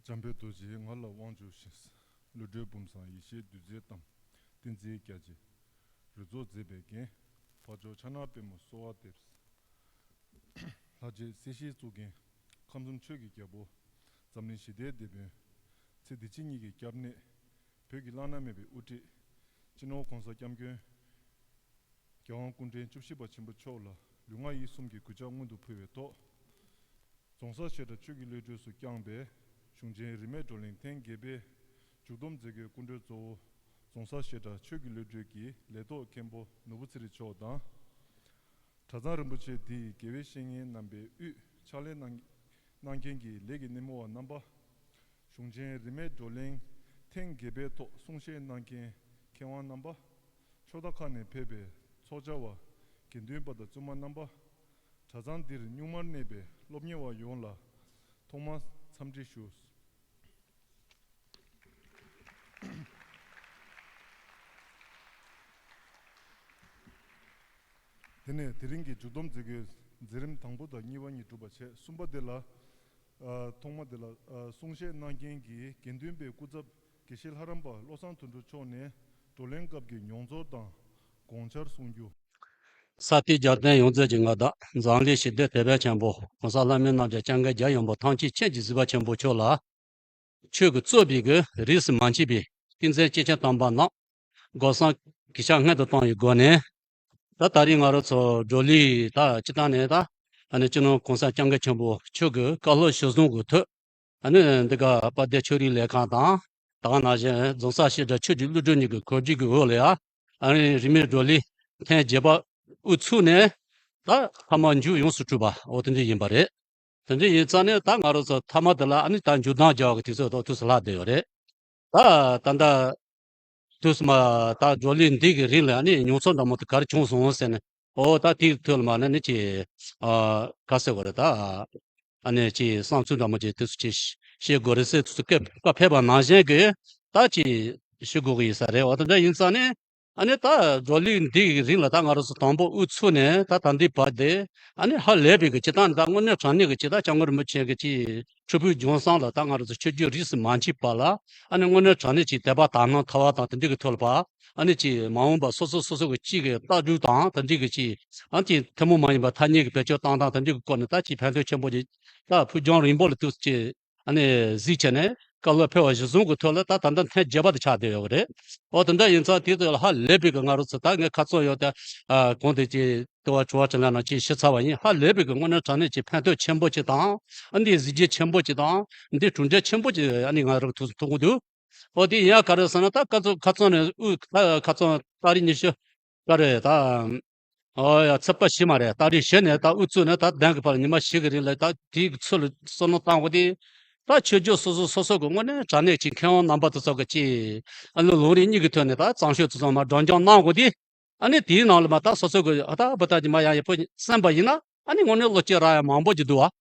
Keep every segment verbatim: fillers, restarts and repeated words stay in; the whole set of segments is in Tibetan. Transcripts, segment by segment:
འཇམ་དཔལ་རྡོ་རྗེས་ང་ལ་དབང་བསྒྱུར་ཞིང་། བློ་གྲོས་བུམ་བཟང་ཡེ་ཤེས་བདུད་རྩིའི་གཏམ། བསྟན་འཛིན་རྒྱ་རྗེ་རོལ་མཚོ་མཛད་པའི་རྒྱན། འཕགས་མཆོག་ཕྱག་ན་པདྨོ་གསོལ་བ་འདེབས། ལྷ་རྗེ་སྲིད་ཞིའི་གཙུག་རྒྱན། ཁམས་གསུམ་ཆོས་ཀྱི་རྒྱལ་པོ། འཛམ་གླིང་ཞི་བདེའི་དེད་དཔོན། ཚེ་འདི་ཕྱི་གཉིས་ཀྱི་སྐྱབས་གནས། བོད་ཀྱི་བླ་ན་མེད་པའི་དབུ་ཁྲིད། སྤྱི་ནོར་༸གོང་ས་༸སྐྱབས་མགོན་༸རྒྱལ་དབང་སྐུ་ཕྲེང་བཅུ་བཞི་པ་ཆེན་པོ་མཆོག་ལ་ལུས་ངག་ཡིད་གསུམ་གྱི་གུས་ཕྱག་སྔོན་དུ་ཕུལ་བའི་ཐོག་རྫོང་སར་བཤད་གྲྭ་ཆོས་ཀྱི་བློ་གྲོས་སུ་བསྐྱངས་པའི་གཞུང་ཆེན་རིས་མེད་བགྲོ་གླེང་ཐེངས་བརྒྱད་པའི་མཇུག་བསྡོམས་མཛད་སྒོའི་སྐུ་མགྲོན་གཙོ་བོ་རྫོང་སར་བཤད་གྲྭ་ཆོས་ཀྱི་བློ་གྲོས་ཀྱི་ལས་ཐོག་མཁན་པོ་ནོར་བུ་ཚེ་རིང་མཆོག་དང་། གྲྭ་ཚང་རིན་པོ་ཆེ་འདིའི་དགེ་བའི་བཤེས་གཉེན་རྣམ་པའི་དབུས་ཕྱག་ལས་གནང་གནང་མཁན་གྱི་ལས་ཀྱི་སྣེ་མོ་བ་རྣམ་པ། གཞུང་ཆེན་རིས་མེད་བགྲོ་གླེང་ཐེངས་བརྒྱད་པའི་ཐོག་གསུང་བཤད་གནང་མཁན་མཁས་དབང་རྣམ་པ། ཕྱོགས་མཐའ་ཁག་ནས་ཕེབས་པའི་ཚོགས་བཅར་བ། དགེ་འདུན་པ་དང་བཙུན་མ་རྣམ་པ། གྲྭ་ཚང་འདིར་གཉུག་མར་གནས་པའི་སློབ་གཉེར་བ་ཡོངས་ལ་ཐོག་མར་འཚམས་འདྲི་ཞུ། དེ་ནས་དེ་རིང་གི་མཇུག་བསྡོམས་མཛད་སྒོའི་མཛད་རིམ་དང་པོ་དང་གཉིས་པ་གཉིས་གྲུབ་པ་བྱས། གསུམ་པ་དེ་ལ། ཨ། ཐོག་མ་དེ་ལ། ཨ། གསུང་བཤད་གནང་མཁན་གྱི་དགེ་འདུན་པའི་སྐུ་ཚབ་དགེ་བཤེས་ལྷ་རམས་པ་བློ་བཟང་དོན་གྲུབ་མཆོག་ནས་བགྲོ་གླེང་སྐབས་ཀྱི་མྱོང་ཚོར་དང་དགོངས་འཆར་གསུང་རྒྱུ། ས་སྟེང་རྒྱལ་བསྟན་ཡོངས་རྫོགས་ཀྱི་མངའ་བདག་འཛམ་གླིང་ཞི་བདེའི་དེད་དཔོན་ཆེན་པོ་༸གོང་ས་ལྷ་མིའི་རྣམ་རྒྱལ་༸སྐྱབས་མགོན་༸རྒྱལ་ཡོངས་འབངས་ཐམས་ཅད་མཁྱེན་ཅིང་གཟིགས་པ་ཆེན་པོ་མཆོག་ལ། ཆོས་ཀྱི་རྩོད་པའི་གི་རིས་སུ་མ་ཆད་པའི་ཏིང་འཛིན་སྐྱེས་ཆེན་དམ་པ་རྣམས་སྒོ་སམ་གུས་ཕྱག་སྔོན་དུ་བཏང་བའི་སྒོ་ནས། ད་ད་རེས་ང་རང་ཚོ་བགྲོ་གླེང་ད་སྤྱི་བཏང་ནས་ད་ཨ་ནི་སྤྱི་ནོར་༸གོང་ས་༸སྐྱབས་མགོན་ཆེན་པོ་མཆོག་གི་བཀའ་སློབ་གཞིར་བཟུང་གི་ཐོག་ཨ་ནི་འདི་ག་དཔལ་ལྡན་ཆོས་རིག་ལས་ཁང་དང་། ད་ག་ནང་བཞིན་རྫོང་སར་བཤད་གྲྭ་ཆོས་ཀྱི་བློ་གྲོས་གཉིས་ཀྱི་གོ་སྒྲིག་གི་འོག་ལ་ཡ། ཨ་ནི་རིས་མེད་བགྲོ་གླེང་ཐེངས་བརྒྱད་པ་དབུ་ཚུགས་ནས་ད་མཐའ་མ་མཇུག་ཡོངས་སུ་གྲུབ་པ་འོ་དེ་འདྲ་ཡིན་པ་རེད། དེ་འདྲ་ཡིན་ཙང་ནས་ད་ང་རང་ཚོ་མཐའ་མ་དེ་ལ་ཨ་ནི་ད་མཇུག་སྡོམ་རྒྱག་གི་དུས་ཚོད་ཐོག་དུས་སུ་ལྷག་བསྡད་ཡོད་རེད། ད་ད་ལྟ་དུས་སུ་མ་ད་བགྲོ་གླེང་འདི་གི་རིང་ལ་ཨ་ནི་མྱོང་ཚོར་འདྲ་མོ་དེ་ག་རེ་བྱུང་སོང་ཟེར་ནས། འོ་ད་དེའི་ཐོག་ལ་མ་ནི་ནི་ཅི། ཨ། ག་ཟེར་དགོས་རེད་ད། ཨ་ནི་ཅི་བསམ་ཚུལ་འདྲ་མོ་ཅི་དེ་ཚོ་ཅི་བཤད་དགོས་རེད་ཟེར་དུས་སུ་སྐད་བཀའ་ཕེབས་པ་ནང་བཞིན་གི་ད་ཅི་ཞུ་དགོས་གི་ཡིན་ས་རེད། འོ་དེ་འདྲ་ཡིན་ཙང་ནས་ཨ་ནི་ད་བགྲོ་གླེང་འདི་གི་རིང་ལ་ད་ང་རང་ཚོ་དང་པོ་དབུ་ཚུགས་ནས་ད་ད་འདི་བར་དེ་ཨ་ནི་ཧ་ལས་པའི་གི་སྤྱི་བཏང་ད་དངོས་གནས་དྲང་གནས་གི་ཅི་ད་༸སྐྱབས་མགོན་རིན་པོ་ཆེ་གི་ཅི་ཁྲི་ཕུག་ལྗོན་བསང་ལ་ད་ང་རང་ཚོ་ཆོས་བརྒྱུད་རིས་སུ་མ་ཆད་པ་ལ་ཨ་ནི་དངོས་གནས་དྲང་གནས་ཅི་དད་པ་དག་སྣང་ཐར་བ་དང་དེ་འདྲ་གི་ཐོག་ལ་ཕར། ཨ་ནི་ཅིག་མ་འོངས་པ་སོ་སོ་སོ་སོ་གི་གཅིག་གི་ལྟ་གྲུབ་དང་དེ་འདྲའི་གི་ཅིག་ཨ་ནི་ཅིག་ཐུན་མོང་མ་ཡིན་པ་ཐ་སྙད་ཀྱི་བེད་སྤྱོད་བཏང་སྟངས་དེ་འདྲའི་གི་སྐོར་ནས་ད་ཅིག་ཕན་ཐོགས་ཆེན་པོ་ཅིག་ད་ཕུགས་རྒྱང་རིང་པོ་ལ་ཐུག་ཅིག་ཨ་ནི་གཟིགས་བྱས་ནས་བཀའ་སློབ་ཕེབས་པ་གཞིར་བཟུང་གི་ཐོག་ལ་ད་ད་ལྟ་ཐེངས་བརྒྱད་པ་དེ་ཆགས་བསྡད་ཡོད་གི་རེད། འོ་དེ་འདྲ་ཡིན་ཙང་དེ་ཚོ་ལ་ཧ་ལས་པའི་གི་ང་རང་ཚོ་ད་ངས་ཁ་རྩང་ཡོད་དེ་ཨ་གོང་དེ་ཅིག་ལྟེ་བ་དྲི་བ་དྲིས་ལན་ནང་ཅིག་ཞུས་ཚར་བ་ཡིན། ཧ་ལས་པའི་གི་དངོས་གནས་དྲང་གནས་ཅིག་ཕན་ཐོགས་ཆེན་པོ་ཅིག་དང་ཨ་འདི་གཟི་བརྗིད་ཆེན་པོ་ཅིག་དང་འདི་གྲུབ་འབྲས་ཆེན་པོ་ཅིག་ཨ་ནི་ང་རང་ཐུགས་སུ་ཐུག་གི་འདུག་འོ་དེ་ཡིན་ཡ་ག་རེ་ཟེར་ན་ད་ཁ་རྩང་ཁ་རྩང་ནས་དབུ་ཁ་ཁ་རྩང་ཏ་རིག་ཉི་ཤུ་ག་རེ་ད། ཨོ་ཡ་ཚེས་པ་བཞི་མ་རེད། ཏ་རིག་བཞི་ནས་ད་དབུ་ཚུགས་ནས་ད་གདན་གྱི་བར་ཉི་མ་བཞི་གི་རིང་ལ་ད་དེའི་ཚུལ་ལ་བསམ་བློ་བཏང་དགོས་ཏེ། ད་ཆོས་བརྒྱུད་སོ་སོ་སོ་སོ་གི་དངོས་གནས་དྲང་གནས་ཀྱི་མཁས་དབང་རྣམ་པ་དེ་ཚོ་གི་ཅི། ཨ་ནི་ལུང་རིགས་གཉིས་ཀྱི་ཐོག་ནས་ད་གཙང་ཤོད་དེ་ཚོ་མ་སྒྲོལ་སྦྱོང་གནང་དགོས་ཏེ། ཨ་ནི་དེའི་ནང་ལ་མ་ད་སོ་སོ་གི་ཨ་ད་བུ་ད་ཉི་མ་ཡང་ཡག་པོ་གསན་པ་ཡིན་ན་ཨ་ནི་དངོས་གནས་བློ་སྐྱེད་རག་ཡ་མང་པོ་ཅིག་འདུག་བ།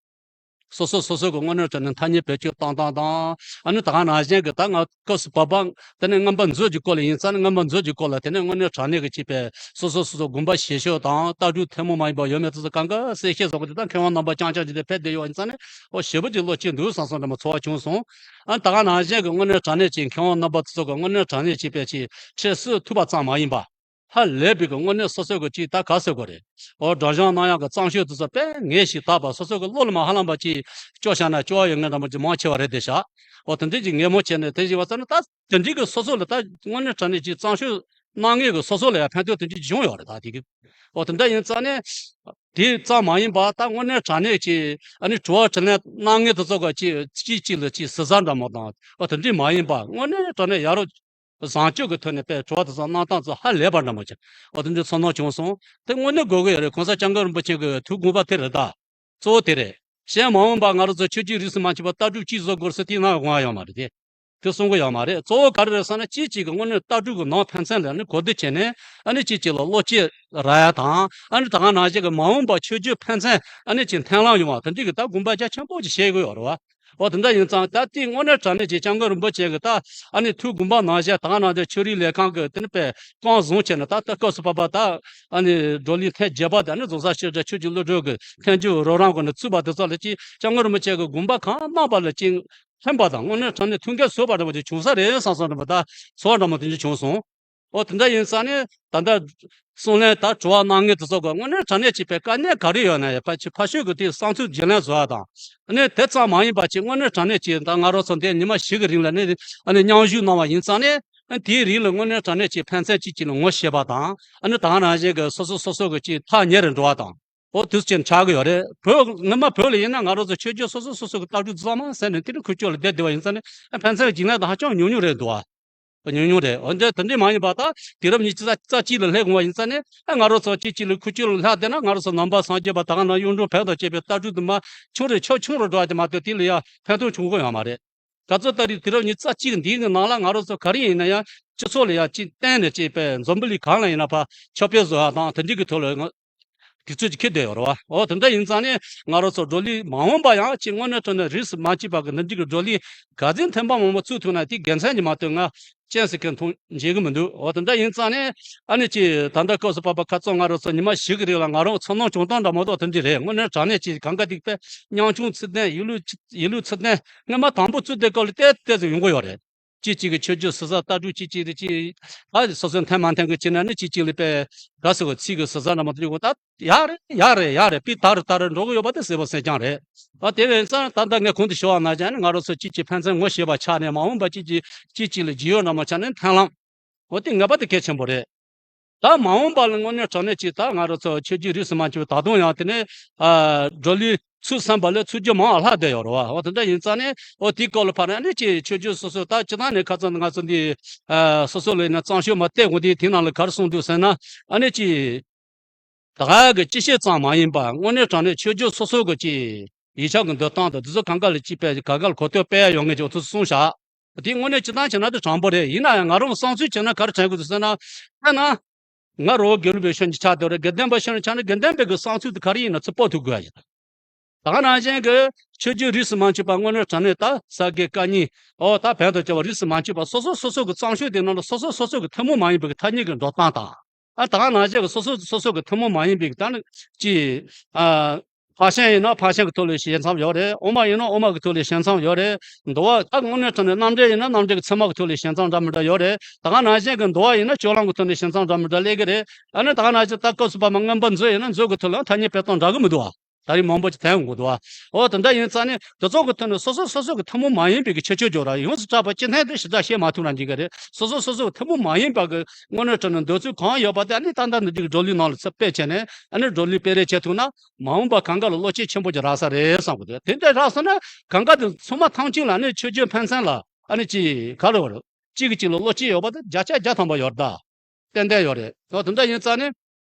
སོ་སོ་སོ་སོ་གི་དངོས་གནས་དྲང་གནས་ཐ་སྙད་བེད་སྤྱོད་བཏང་སྟངས་དང་ཨ་ནི་ད་ག་ནང་བཞིན་གི་ད་ང་སྐབས་སུ་བབ་པ་དེ་ནས་རྔན་པ་མཛོད་ཀྱི་སྐོར་ལ་ཡིན་ཙང་ནི་རྔན་པ་མཛོད་ཀྱི་སྐོར་ལ་དེ་ནས་དངོས་གནས་དྲང་གནས་ཀྱི་ཅིག་པའི་སོ་སོ་སོ་སོ་དགོངས་པ་བཞེས་ཕྱོགས་དང་ལྟ་གྲུབ་ཐུན་མོང་མ་ཡིན་པ་ཡོད་མེད་དེ་ཚོ་གང་ག་གསལ་བཤད་བཟོ་གི་དེ་ད་མཁས་དབང་རྣམ་པ་རྐྱང་རྐྱང་ཅིག་དེ་ཕེབས་བསྡད་ཡོད་ཡིན་ཙང་ནི་ཨོ་ཞེ་པོ་ཅིག་བློ་སྐྱེད་འདུག་བསམ་བསམ་འདྲ་མོ་ཚོར་བ་བྱུང་སོང་། ཨ་ནི་ད་ག་ནང་བཞིན་གི་དངོས་གནས་དྲང་གནས་ཀྱི་མཁས་དབང་རྣམ་པ་དེ་ཚོ་གི་དངོས་གནས་དྲང་གནས་ཅིག་པའི་ཅིག་འཁྲིད་སྲོལ་ཐུབ་པ་ཙམ་མ་ཡིན་པ། ཧ་ལས་པའི་གི་དངོས་གནས་སོ་སོ་གི་ཅིག་ད་ག་ཟེར་དགོས་རེད། འོ་སྒྲོལ་སྦྱོང་གནང་ཡག་གི་གཙང་ཤོས་དེ་ཚོ་དཔེ་ངེས་ཤིག་དག་པ་སོ་སོ་གི་བློ་ལ་མ་ཧ་ལམ་པ་ཅིག་སྐྱོ་བཞག་ན་སྐྱོ་བ་ཡོད་མཁན་འདྲ་མོ་ཅིག་མང་ཆེ་བ་རེད་དེ་ཤག་འོ་དེ་འདྲས་ཅིག་ངེས་མོ་བྱས་ནས་དེ་བཞིན་པ་ཚོ་ནི་ད་དེ་འདྲས་གི་སོ་སོ་ལ་ད་དངོས་གནས་དྲང་གནས་ཅིག་གཙང་ཤོས་གནང་མཁན་གི་སོ་སོ་ལ་ཡང་ཕན་ཐོགས་དེ་འདྲས་ཅིག་བྱུང་ཡོད་རེད་ད་དེ་གི། འོ་དེ་འདྲ་ཡིན་ཙང་ནས་དེ་ཙམ་མ་ཡིན་པ་ད་དངོས་གནས་དྲང་གནས་ཅིག་ཨ་ནི་དྲི་བ་དྲིས་ལན་གནང་མཁན་དེ་ཚོ་ག་ཅིག་གཅིག་གཅིག་ལ་ཅིག་ཟུར་ཟ་འདྲ་མོ་དང་འོ་དེ་འདྲས་མ་ཡིན་པ་དངོས་གནས་དྲང་གནས་ཡ་རོ། བཟང་སྤྱོད་ཀྱི་ཐོག་ནས་དཔེ་དྲི་བ་དེ་ཚོ་གནང་སྟངས་ཚོ་ཧ་ལས་པ་འདྲ་མོ་ཅིག་འོ་དེ་འདྲའི་ཚོར་སྣང་བྱུང་སོང་། དེ་དངོས་གནས་དགོས་ཀྱི་ཡོད་རེད། གོང་ས་སྐྱབས་མགོན་རིན་པོ་ཆེ་གི་ཐུགས་དགོངས་པ་དེ་རེད་ད། གཙོ་བོ་དེ་རེད། གཞན་མ་འོངས་པ་ང་རང་ཚོ་ཆོས་བརྒྱུད་རིས་སུ་མ་ཆད་པ་ལྟ་གྲུབ་གཅིག་བཟོ་དགོས་ཟེར་དེའི་ནང་དགོངས་ཡ་ཡོད་མ་རེད་དེ། དེ་གསུང་གི་ཡོད་མ་རེད། གཙོ་བོ་ག་རེ་རེད་ཟེར་ན་གཅིག་གཅིག་གི་དངོས་གནས་ལྟ་གྲུབ་ཀྱི་ནང་ཕན་ཚུན་ལ་ནི་གོ་བསྡུར་བྱས་ནས་ཨ་ནི་གཅིག་གཅིག་ལ་བློ་སྐྱེད་རག་ཡ་དང་ཨ་ནི་ད་ག་ནང་བཞིན་གྱི་མ་འོངས་པ་ཆོས་བརྒྱུད་ཕན་ཚུན་ཨ་ནི་ཅིག་མཐུན་ལམ་ཡོང་བ་དེ་འདྲ་གི་ད་དགོངས་པ་རྒྱ་ཆེན་པོ་ཅིག་བཞེས་དགོས་ཡོད་རེད་བ། འོ་དེ་འདྲ་ཡིན་ཙང་ད་ལྟའི་དངོས་གནས་དྲང་གནས་ཀྱི་སྐྱབས་མགོན་རིན་པོ་ཆེ་གི་ད་ཨ་ནི་ཐུགས་དགོངས་པ་ནང་བཞིན་ད་ག་ནང་བཞིན་ཆོས་རིག་ལས་ཁང་གི་དེ་ནི་དཔེ་རྐང་བཟུང་བྱས་ནས་ད་ལྟ་སྐབས་སུ་བབ་པ་ད་ཨ་ནི་བགྲོ་གླེང་ཐེངས་བརྒྱད་པ་དེ་ཨ་ནི་རྫོང་སར་བཤད་གྲྭ་ཆོས་ཀྱི་བློ་གྲོས་ཀྱི་ཐེངས་མཇུག་རོགས་རམ་སྒོ་ནས་ཚུད་པ་དེ་ཚོ་ལ་ཅིག་སྐྱབས་མགོན་རིན་པོ་ཆེ་གི་དགོངས་པ་གང་གནང་པ་ལ་ཅིག་ ཕན་པ་དང་དངོས་གནས་དྲང་གནས་མཐུན་རྐྱེན་བཟོས་པ་འདྲ་པོ་ཅིག་བྱུང་ས་རེད་བསམ་བསམ་འདྲ་པོ་ད་ཚོར་བ་འདྲ་མོ་དེ་འདྲ་བྱུང་སོང་། ཨོ་དེ་འདྲ་ཡིན་ཙང་ནས་ད་ལྟ་གསུང་ལན་ད་དྲི་བ་གནང་མཁན་དེ་ཚོ་གི་དངོས་གནས་དྲང་གནས་ཅིག་པའི་དཀའ་གནད་ག་རེ་ཡོད་ན་ཡང་ཕལ་ཆེར་ཕར་ཕྱོགས་ཀྱི་དེའི་བསམ་ཚུལ་བརྗེ་ལེན་བཟོ་བ་དང་། ཨ་ནི་དེ་ཙམ་མ་ཡིན་པ་ཅིག་དངོས་གནས་དྲང་གནས་ཅིག་ད་ང་རང་ཚོ་འདི་ཉི་མ་བཞི་གི་རིང་ལ་ནི་ཨ་ནི་མཉམ་ཞུགས་གནང་བ་ཡིན་ཙང་ནས་ཨ་དེའི་རིང་ལ་དངོས་གནས་དྲང་གནས་ཅིག་ཕན་ཚུན་གཅིག་གཅིག་ལ་ངོ་ཤེས་པ་དང་ཨ་ནི་ད་ག་ནང་བཞིན་གྱི་སོ་སོ་སོ་སོ་གི་ཅིག་ཐག་ཉེ་རུ་འགྲོ་བ་དང་། ཨོ་དུས་ཆེན་ཆགས་ཀྱི་ཡོད་རེད། བོད་སྔོན་མ་བོད་ལ་ཡིན་ན་ང་རང་ཚོ་ཆོས་བརྒྱུད་སོ་སོ་སོ་སོ་གི་ལྟ་གྲུབ་གཙང་མ་ཟེར་ནས་དེ་འདྲ་ཁུལ་ཕྱོགས་ལ་བསྡད་བསྡད་པ་ཡིན་ཙང་ནས་ཕན་ཚུན་གྱི་འཇིགས་ལན་དང་ཧ་ཅང་ཉུང་ཉུང་རེད་འདུག་ཨ། ཉུང་ཉུང་རེད། འོན་ཏེ་དེ་འདྲས་མ་ཡིན་པ་ད་དུས་རབས་ཉི་ཤུ་རྩ་གཅིག་ལ་སླེབས་འོང་བ་ཡིན་ཙང་ནས་ཨ་ང་རང་ཚོ་གཅིག་གཅིག་ལ་ཁུལ་ཕྱོགས་ལ་ལྷག་བསྡད་ན་ང་རང་ཚོ་ནང་པ་སངས་རྒྱས་པ་ད་ག་ནང་གཡུང་དྲུང་བོན་དང་བཅས་པའི་ལྟ་གྲུབ་དུ་མ་ཆུང་རེ་ཆུང་ཆུང་རུ་འགྲོ་བ་དེ་མ་གཏོགས་དེ་ལ་ཡང་ཕན་ཐོགས་བྱུང་གི་ཡོད་མ་རེད། ག་ཚོད་ལྟ་རེད། དུས་རབས་ཉི་ཤུ་རྩ་གཅིག་འདིའི་ནང་ལ་ང་རང་ཚོ་ག་རེ་ཡིན་ན་ཡང་སྤྱི་ཚོགས་ལ་ཡང་གཅིག་བརྟེན་ནས་གཅིག་པའི་འཛམ་བུ་གླིང་གང་ལ་ཡིན་ན་ཕར་ཁྱབ་སྤེལ་བཟོ་བ་དང་དེ་འདྲ་གི་ཐོག་ལ་དུས་ཚོད་ཅིག་འཁེལ་བསྡད་ཡོད་རེད་བ། འོ་དེ་འདྲ་ཡིན་ཙང་ནས་ང་རང་ཚོ་བགྲོ་གླེང་མ་འོངས་པ་ཡང་ཅིག་དངོས་གནས་དྲང་གནས་རིས་སུ་མ་ཆད་པ་གི་འདི་འདྲ་གི་བགྲོ་གླེང་ག་ཚོད་ཐེངས་པ་མང་པོ་ཚུགས་ཐུབ་ན་དེ་དགེ་མཚན་གྱི་མ་གཏོགས་ང་གཅན་གཟན་གྱི་མཐོང་མཇལ་གི་མི་འདུག་འོ་དེ་འདྲ་ཡིན་ཙང་ནས་ཨ་ནི་ཅིག་ད་ལྟ་སྐབས་སུ་བབས་པ་ཁ་རྩང་ང་རང་ཚོ་ཉི་མ་བཞི་གི་རིང་ལ་ང་རང་ཚོར་སྣང་བྱུང་སྟངས་འདྲ་མ་གཏོགས་དེ་འདྲ་རེད། དངོས་གནས་དྲང་གནས་ཅིག་གང་ག་དེ་དཔེ་ཉམ་ཆུང་ཚུལ་ལྡན་ཡིད་ལུས་ཡིད་ལུས་ཚུལ་ལྡན་སྔོན་མ་དང་པོ་བཙུགས་དུས་སྐབས་ལ་ཏོག་ཙམ་ཡོང་གི་ཡོད་རེད། གཅིག་གཅིག་གི་ཆོས་བརྒྱུད་ཟུར་ཟ་ལྟ་གྲུབ་གཅིག་གཅིག་རེ་གཅིག་ཨ་སོ་སོའི་མཐུན་མ་མཐུན་གི་བྱས་ན་ནི་གཅིག་གཅིག་ལ་དཔེ་དགའ་ཟེར་བའི་ཚིག་གི་ཟུར་ཟ་འདྲ་མ་དེ་ཡོད་ད་ཡག་རེད་ཡག་རེད་ཡག་རེད་པི་ད་རེ་ད་རེ་འགྲོ་གི་ཡོད་པ་དེ་གསལ་པོ་གསལ་རྐྱང་རེད། ཨ་དེ་བས་ཙང་ད་ལྟ་ངས་གོང་དུ་ཞུ་བ་ནང་བཞིན་ནི་ང་རང་ཚོ་གཅིག་གཅིག་ཕན་ཚུན་ངོ་ཤེས་པ་ཆགས་ནས་མ་འོངས་པ་གཅིག་གཅིག་གཅིག་གཅིག་ལ་ཇི་ཡོད་འདྲ་མ་ཆགས་ནས་མཐུན་ལམ། འོ་དེ་ངེས་པར་དུ་གལ་ཆེན་པོ་རེད། ད་མ་འོངས་པ་ལ་དངོས་གནས་དྲང་གནས་ཅིག་ད་ང་རང་ཚོ་ཆོས་བརྒྱུད་རིས་སུ་མ་ཆད་པ་ད་དུང་ཡང་དེ་ནས་ཨ་བགྲོ་གླེང་ཚུགས་བསམ་པ་ལས་ཚུགས་རྒྱུ་མང་བ་ལྷག་བསྡད་ཡོད་རེད་བ། འོ་དེ་འདྲ་ཡིན་ཙང་ནས་འོ་དེའི་སྐོར་ལ་ཕར་ནས་ཨ་ནི་ཅིག་ཆོས་བརྒྱུད་སོ་སོ་ད་སྤྱི་བཏང་ནས་ཁ་སང་ང་ཚོ་འདི་ཨ་སོ་སོ་ལ་ཡིན་ན་གཙང་ཤོས་མ་བལྟས་འོང་དུས་དེའི་ནང་ལ་ག་རེ་གསུངས་འདུག་ཟེར་ན་ཨ་ནི་ཅིག་ད་ག་གི་སྤྱི་བཤད་ཙམ་མ་ཡིན་པ་དངོས་གནས་དྲང་གནས་ཆོས་བརྒྱུད་སོ་སོ་གི་ཅིག་ཡིག་ཆ་གི་འདོན་སྟངས་དང་འདི་ཚོ་གང་ག་ལ་ཅིག་དཔེ་ག་ག་ལ་གོ་ཐོས་སྤེལ་ཡ་ཡོང་ངེས་ཀྱི་འོ་ཚོ་གསུངས་བཞག་དེ་དངོས་གནས་སྤྱི་བཏང་བྱས་ན་དེ་དྲང་པོ་རེད། ཡིན་ན་ཡང་ང་རང་བསམ་ཚུལ་བྱས་ན་ག་རེ་དྲན་དགོས་འདུག་ཟེར་ན། དཔེར་ན། ང་རང་དགེ་ལུགས་པའི་ཤོད་ཀྱི་ཆགས་བསྡད་རེད། དགེ་ལྡན་པ་ཤོད་ཀྱི་ཆགས་ན་དགེ་ལྡན་པའི་གི་བསམ་ཚུལ་དེ་ག་རེ་ཡིན་ན་ཚུར་སྤོ་ཐུབ་དགོས་ཡ་ཡིན། ད་ག་ནང་བཞིན་གི་ཆོས་བརྒྱུད་རིས་སུ་མ་ཆད་པ་དངོས་གནས་དྲང་གནས་ད་ས་དགེ་བཀའ་རྙིང་ཨོ་ད་བོན་དང་བཅས་པ་རིས་སུ་མ་ཆད་པ་སོ་སོ་སོ་སོ་གི་གཙང་ཤོས་དེ་ནང་ལ་སོ་སོ་སོ་སོ་གི་ཐུན་མོང་མ་ཡིན་པའི་གི་ཐ་སྙད་ཀྱི་འགྲོ་སྟངས་དང་། ཨ་ད་ག་ནང་བཞིན་གི་སོ་སོ་སོ་སོ་གི་ཐུན་མོང་མ་ཡིན་པའི་གི་ད་ནི་ཅི་ཨ། ཕར་ཕྱིན་ཡིན་ན་ཕར་ཕྱིན་གྱི་ཐོག་ལ་ཞེད་མཚམས་ཡོད་རེད། དབུ་མ་ཡིན་ན་དབུ་མ་གི་ཐོག་ལ་ཞེད་མཚམས་ཡོད་རེད། འདུལ་བ་ད་དངོས་གནས་དྲང་གནས་རྣམ་འགྲེལ་ཡིན་ན་རྣམ་འགྲེལ་གྱི་ཚད་མ་གི་ཐོག་ལ་ཞེད་མཚམས་འདྲ་མི་འདྲ་ཡོད་རེད། ད་ག་ནང་བཞིན་གྱི་འདུལ་བ་ཡིན་ན་སྤྱོད་ལམ་གྱི་ཐོག་ནས་ཞེད་མཚམས་འདྲ་མི་འདྲ་སླེབས་ཀྱི་རེད། ཨ་ནི་ད་ག་ནང་བཞིན་ད་སྐབས་སུ་བབས་པ་མངོན་པ་མཛོད་ཡིན་ན་མཛོད་ཀྱི་ཐོག་ལ་ཐ་སྙད་སྤེལ་སྟངས་འདྲ་གི་མི་འདུག་ཨ། ད་རེས་མང་པོ་ཅིག་ཐོན་འོང་གི་འདུག་ཨ། འོ་དེ་འདྲ་ཡིན་ཙང་ནས་དེ་ཚོ་གི་ཐོག་ནས་སོ་སོ་སོ་སོ་གི་ཐུན་མོང་མ་ཡིན་པའི་གི་ཁྱད་ཆོས་སྦྱོར་ར་ཡོངས་སུ་གྲགས་པ་སྤྱི་མཐུན་དེ་ཞེ་དྲག་བཤད་མ་ཐུབ་ར་འགྲིག་གི་རེད། སོ་སོ་སོ་སོ་གི་ཐུན་མོང་མ་ཡིན་པ་གི་དངོས་གནས་དྲང་གནས་འདོད་ཚུལ་གང་ཡོད་པ་དེ་ཨ་ནི་ཏན་ཏན་འདི་འདྲའི་བགྲོ་གླེང་ནང་ལ་ཚུར་སྤེལ་བྱས་ནས་ཨ་ནི་བགྲོ་གླེང་སྤེལ་རེས་བྱེད་ཐུབ་ན་མ་འོངས་པ་གང་ག་ལ་བློ་སྐྱེད་ཆེན་པོ་ཅིག་རག་ས་རེད་བསམ་གི་འདུག་དེ་འདྲ་རག་སོང་ན་གང་ག་དེ་ཚང་མ་ཐམས་ཅད་ལ་ཨ་ནི་ཆོས་བརྒྱུད་ཕན་ཚུན་ལ་ཨ་ནི་ཅིག་ག་རེ་བར་གཅིག་གིས་གཅིག་ལ་བློ་སྐྱེད་ཡོད་པ་དེ་བརྒྱ་ཆ་བརྒྱ་ཐམ་པ་ཡོད་རེད་ད། ཏན་ཏན་ཡོད་རེད། ཨོ་དེ་འདྲ་ཡིན་ཙང་ནི།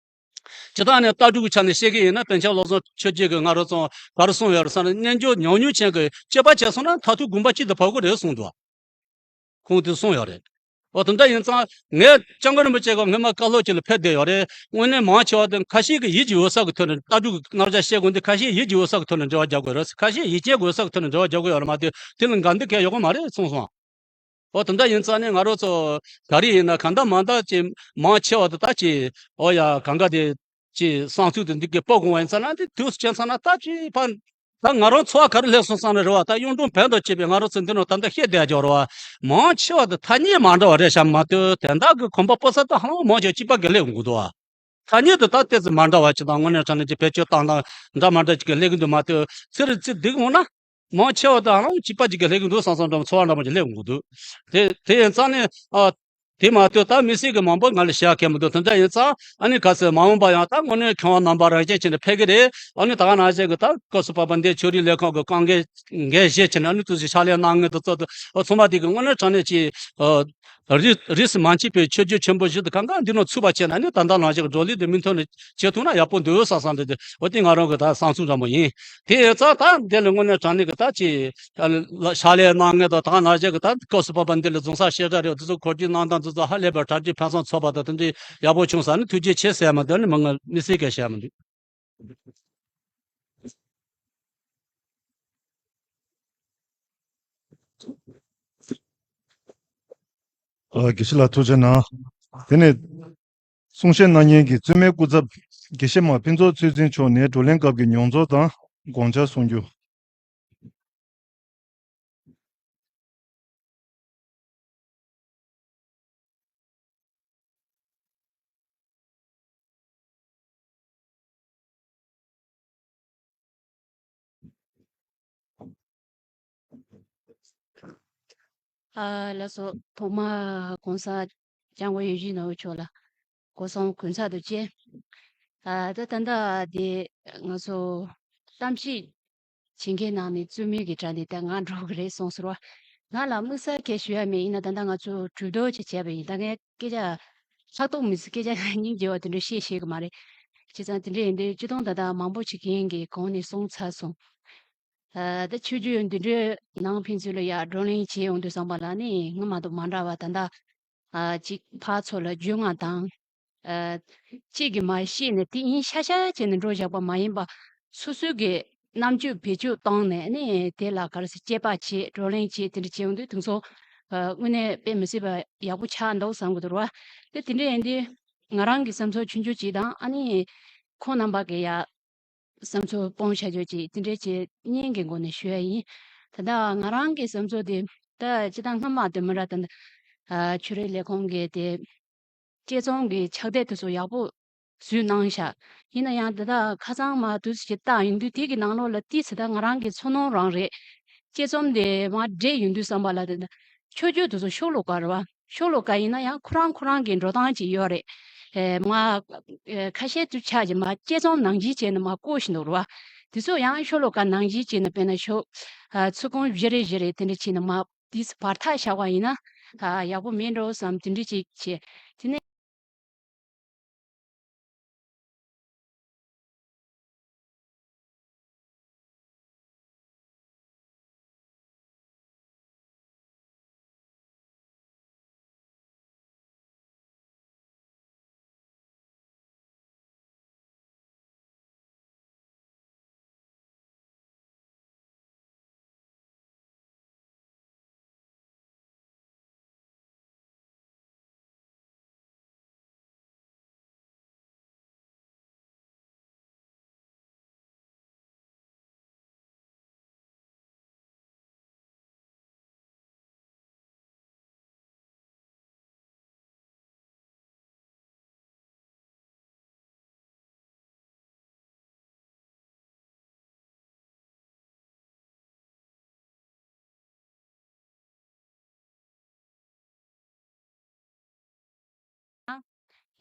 སྤྱི་བཏང་ནས་ལྟ་གྲུབ་ཀྱི་ཆ་ནས་བཤད་ཀྱི་ཡིན་ན་པཎ་ཆེན་བློ་བཟང་ཆོས་རྒྱན་གྱིས་ང་རང་ཚོ་ག་རེ་གསུངས་ཡོད་རེད་ཟེར་ན་རྣལ་འབྱོར་ཉམས་མྱོང་ཅན་གྱི་སྤྱོད་པ་བྱས་སོང་ན་མཐར་ཐུག་དགོངས་པ་གཅིག་ཏུ་བབས་ཀྱི་རེད་གསུངས་འདུག་ཁོང་དེ་གསུངས་ཡོད་རེད། ཨོ་དེ་འདྲ་ཡིན་ཙང་ངས་སྐྱབས་མགོན་རིན་པོ་ཆེ་གི་སྔོན་མ་བཀའ་སློབ་ཅིག་ལ་ཕེབས་བསྡད་ཡོད་རེད། དངོས་གནས་མང་ཆེ་བ་དེ་ཁ་ཤས་ཀྱིས་ཡིད་ཀྱི་འོད་གསལ་གྱི་ཐོག་ནས་ལྟ་གྲུབ་ཀྱི་རྣམ་གཞག་བཤད་དགོས་འདི་ཁ་ཤས་ཡིད་ཀྱི་འོད་གསལ་གྱི་ཐོག་ནས་འགྲེལ་བ་རྒྱག་དགོས་རེད། ཁ་ཤས་ཡིད་ཆེས་ཀྱི་འོད་གསལ་གྱི་ཐོག་ནས་འགྲེལ་བ་རྒྱག་དགོས་ཡོད་རེད་མ་གཏོགས་དེ་ལ་འགལ་འདུ་གང་ཡང་ཡོད་ཀྱི་མ་རེད་གསུངས་སོང་། ཨོ་དེ་འདྲ་ཡིན་ཙང་ནས་ང་རང་ཚོ་ག་རེ་ཡིན་ན་གང་ལྟར་མང་ལྟར་ཅིག་མང་ཆེ་བ་དེ་ད་ཅིག་ཨོ་ཡ་གང་ག་དེ་ཅིག་བསམ་ཚུལ་དེ་འདི་གི་སྤོ་དགོས་པ་ཡིན་ཙང་ན་དེ་དུས་སུ་བྱས་ཙང་ན་ད་ཅིག་ཕ་ད་ང་རང་ཚོ་བ་ག་རེ་སླེབས་སོང་བསམ་ན་རེད་བ། ད་གཡུང་དྲུང་བོན་དང་བཅས་པའི་ང་རང་ཚོ་འདི་ནང་ད་ལྟ་བཤད་བསྡད་ཀྱི་ཡོད་རེད་བ། མང་ཆེ་བ་དེ་ཐ་སྙད་མ་འདྲ་བ་རེད་བཞག་མ་གཏོགས་དོན་དག་གི་གོམས་པ་སྤོ་ས་དེ་ཧ་ལམ་མང་ཆེ་བ་གཅིག་པ་གི་སླེབས་འགྲོ་གི་འདུག་བ། ཐ་སྙད་དེ་ད་ཏོག་ཙམ་མ་འདྲ་བ་ཅིག་དང་དངོས་གནས་དྲང་གནས་ཀྱི་བེད་སྤྱོད་སྟངས་དང་འདྲ་མ་འདྲ་ཅིག་གི་སླེབས་ཀྱི་འདུག་མ་གཏོགས་ཚེ་རེ་ཚེ་འདི་འོང་ན། མང་ཆེ་བ་དང་ཧ་ལམ་གཅིག་པ་གཅིག་གི་སླེབས་ཀྱི་འདུག་བསམ་བསམ་འདྲ་མོ་ཚོར་བ་འདྲ་མོ་ཅིག་སླེབས་ཀྱི་འདུག་དེ་དེ་ཡིན་ཙང་ནས་ཨ། དེ་མ་གཏོགས་ད་མི་སེར་གྱི་མང་པོ་ང་ལ་བཤད་མཁན་མི་འདུག་དེ་འདྲ་ཡིན་ཙང་ཨ་ནི་ག་ཚོད་མ་འོངས་པ་ཡང་ད་དངོས་གནས་མཁས་དབང་རྣམ་པ་རང་བཞིན་ཅན་དེ་ཕེབས་ཀྱི་རེད། ཨ་ནི་ད་ག་ནང་བཞིན་གྱི་ད་སྐབས་སུ་བབས་པ་འདི་ཆོས་རིག་ལས་ཁུངས་ཀྱི་དཀའ་ངལ་འགན་བཞེས་བྱས་ནས་ཨ་ནི་ཏོག་ཙམ་ཕྱག་ལས་གནང་མཁན་དེ་ཚོ་དང་ཚང་མ་དེ་གི་དངོས་གནས་དྲང་གནས་ཀྱི་ཨ། རིས་རིས་སུ་མ་ཆད་པའི་ཆོས་བརྒྱུད་ཆེན་པོ་བཞི་དེ་གང་ག་འདི་ནང་ཚུད་པ་བྱས་ན་ནི་ད་ལྟ་ནང་བཞིན་གྱི་བགྲོ་གླེང་དེ་མུ་མཐུད་ནས་བྱེད་ཐུབ་ན་ཡག་པོ་འདུག་བསམ་བསམ་འདི་འོ་དེ་ང་རང་གི་ད་བསམ་ཚུལ་འདྲ་མོ་ཡིན། དེ་ཡིན་ཙང་ད་འདི་ལ་དངོས་གནས་དྲང་གནས་ཀྱི་ད་ཅི་ཕྱག་ལས་གནང་མཁན་དང་ད་ནང་བཞིན་གྱི་ད་སྐབས་སུ་བབས་པ་འདི་ལ་རྫོང་སར་བཤད་གྲྭ་རེད་འདི་ཚོ་གོ་སྒྲིག་གནང་སྟངས་འདི་ཚོ་ཧ་ལས་པའི་གྲ་སྒྲིག་ཕན་སེམས་ཚོགས་པ་དང་དེ་འདྲའི་ཡག་པོ་བྱུང་ཟེར་ནས་ཐུགས་རྗེ་ཆེ་ཟེར་ཡ་མ་གཏོགས་ནི་མི་ངོ་མི་སེར་གས་བཤད་མི་འདུག་ཨ། དགེ་བཤེས་ལགས་ཐུགས་རྗེ་གནང་། དེ་ནས་གསུང་བཤད་གནང་མཁན་གྱི་བཙུན་མའི་སྐུ་ཚབ་དགེ་བཤེས་མ་ཕུན་ཚོགས་ཚུལ་འཛིན་མཆོག་ནས་བགྲོ་གླེང་སྐབས་ཀྱི་མྱོང་ཚོར་དང་དགོངས་འཆར་གསུང་རྒྱུ། ཨ་ལགས་སོ། ཐོག་མ་གོང་ས་སྐྱབས་མགོན་ཡིད་བཞིན་ནོར་བུ་མཆོག་ལ་སྐུ་གཟུགས་གོང་ས་དུ་བཅས། ཨ་ད་ད་ལྟ་དེ་ང་ཚོ་གཏམ་བཤད་བྱེད་མཁན་ནང་ནས་རྩོད་མེད་ཀྱི་གྲས་འདི་ད་ང་འགྲོ་གི་རེད་གསུངས་སོང་བ། ང་ལ་དམིགས་བསལ་གང་ཞུ་ཡ་མེད། ཡིན་ན་ད་ལྟ་ང་ཚོ་གྲོས་བསྡུར་ཅིག་བྱས་པ་ཡིན། ད་ངས་སྐད་ཆ་ལྷག་ཏུ་མི་སྲིད་སྐད་ཆ་སྙིང་རྗེ་བ་དེ་འདྲ་བཤད་ཤེས་གི་མ་རེད། བྱས་ཙང་དེ་འདྲ་ཡིན་དུས་སྤྱིར་བཏང་ད་ལྟ་མང་པོ་ཅིག་གིན་གི་གོང་ནས་གསུངས་ཚར་སོང་། ཨ་ད་ཆོས་བརྒྱུད་འདི་འདྲའི་ནང་ཕན་ཚུན་ལ་ཡ་བགྲོ་གླེང་བྱེད་ཡོང་དུས་ཙམ་པ་ལ་ནི་སྔོན་མ་དང་མ་འདྲ་བ་ད་ལྟ་ཨ་ཅིག་ཕར་ཚུར་ལ་རྒྱུས་མངའ་དང་། ཨ་གཅིག་གིས་མར་བཤད་ནས་དེ་ཡིན་ཤག་ཤག་བྱས་ནས་འགྲོ་བཞག་པ་མ་ཡིན་པ། སོ་སོའི་གི་རྣམ་དཔྱོད་བེད་སྤྱོད་བཏང་ནས་ནི་དེ་ལ་ག་རེ་ཟེར་དཔྱད་པ་བྱེད། བགྲོ་གླེང་བྱེད། དེ་འདྲ་བྱེད་ཡོང་དུས་དེང་སང་ཨ་དངོས་གནས་དཔེ་མི་སྲིད་པ་ཡག་པོ་ཆགས་འདུག་བསམ་གི་འདུག་ར། དེ་དེ་འདྲ་ཡིན་དུས་ང་རང་གི་བསམ་ཚུལ་ཆུང་ཆུང་ཅིག་དང་། ཨ་ནི་ཁོང་རྣམ་པ་གི་ཡ་བསམ་ཚུལ་སྤོང་བྱ་རྒྱུ་ཅིག་དེ་འདྲའི་ཆེད་གཉིས་ཀྱི་སྒོ་ནས་ཞུ་ཡ་ཡིན། ད་ལྟ་ང་རང་གི་བསམ་ཚུལ་དེ་ད་སྤྱིར་བཏང་སྔ་མ་དེ་མི་ར་ད་ཨ་ཆོས་རིག་ལས་ཁུངས་ཀྱི་དེ་དཔྱད་རྩོམ་གྱི་ཕྱག་དེབ་དེ་ཚོ་ཡག་པོ་བཟོས་གནང་ཤག་ཡིན་ན་ཡང་ད་ལྟ་ཁ་སང་མ་དུས་ཚོད་ཅིག་བལྟས་ཡོང་དུས་དེ་གི་ནང་ལོགས་ལ་ཏོག་ཙམ་ད་ང་རང་གི་ཚོར་སྣང་རང་རེད། དཔྱད་རྩོམ་དེ་མར་བསྒྲིགས་ཡོང་དུས་ཙམ་པ་ལ་དེ་ཆོས་བརྒྱུད་དེ་ཚོ་ཤོ་ལོ་ཀ་རེད་བ། ཤོ་ལོ་ཀ་ཡིན་ན་ཡང་ཁོ་རང་ཁོ་རང་གི་འགྲོ་སྟངས་ཅིག་ཡོད་རེད། ཨེ་མ་ཨེ་ཁ་ཤས་དུ་ཆ་ཅིག་མ་དཔྱད་རྩོམ་ནང་བཞིན་བྱས་ནས་མ་བཀོད་བཞིན་འདུག་རེད་བ། དེ་ཚོ་ཡང་ཤོ་ལོ་ཀ་ནང་བཞིན་བྱས་ནས་དཔེར་ན་ཤོ་ཨ་ཚིག་ཁོངས་བཞི་རེ་བཞི་རེ་དེ་འདྲ་བྱས་ནས་མ་དེ་བར་ཐག་བཞག་པ་ཡིན་ན་ཨ་ཡག་པོ་མེད་འགྲོ་བསམ་དེ་འདྲ་ཅིག་བྱས། དེ་ནས།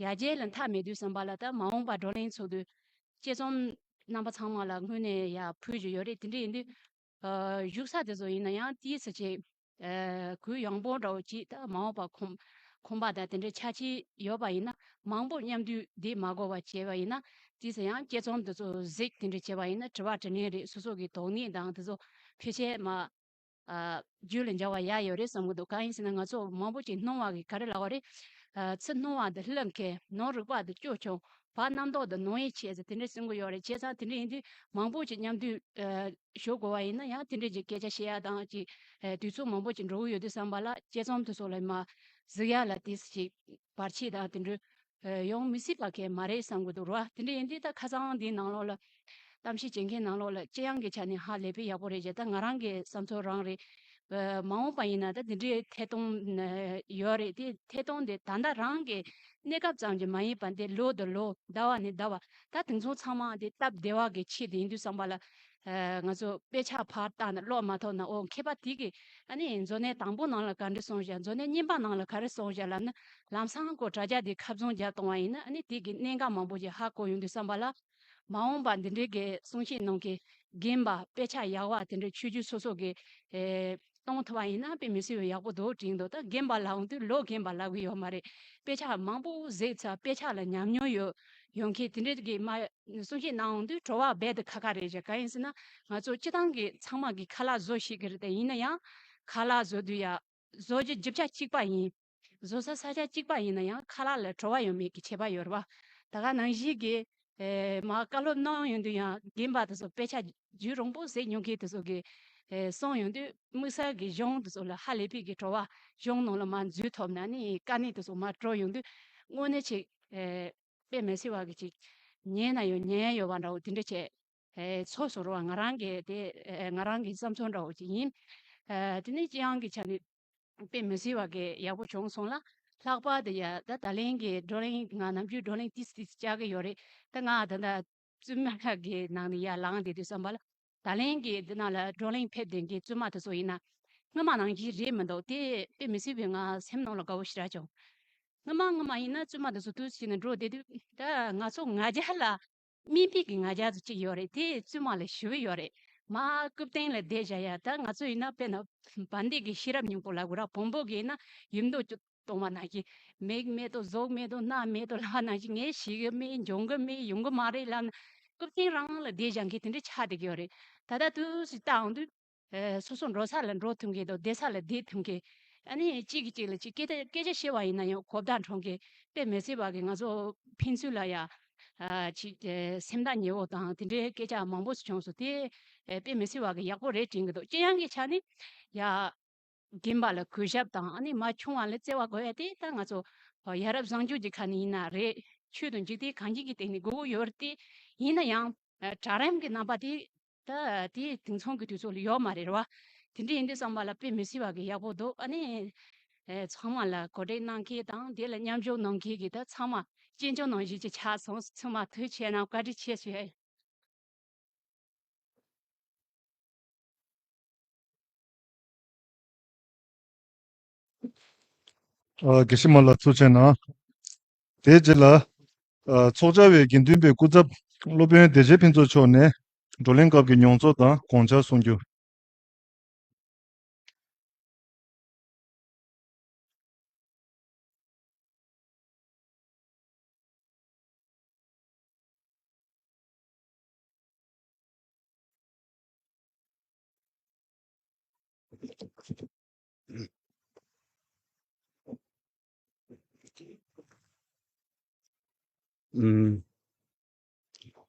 ཡར་རྒྱས་ལ་མཐའ་མེད་དུས་ཙམ་པ་ལ་ད་མ་འོངས་པ་བགྲོ་གླེང་ཚོགས་དུས་དཔྱད་རྩོམ་རྣམ་པ་ཚང་མ་ལ་དངོས་གནས་ཡར་ཕུལ་བཞིན་ཡོད་རེད། དེ་འདྲ་ཡིན་དུས་ཨ་བཞུགས་ས་དེ་ཚོ་ཡིན་ན་ཡང་ཏོག་ཙམ་ཅིག་ཨ་གུ་ཡངས་པོ་འདྲ་བོ་ཅིག་ད་མ་འོངས་པ་ཁོམ་ཁོམ་པ་དང་དེ་འདྲའི་ཆ་རྐྱེན་ཡོད་པ་ཡིན་ན་མང་པོ་མཉམ་དུ་བསྡད་མ་དགོས་པ་བྱས་པ་ཡིན་ན། ཏོག་ཙམ་ཡང་དཔྱད་རྩོམ་དེ་ཚོ་གཟིགས་དེ་འདྲ་བྱས་པ་ཡིན་ན་དྲི་བ་དྲིས་ལན་རེད། སོ་སོ་གི་དོགས་གནད་དང་དེ་ཚོ་ཕལ་ཆེར་མ་ཨ་རྒྱུད་ལ་འཇགས་པ་ཡག་ཡོད་རེད་བསམ་གི་འདུག་གང་ཡིན་ཟེར་ན་ང་ཚོ་མང་པོ་ཅིག་སྣང་བ་གི་ག་རེ་ལབ་པ་རེད། ཨ་ཚུར་སྣང་བ་འདི་ལྷུག་མཁན། ནང་རིག་པ་འདི་སྐྱོ་ཆུང་། བར་རྣམ་རྟོག་འདི་ནང་ཡིད་ཆེས་ཟེར་དེ་འདྲ་གསུང་གི་ཡོད་རེད། བྱས་ཙང་དེ་འདྲ་ཡིན་དུས་མང་པོ་ཅིག་མཉམ་དུ་ཨ་བཞུགས་དགོས་པ་ཡིན་ན་ཡང་དེ་འདྲ་ཅིག་སྐད་ཆ་བཤད་ཡ་དང་ཅིག་ཨ་དུས་ཚོད་མང་པོ་ཅིག་འགྲོ་གི་ཡོད་དུས་ཙམ་པ་ལ་དཔྱད་རྩོམ་དེ་ཚོ་ལ་མ་གཟིགས་ཡ་ལ་ཏོག་ཙམ་ཅིག་བར་ཆད་དང་དེ་འདྲ་ཡོང་མི་སྲིད་པ་གང་མ་རེད་བསམ་གི་འདུག་ར། དེ་འདྲ་ཡིན་དུས་ད་ཁ་སང་འདིའི་ནང་ལོགས་ལ་གཏམ་བཤད་བྱེད་མཁན་ནང་ལོགས་ལ་སྤྱི་ཡོངས་ཀྱི་ཆ་ནས་ཧ་ལས་པའི་ཡག་པོ་རེད་ཅེས། ད་ང་རང་གི་བསམ་ཚུལ་རང་རེད། མ་འོངས་པ་ཡིན་ན་ད་དེ་འདྲའི་ཐད་གཏོང་ཡོད་རེད། དེ་ཐད་གཏོང་དེ་ད་ལྟ་རང་གི་གནས་སྐབས་ཙམ་གྱིས་མ་ཡིན་པ་འདི་ལོ་དང་ལོ་ཟླ་བ་ནས་ཟླ་བ་ད་དེང་སང་ཚང་མ་དེ་སྟབས་བདེ་བ་གི་ཆེད་དུ་ཡིན་དུས་ཙམ་པ་ལ། ང་ཚོ་དཔེ་ཆ་ཕར་བལྟས་ན་ཀློག་མ་ཐུབ་ན། འོ་མཁས་པ་དེ་གིས་ཨ་ནི་མཛོད་གནས་དང་པོ་ནང་ལ་ག་འདྲ་གསུངས་བཞག་མཛོད་གནས་གཉིས་པ་ནང་ལ་ག་རེ་གསུངས་བཞག་ལབ་ན། ལམ་སང་ཁོ་དྲ་རྒྱ་དེ་ཁ་བཟུང་རྒྱག་གཏོང་བ་ཡིན་ན་ཨ་ནི་དེ་གི་གནད་འགག་མང་པོ་ཞིག་ཧ་གོ་ཡོང་དུས་ཙམ་པ་ལ། མ་འོངས་པ་འདི་འདྲའི་གི་གསུང་བཤད་གནང་མཁན་རྒན་པ་དཔེ་ཆ་ཡག་པ་དེ་འདྲ་ཆོས་བརྒྱུད་སོ་སོ་གི་ཨེ་གཏོང་ཐུབ་པ་ཡིན་ན་དཔེ་མི་སྲིད་པའི་ཡག་པོ་འདུག་དྲན་འདུག་ད་རྒན་པ་ལབ་འོང་དུས་ལོ་རྒན་པ་ལབ་གི་ཡོད་མ་རེད། དཔེ་ཆ་མང་པོ་གཟིགས་ཚར། དཔེ་ཆ་ལ་ཉམས་མྱོང་ཡོད་ཡོད་མཁན་དེ་འདྲ་གི་མ་གསུང་བཤད་གནང་འོང་དུས་བྲོ་བ་རྦད་དེ་ཁ་ཁ་རེད་ཅེས། གང་ཡིན་ཟེར་ན་ང་ཚོ་སྤྱི་བཏང་གི་ཚང་མ་གི་ཁ་ལག་བཟོ་ཤེས་ཀྱི་རེད། དེ་ཡིན་ན་ཡང་ཁ་ལག་བཟོ་དུས་ཡ་བཟོ་རྒྱུ་རྒྱུ་ཆ་གཅིག་པ་ཡིན། བཟོ་ས་ས་ཆ་གཅིག་པ་ཡིན་ན་ཡང་ཁ་ལག་ལ་བྲོ་བ་ཡོད་མེད་ཀྱི་ཁྱད་པར་ཡོད་རེད་བ། ད་ག་ནང་བཞིན་གྱི་ཨེ་མ་བཀའ་སློབ་གནང་ཡོང་དུས་ཡང་རྒན་པ་དེ་ཚོ་དཔེ་ཆ་རྒྱུན་རིང་པོ་གཟིགས་མྱོང་མཁན་དེ་ཚོ་གི་ཨེ་གསུང་ཡོང་དུས་དམིགས་བསལ་གྱི་གཞུང་དེ་ཚོ་ལ་ཧ་ལས་པའི་གི་བྲོ་བ། གཞུང་ནང་ལ་མར་འཛུལ་ཐུབ་ན་ནི་དཀའ་གནད་དེ་ཚོ་མར་གྲོལ་ཡོང་དུས་དངོས་གནས་ཅིག་ཨེ་དཔེ་མི་སྲིད་པ་གི་ཅིག་ཉན་ན་ཡང་ཉན་ཡ་ཡོད་པ་འདྲ་བོ་དེ་འདྲ་བྱས། ཨེ་ཚོར་སོང་ར་བ། ང་རང་གི་དེ་ཨེ་ང་རང་གི་བསམ་ཚུལ་འདྲ་བོ་ཅིག་ཡིན། ཨེ་དེ་ནས་སྤྱི་ཡོངས་ཀྱི་ཆ་ནས་དཔེ་མི་སྲིད་པ་གི་ཡག་པོ་བྱུང་སོང་ལ། ལྷག་པར་དུ་ཡ་ད་ད་ལན་གྱི་བགྲོ་གླེང་། ང་ནམ་རྒྱུན་བགྲོ་གླེང་ཏིས་ཏིས་བཅར་གི་ཡོད་རེད། ད་ང་ད་ད་བཙུན་མ་གི་ནང་ནས་ཡར་ལངས་བསྡད་དུས་ཙམ་པ་ལ། ད་ལན་གྱི་འདི་ནང་ལ་བགྲོ་གླེང་ཕེབས་བསྡད་མཁན་བཙུན་མ་དེ་ཚོ་ཡིན་ན། སྔ་མ་ནང་བཞིན་རེད་མི་འདུག་དེ་དཔེ་མི་སྲིད་པའི་ང་སེམས་ནང་ལ་དགའ་བོ་ཞེ་དྲག་བྱུང་། སྔ་མ་སྔ་མ་ཡིན་ན་བཙུན་མ་དེ་ཚོ་དུས་ཕྱིན་ནས་འགྲོ་བསྡད་དུས་ད་ང་ཚོ་ང་རྒྱལ་ལ་དམིགས་པའི་གི་ང་རྒྱལ་ཚོ་གཅིག་ཡོད་རེད། དེ་བཙུན་མ་ལ་ཞེ་པོ་ཡོད་རེད། མ་རྐུབ་སྟེང་ལ་བསྡད་བཞག་ཡ། ད་ང་ཚོ་ཡིན་ན་དཔེར་ན་བན་དེ་གི་ཤེས་རབ་སྙིང་པོ་ལབ་དགོས་ར། བོན་པོ་གི་ཡིན་ན་ཡིབ་མདོ་གཏོང་བ་ནང་བཞིན་མིག་མེད་དོ་གཟུགས་མེད་དོ་སྣ་མེད་དོ་ལབ་ནང་བཞིན་ངས་ཤི་གི་མེད། འབྱུང་གི་མེད། ཡོང་གི་མ་རེད་ལབ་ན་རྐུབ་སྟེང་རང་ལ་བསྡད་བཞག་མཁན་དེ་འདྲ་ཆགས་བསྡད་ཀྱི་ཡོད་རེད། ད་ལྟ་དུས་སུ་ལྟ་འོང་དུས། ཨེ། སོ་སོ་འགྲོ་ས་ལ་འགྲོ་ཐུབ་མཁན་དང་བསྡད་ས་ལ་བསྡད་ཐུབ་མཁན། ཨ་ནི་གཅིག་གིས་གཅིག་ལ་གཅིག་སྐད་ཆ་སྐད་ཆ་བཤད་པ་ཡིན་ན་ཡང་གོ་བརྡ་འཕྲོད་མཁན། དཔེ་མི་སྲིད་པ་གི་ང་ཚོ་ཕན་ཚུན་ལ་ཡ། ཨ། ཅིག་ཨེ། སེམས་ཐག་ཉེ་བོ་དང་དེ་འདྲའི་སྐད་ཆ་མང་པོ་ཞིག་བྱུང་སོང་། དེ་ཨེ། དཔེ་མི་སྲིད་པ་གི་ཡག་པོ་རེད་དྲན་གྱི་འདུག་སྤྱི་ཡོངས་ཀྱི་ཆ་ནས་ཡ། རྒན་པ་ལ་གུས་ཞབས་དང་། ཨ་ནི་མ་ཆུང་བ་ལ་བརྩེ་བ་དགོས་ཡ་དེ་ད་ང་ཚོ་ཡ་རབས་བཟང་སྤྱོད་ཀྱི་ཁ་ནས་ཡིན་ན་རེད། ཆོས་དང་འཇིག་རྟེན་གང་ཅིའི་སྟེང་ནས་དགོས་ཀྱི་ཡོད་རེད་དེ། ཡིན་ན་ཡང་གྲལ་རིམ་གྱི་རྣམ་པ་དེ་ད་དེ་དེང་སང་གི་དུས་ཚོད་ལ་ཡོད་མ་རེད་ར་བ། དེ་འདྲ་ཡིན་དུས་ཙམ་པ་ལ་དཔེ་མི་སྲིད་པ་གི་ཡག་པོ་འདུག་ཨ་ནི་ཚང་མ་ལ་གོ་སྒྲིག་གནང་མཁན་དང་དེ་ལ་མཉམ་ཞུགས་གནང་མཁན་གྱི་ད་ཚང་མ་གཅེན་གཅུང་ནང་བཞིན་གྱི་ཆགས་སོང་། ཚང་མ་ཐུགས་རྗེ་གནང་། བཀའ་དྲིན་ཆེ་ཞུ། ཨ། དགེ་བཤེས་མ་ལགས་ཐུགས་རྗེ་གནང་། དེའི་རྗེས་ལ། ཨ། ཚོགས་བཅར་བའི་དགེ་འདུན་པའི་སྐུ་ཚབ་སློབ་དཔོན་བདེ་ཆེན་ཕུན་ཚོགས་མཆོག་ནས་བགྲོ་གླེང་སྐབས་ཀྱི་མྱོང་ཚོར་དང་དགོངས་འཆར་གསུང་རྒྱུ། ཨུམ།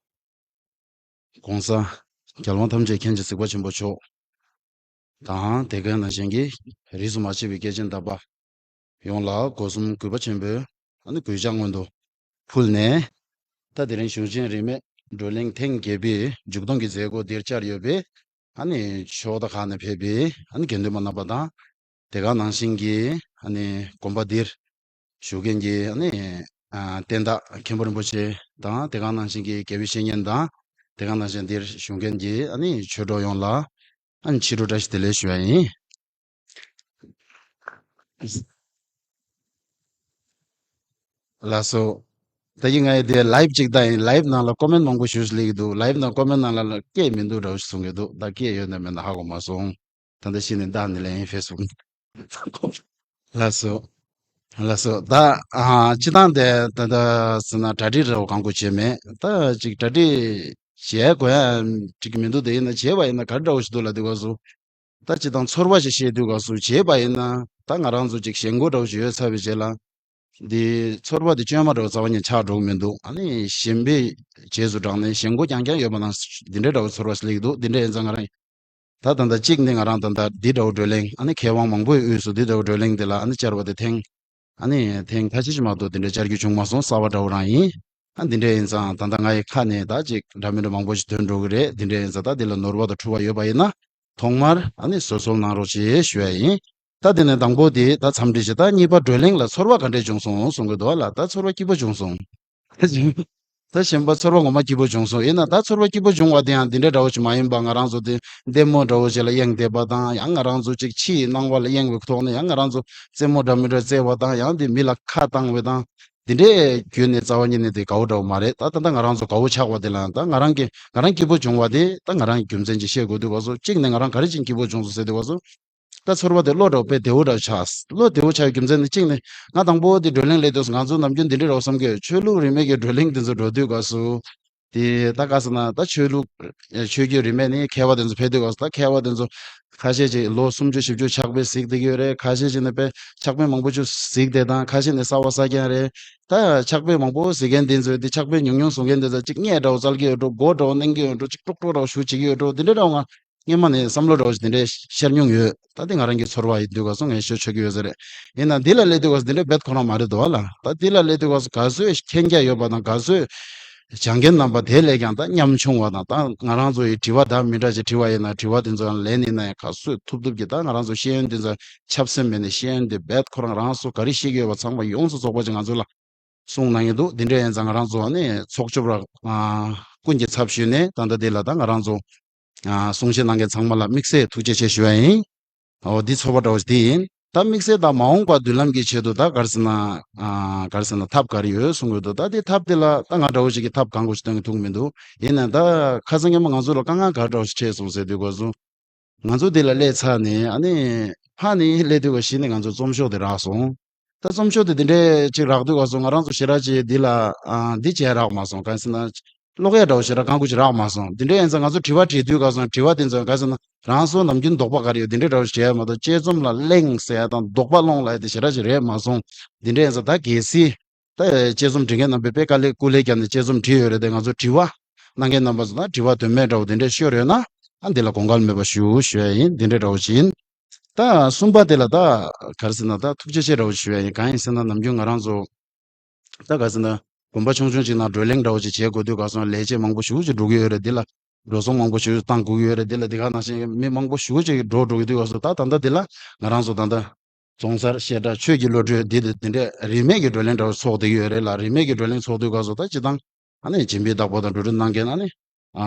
གོང་ས་རྒྱལ་དབང་ཐམས་ཅད་མཁྱེན་ཅིང་གཟིགས་པ་ཆེན་པོ་མཆོག་དང་། དེ་ག་ནང་བཞིན་གྱི་རིས་སུ་མ་ཆད་པའི་སྐྱེས་ཆེན་དམ་པ་ཡོངས་ལ་སྒོ་གསུམ་གུས་པ་ཆེན་པོས་ཨ་ནི་གུས་ཕྱག་སྔོན་དུ་ཕུལ་ནས། ད་དེ་རིང་གཞུང་ཆེན་རིས་མེད་བགྲོ་གླེང་ཐེངས་བརྒྱད་པའི་མཇུག་སྡོམ་གྱི་མཛད་སྒོ་འདིར་བཅར་ཡོད་པའི་ཨ་ནི་ཕྱོགས་མཐའ་ཁག་ནས་ཕེབས་པའི་ཨ་ནི་དགེ་འདུན་པ་རྣམ་པ་དང་། དེ་ག་ནང་བཞིན་གྱི་ཨ་ནི་དགོན་པ་འདིར་བཞུགས་མཁན་གྱི་ཨ་ནི་ཨ་བསྟན་བདག་མཁན་པོ་རིན་པོ་ཆེ་དང་། དེ་ག་ནང་བཞིན་གྱི་དགེ་བའི་བཤེས་གཉེན་དང་། དེ་ག་ནང་བཞིན་འདིར་བཞུགས་མཁན་གྱི་ཨ་ནི་ཆོས་གྲོགས་ཡོངས་ལ་ཨ་ནི་ཕྱི་དྲོ་བཀྲ་ཤིས་བདེ་ལེགས་ཞུ་བ་ཡིན། ལགས་སོ། ད་གིན་ངས་དེ་ལའིབ་ཅིག་བལྟས་ཡིན། ལའིབ་ནང་ལ་ཀོ་མེན་མང་པོ་ཞེ་པོ་ཅིག་སླེབས་ཀྱི་འདུག་ལའིབ་ནང་ཀོ་མེན་ནང་ལ་སྐད་མི་འདུག་འདྲ་བོ་ཞིག་གསུང་གི་འདུག་ད་སྐད་ཡོད་ན་མེད་ན་ཧ་གོ་མ་སོང་། ད་ལྟ་གཞི་ནས་བདག་ནི་ལས་ཡིན་ཕེ་སི་བུག་ལགས་སོ། ལགས་སོ། ད་ཨ་སྤྱིར་བཏང་དེ་ད་ལྟ་ཟེར་ན་གྲ་སྒྲིག་རེ་བ་གང་དགོས་བྱས་མེད། ད་ཅིག་གྲ་སྒྲིག་བྱེད་དགོས་ཡ་འགྲིག་གི་མི་འདུག་དེ་ཡིན་ན་བྱས་པ་ཡིན་ན་ག་རེ་འདྲ་བོ་ཞིག་འདུག་ལབ་དུས་སྐབས་སུ། ད་སྤྱིར་བཏང་ཚོར་བ་ཞིག་བཤད་དུས་སྐབས་སུ་བྱས་པ་ཡིན་ན། ད་ང་རང་ཚོ་ཅིག་ཞེན་ཁོག་འདྲ་བོ་ཞིག་ཡོད་ཚར་བའི་རྗེས་ལ། འདི་ཚོར་བ་འདི་བཅོས་མ་འདྲ་བོ་རྩ་བ་ཉིད་ཆགས་འགྲོ་གི་མི་འདུག་ཨ་ནི་ཞེན་པའི་རྗེས་སུ་འབྲངས་ནས་ཞེན་ཁོག་རྐྱང་རྐྱང་ཡོད་པ་ནང་འདི་འདྲའི་འདྲ་བོ་ཚོར་བ་ཞིག་སླེབས་ཀྱི་འདུག་འདི་འདྲ་ཡིན་ཙང་ང་རང་ད་ད་ལྟ་གཅིག་ནས་ང་རང་ད་ལྟ་འདི་འདྲ་བོ་བགྲོ་གླེང་། ཨ་ནི་མཁས་དབང་མང་པོའི་དབུས་སུ་འདི་འདྲ་བོ་བགྲོ་གླེང་འདི་ལ་ཨ་ནི་བཅར་བ་དེ་ཐེངས་ཨ་ནི་ཐེངས་ཁ་ཤས་ཤིག་མ་གཏོགས་འདི་འདྲ་བཅར་རྒྱུ་བྱུང་མ་སོང་། གསར་པ་འདྲ་བོ་རང་ཡིན། ཨ་འདི་འདྲ་ཡིན་ཙང་ད་ལྟ་ང་ཡི་ཁ་ནས་ད་ཅིག་འདྲ་མི་འདྲ་མང་པོ་ཞིག་ཐོན་འགྲོ་གི་རེད། འདི་འདྲ་ཡིན་ཙང་ད་འདི་ལ་ནོར་བ་དང་འཁྲུལ་བ་ཡོད་པ་ཡིན་ན་ཐོག་མར་ཨ་ནི་བཟོད་གསོལ་གནང་རོགས་ཞེས་ཞུ་ཡ་ཡིན། ད་དེ་ནས་དང་པོ་དེ་ད་འཚམས་འདྲི་བྱེད། ད་གཉིས་པ་བགྲོ་གླེང་ལ་ཚོར་བ་ག་འདྲས་བྱུང་སོང་གསུང་གི་འདུག་ལ། ད་ཚོར་བ་སྐྱིད་པོ་བྱུང་སོང་། ད་གཞན་པ་ཚོར་བ་ངོ་མ་སྐྱིད་པོ་བྱུང་སོང་། ཡིན་ན་ད་ཚོར་བ་སྐྱིད་པོ་བྱུང་བ་དེ་ཡང་འདི་འདྲ་འདྲ་བོ་ཞིག་མ་ཡིན་པ། ང་རང་ཚོ་དེ་ལྟད་མོ་འདྲ་བོ་ཞིག་ལ་གཡེང་བསྡད་པ་དང་། ཡང་ང་རང་ཚོ་ཅིག་ཕྱིའི་སྣང་བ་ལ་གཡེང་བའི་ཐོག་ནས་ཡང་ང་རང་ཚོ་རྩེད་མོ་འདྲ་མི་འདྲ་རྩེ་བ་དང་། ཡང་དེ་མི་ལ་ཁ་བཏང་བ་དང་། དེ་འདྲའི་བརྒྱུད་ནས་རྩ་བ་ཉིད་ནས་དེ་དགའ་བོ་འདྲ་བོ་མ་རེད། ད་ད་ལྟ་ང་རང་ཚོ་དགའ་བོ་ཆགས་པ་དེ་ལ་ད་ང་རང་གི་ང་རང་སྐྱིད་པོ་བྱུང་བ་དེ་ད་ང་རང་གི་རྒྱུ་མཚན་ཅིག་བཤད་དགོས་དུས་སྐབས་སུ། གཅིག་ནས་ང་རང་ག་རེ་བྱས་ནས་སྐྱིད་པོ་བྱུང་སོང་ཟེར་དུས་སྐབས་སུ། ད་ཚོར་བ་དེ་བློ་འདྲ་བོ་དཔེ་བདེ་བོ་འདྲ་བོ་ཆགས། བློ་བདེ་བོ་ཆགས་ཡོད་རྒྱུ་མཚན་ནི་གཅིག་ནི་ང་དང་པོ་དེ་བགྲོ་གླེང་སླེབས་དུས་སུ་ང་ཚོ་ནམ་རྒྱུན་འདི་འདྲའི་འདྲ་བོ་བསམ་གྱི་ཡོད། ཆོས་ལུགས་རིས་མེད་ཀྱི་བགྲོ་གླེང་དེ་ཚོ་འགྲོ་དུས་སྐབས་སུ། དེ་ད་ག་ཟེར་ན་ད་ཆོས་ལུགས་ཆོས་བརྒྱུད་རིས་མེད་ནས་མཁས་པ་དེ་ཚོ་ཕེབས་དུས་སྐབས་སུ། ད་མཁས་པ་དེ་ཚོ་ཁ་ཤས་ཅིག་ལོ་སུམ་ཅུ་བཞི་བཅུ་ཕྱག་དཔེ་གཟིགས་བསྡད་ཀྱི་ཡོད་རེད། ཁ་ཤས་ཅིག་ནི་དཔེ་ཕྱག་དཔེ་མང་པོ་ཅིག་གཟིགས་བསྡད་དང་། ཁ་ཤས་ནི་གསར་བ་གསར་རྐྱང་རེད། ད་ཕྱག་དཔེ་མང་པོ་གཟིགས་མཁན་དེ་ཚོས་དེ་ཕྱག་དཔེ་ཉུང་ཉུང་གཟིགས་མཁན་དེ་ཚོ་ཅིག་བརྙས་འདྲ་བོ་བཙལ་གྱི་ཡོད་འགྲོ། མགོ་འདྲ་བོ་གནོན་གྱི་ཡོད་འགྲོ། ཅིག་ཀྲོག་ཀྲོག་འདྲ་བོ་ཞུ་བྱེད་ཀྱི་ཡོད་འགྲོ། དེ་འདྲ་འདྲ་བོ་ང་སྔོན་མ་ནས་བསམ་བློ་འདྲ་བོ་ཞིག་དེ་འདྲས་ཤར་མྱོང་ཡོད། ད་དེ་ང་རང་གི་ཚོར་བ་ཡིན་དུས་སྐབས་སུ་ངས་ཤོད་ཆོད་ཀྱི་ཡོད་ས་རེད། ཡིན་ན་འདི་ལ་སླེབས་དུས་སྐབས་སུ་འདི་འདྲ་རྦད་ཁོ་རང་མ་རེད་འདུག་བ་ལ། ད་འདི་ལ་སླེབས་དུས་སྐབས་སུ་ག་ཚོད་མཁྱེན་རྒྱ་ཡོད་པ་དང་། ག་ཚོད་སྦྱང་མཁན་རྣམ་པ་དེ་ལས་ཀྱང་ད་ཉམ་ཆུང་བ་དང་། ད་ང་རང་ཚོ་ཡི་དྲི་བ་འདྲ་མི་འདྲ་ཅིག་དྲི་བ་ཡིན་ན་དྲི་བ་དེ་ཚོ་ཡང་ལན་ཡིན་ན་ཡང་ག་ཚོད་ཐུབ་ཐུབ་ཀྱི། ད་ང་རང་ཚོ་ཤེས་ཡོན་དེ་ཚོ་ཆབ་སྲིད་མེད་ནས་ཤེས་ཡོན་དེ་རྦད་ཁོ་རང་རང་སོ་ག་རེ་ཤེས་ཀྱི་ཡོད་པ་ཚང་མ་ཡོངས་སུ་རྫོགས་པ་ཅིག་ང་ཚོ་ལ་གསུངས་གནང་གི་འདུག་དེ་འདྲ་ཡིན་ཙང་ང་རང་ཚོ་ནི་ཚོགས་ཆུང་ར་ཀུན་གྱི་ཚབ་ཞུས་ནས་ད་ལྟ་འདི་ལ་ད་ང་རང་ཚོ་གསུང་བཤད་གནང་མཁན་ཚང་མ་ལ་དམིགས་བསལ་ཐུགས་རྗེ་ཆེ་ཞུ་བ་ཡིན། འོ་འདི་ཚོགས་པ་འདྲ་བོ་ཞིག་འདི་ཡིན། ད་དམིགས་བསལ་ད་མ་འོངས་པ་མདུན་ལམ་གྱི་ཆེད་དུ་ད་ག་རེ་ཟེར་ན། ཨ་ག་རེ་ཟེར་ན་ཐབས་ག་རེ་ཡོད་གསུང་གི་འདུག་ད་དེ་ཐབས་དེ་ལ་ད་ང་འདྲ་བོ་ཞིག་གིས་ཐབས་གང་དགོས་ཞིག་སྟོན་གྱི་ཐུག་མི་འདུག་ཡིན་ནའི་ད་ཁ་སང་ཉིན་མོ་ང་ཚོ་ལ་དཀའ་ངལ་ག་འདྲ་བོ་ཞིག་འཕྲད་སོང་ཟེར་དུས་སྐབས་སུ། ང་ཚོ་འདི་ལ་སླེབས་ཚར་ནས་ཨ་ནི་ཕར་ནས་སླེབས་དུས་སྐབས་གཞི་ནས་ང་ཚོ་རྩོམ་ཤོག་དེ་རག་སོང་། ད་རྩོམ་ཤོག་དེ་འདི་འདྲས་ཅིག་རག་དུས་སྐབས་སུ་ང་རང་ཚོ་ཞེ་དྲག་ཅིག་འདི་ལ་ཨ་འདི་བྱས་རག་མ་སོང་ག་རེ་ཟེར་ན། ཀློག་ཡ་འདྲ་བོ་ཞེ་དྲག་གང་དགོས་ཅིག་རག་མ་སོང་། འདི་འདྲས་ཡིན་ཙང་ང་ཚོ་དྲི་བ་དྲིས་དུས་སྐབས་སུ་དྲི་བ་དེ་ཚོ་ག་རེ་ཟེར་ན། རང་སོ་ནམ་རྒྱུན་དོགས་པ་ག་རེ་ཡོད་འདི་འདྲས་འདྲ་བོ་ཞིག་བྱས་ཡ་མ་གཏོགས་དཔྱད་རྩོམ་ལ་གླེང་ཟེར་ཡ་དང་དོགས་པ་སློང་ལ་ཡ་དེ་ཞེ་དྲག་ཅིག་རེད་མ་སོང་། འདི་འདྲས་ཡིན་ཙང་ད་གལ་སྲིད་ད་དཔྱད་རྩོམ་འབྲི་མཁན་རྣམ་པས་དཔེ་དཀའ་ལས་སྐུ་ལས་བརྒྱབ་ནས་དཔྱད་རྩོམ་བྲིས་ཡོད་རེད་དེ། ང་ཚོ་དྲི་བ་གནང་མཁན་རྣམ་པ་ཚོ་དང་དྲི་བ་དོན་མེད་འདྲ་བོ་འདི་འདྲས་ཤོར་ཡོད་ན་ཨ་འདི་ལ་དགོངས་འགལ་མེད་པ་ཞུ་ཞུ་ཡ་ཡིན། འདི་འདྲས་འདྲ་བོ་ཞིག་ཡིན། ད་གསུམ་པ་དེ་ལ་ད་ག་རེ་ཟེར་ན་ད་ཐུགས་རྗེ་ཆེ་འདྲ་བོ་ཞུ་ཡ་ཡིན། གང་ཡིན་ཟེར་ན་ནམ་རྒྱུན་ང་རང་ཚོ་ད་ག་རེ་ཟེར་ན་དགོན་པ་ཆུང་ཆུང་ཅིག་ནང་བགྲོ་གླེང་འདྲ་བོ་ཅིག་བྱེད་དགོས་དུས་སྐབས་སུ་ལས་བྱེད་མང་པོ་ཞེ་པོ་ཅིག་འགྲོ་གི་ཡོད་རེད། འདི་ལ་འགྲོ་སོང་མང་པོ་ཞེ་པོ་ཅིག་བཏང་དགོས་ཀྱི་ཡོད་རེད། འདི་ལ་འདི་ག་ནང་བཞིན་མི་མང་པོ་ཞེ་པོ་ཅིག་འགྲོ་འགྲོ་གི་དུས་སྐབས་སུ་ད་ད་ལྟ་འདི་ལ་ང་རང་ཚོ་ད་ལྟ་རྫོང་སར་བཤད་གྲྭ་ཆོས་ཀྱི་བློ་གྲོས་འདི་དེ་འདི་འདྲས་རིས་མེད་ཀྱི་བགྲོ་གླེང་འདྲ་བོ་ཚོགས་བསྡད་ཀྱི་ཡོད་རེད་ལ། རིས་མེད་ཀྱི་བགྲོ་གླེང་ཚོགས་དུས་སྐབས་སུ་ད་སྤྱིར་བཏང་ཨ་ནི་སྦྱིན་པའི་བདག་པོ་དང་འགྲོ་གྲོན་གནང་མཁན་ཨ་ནི་ཨ་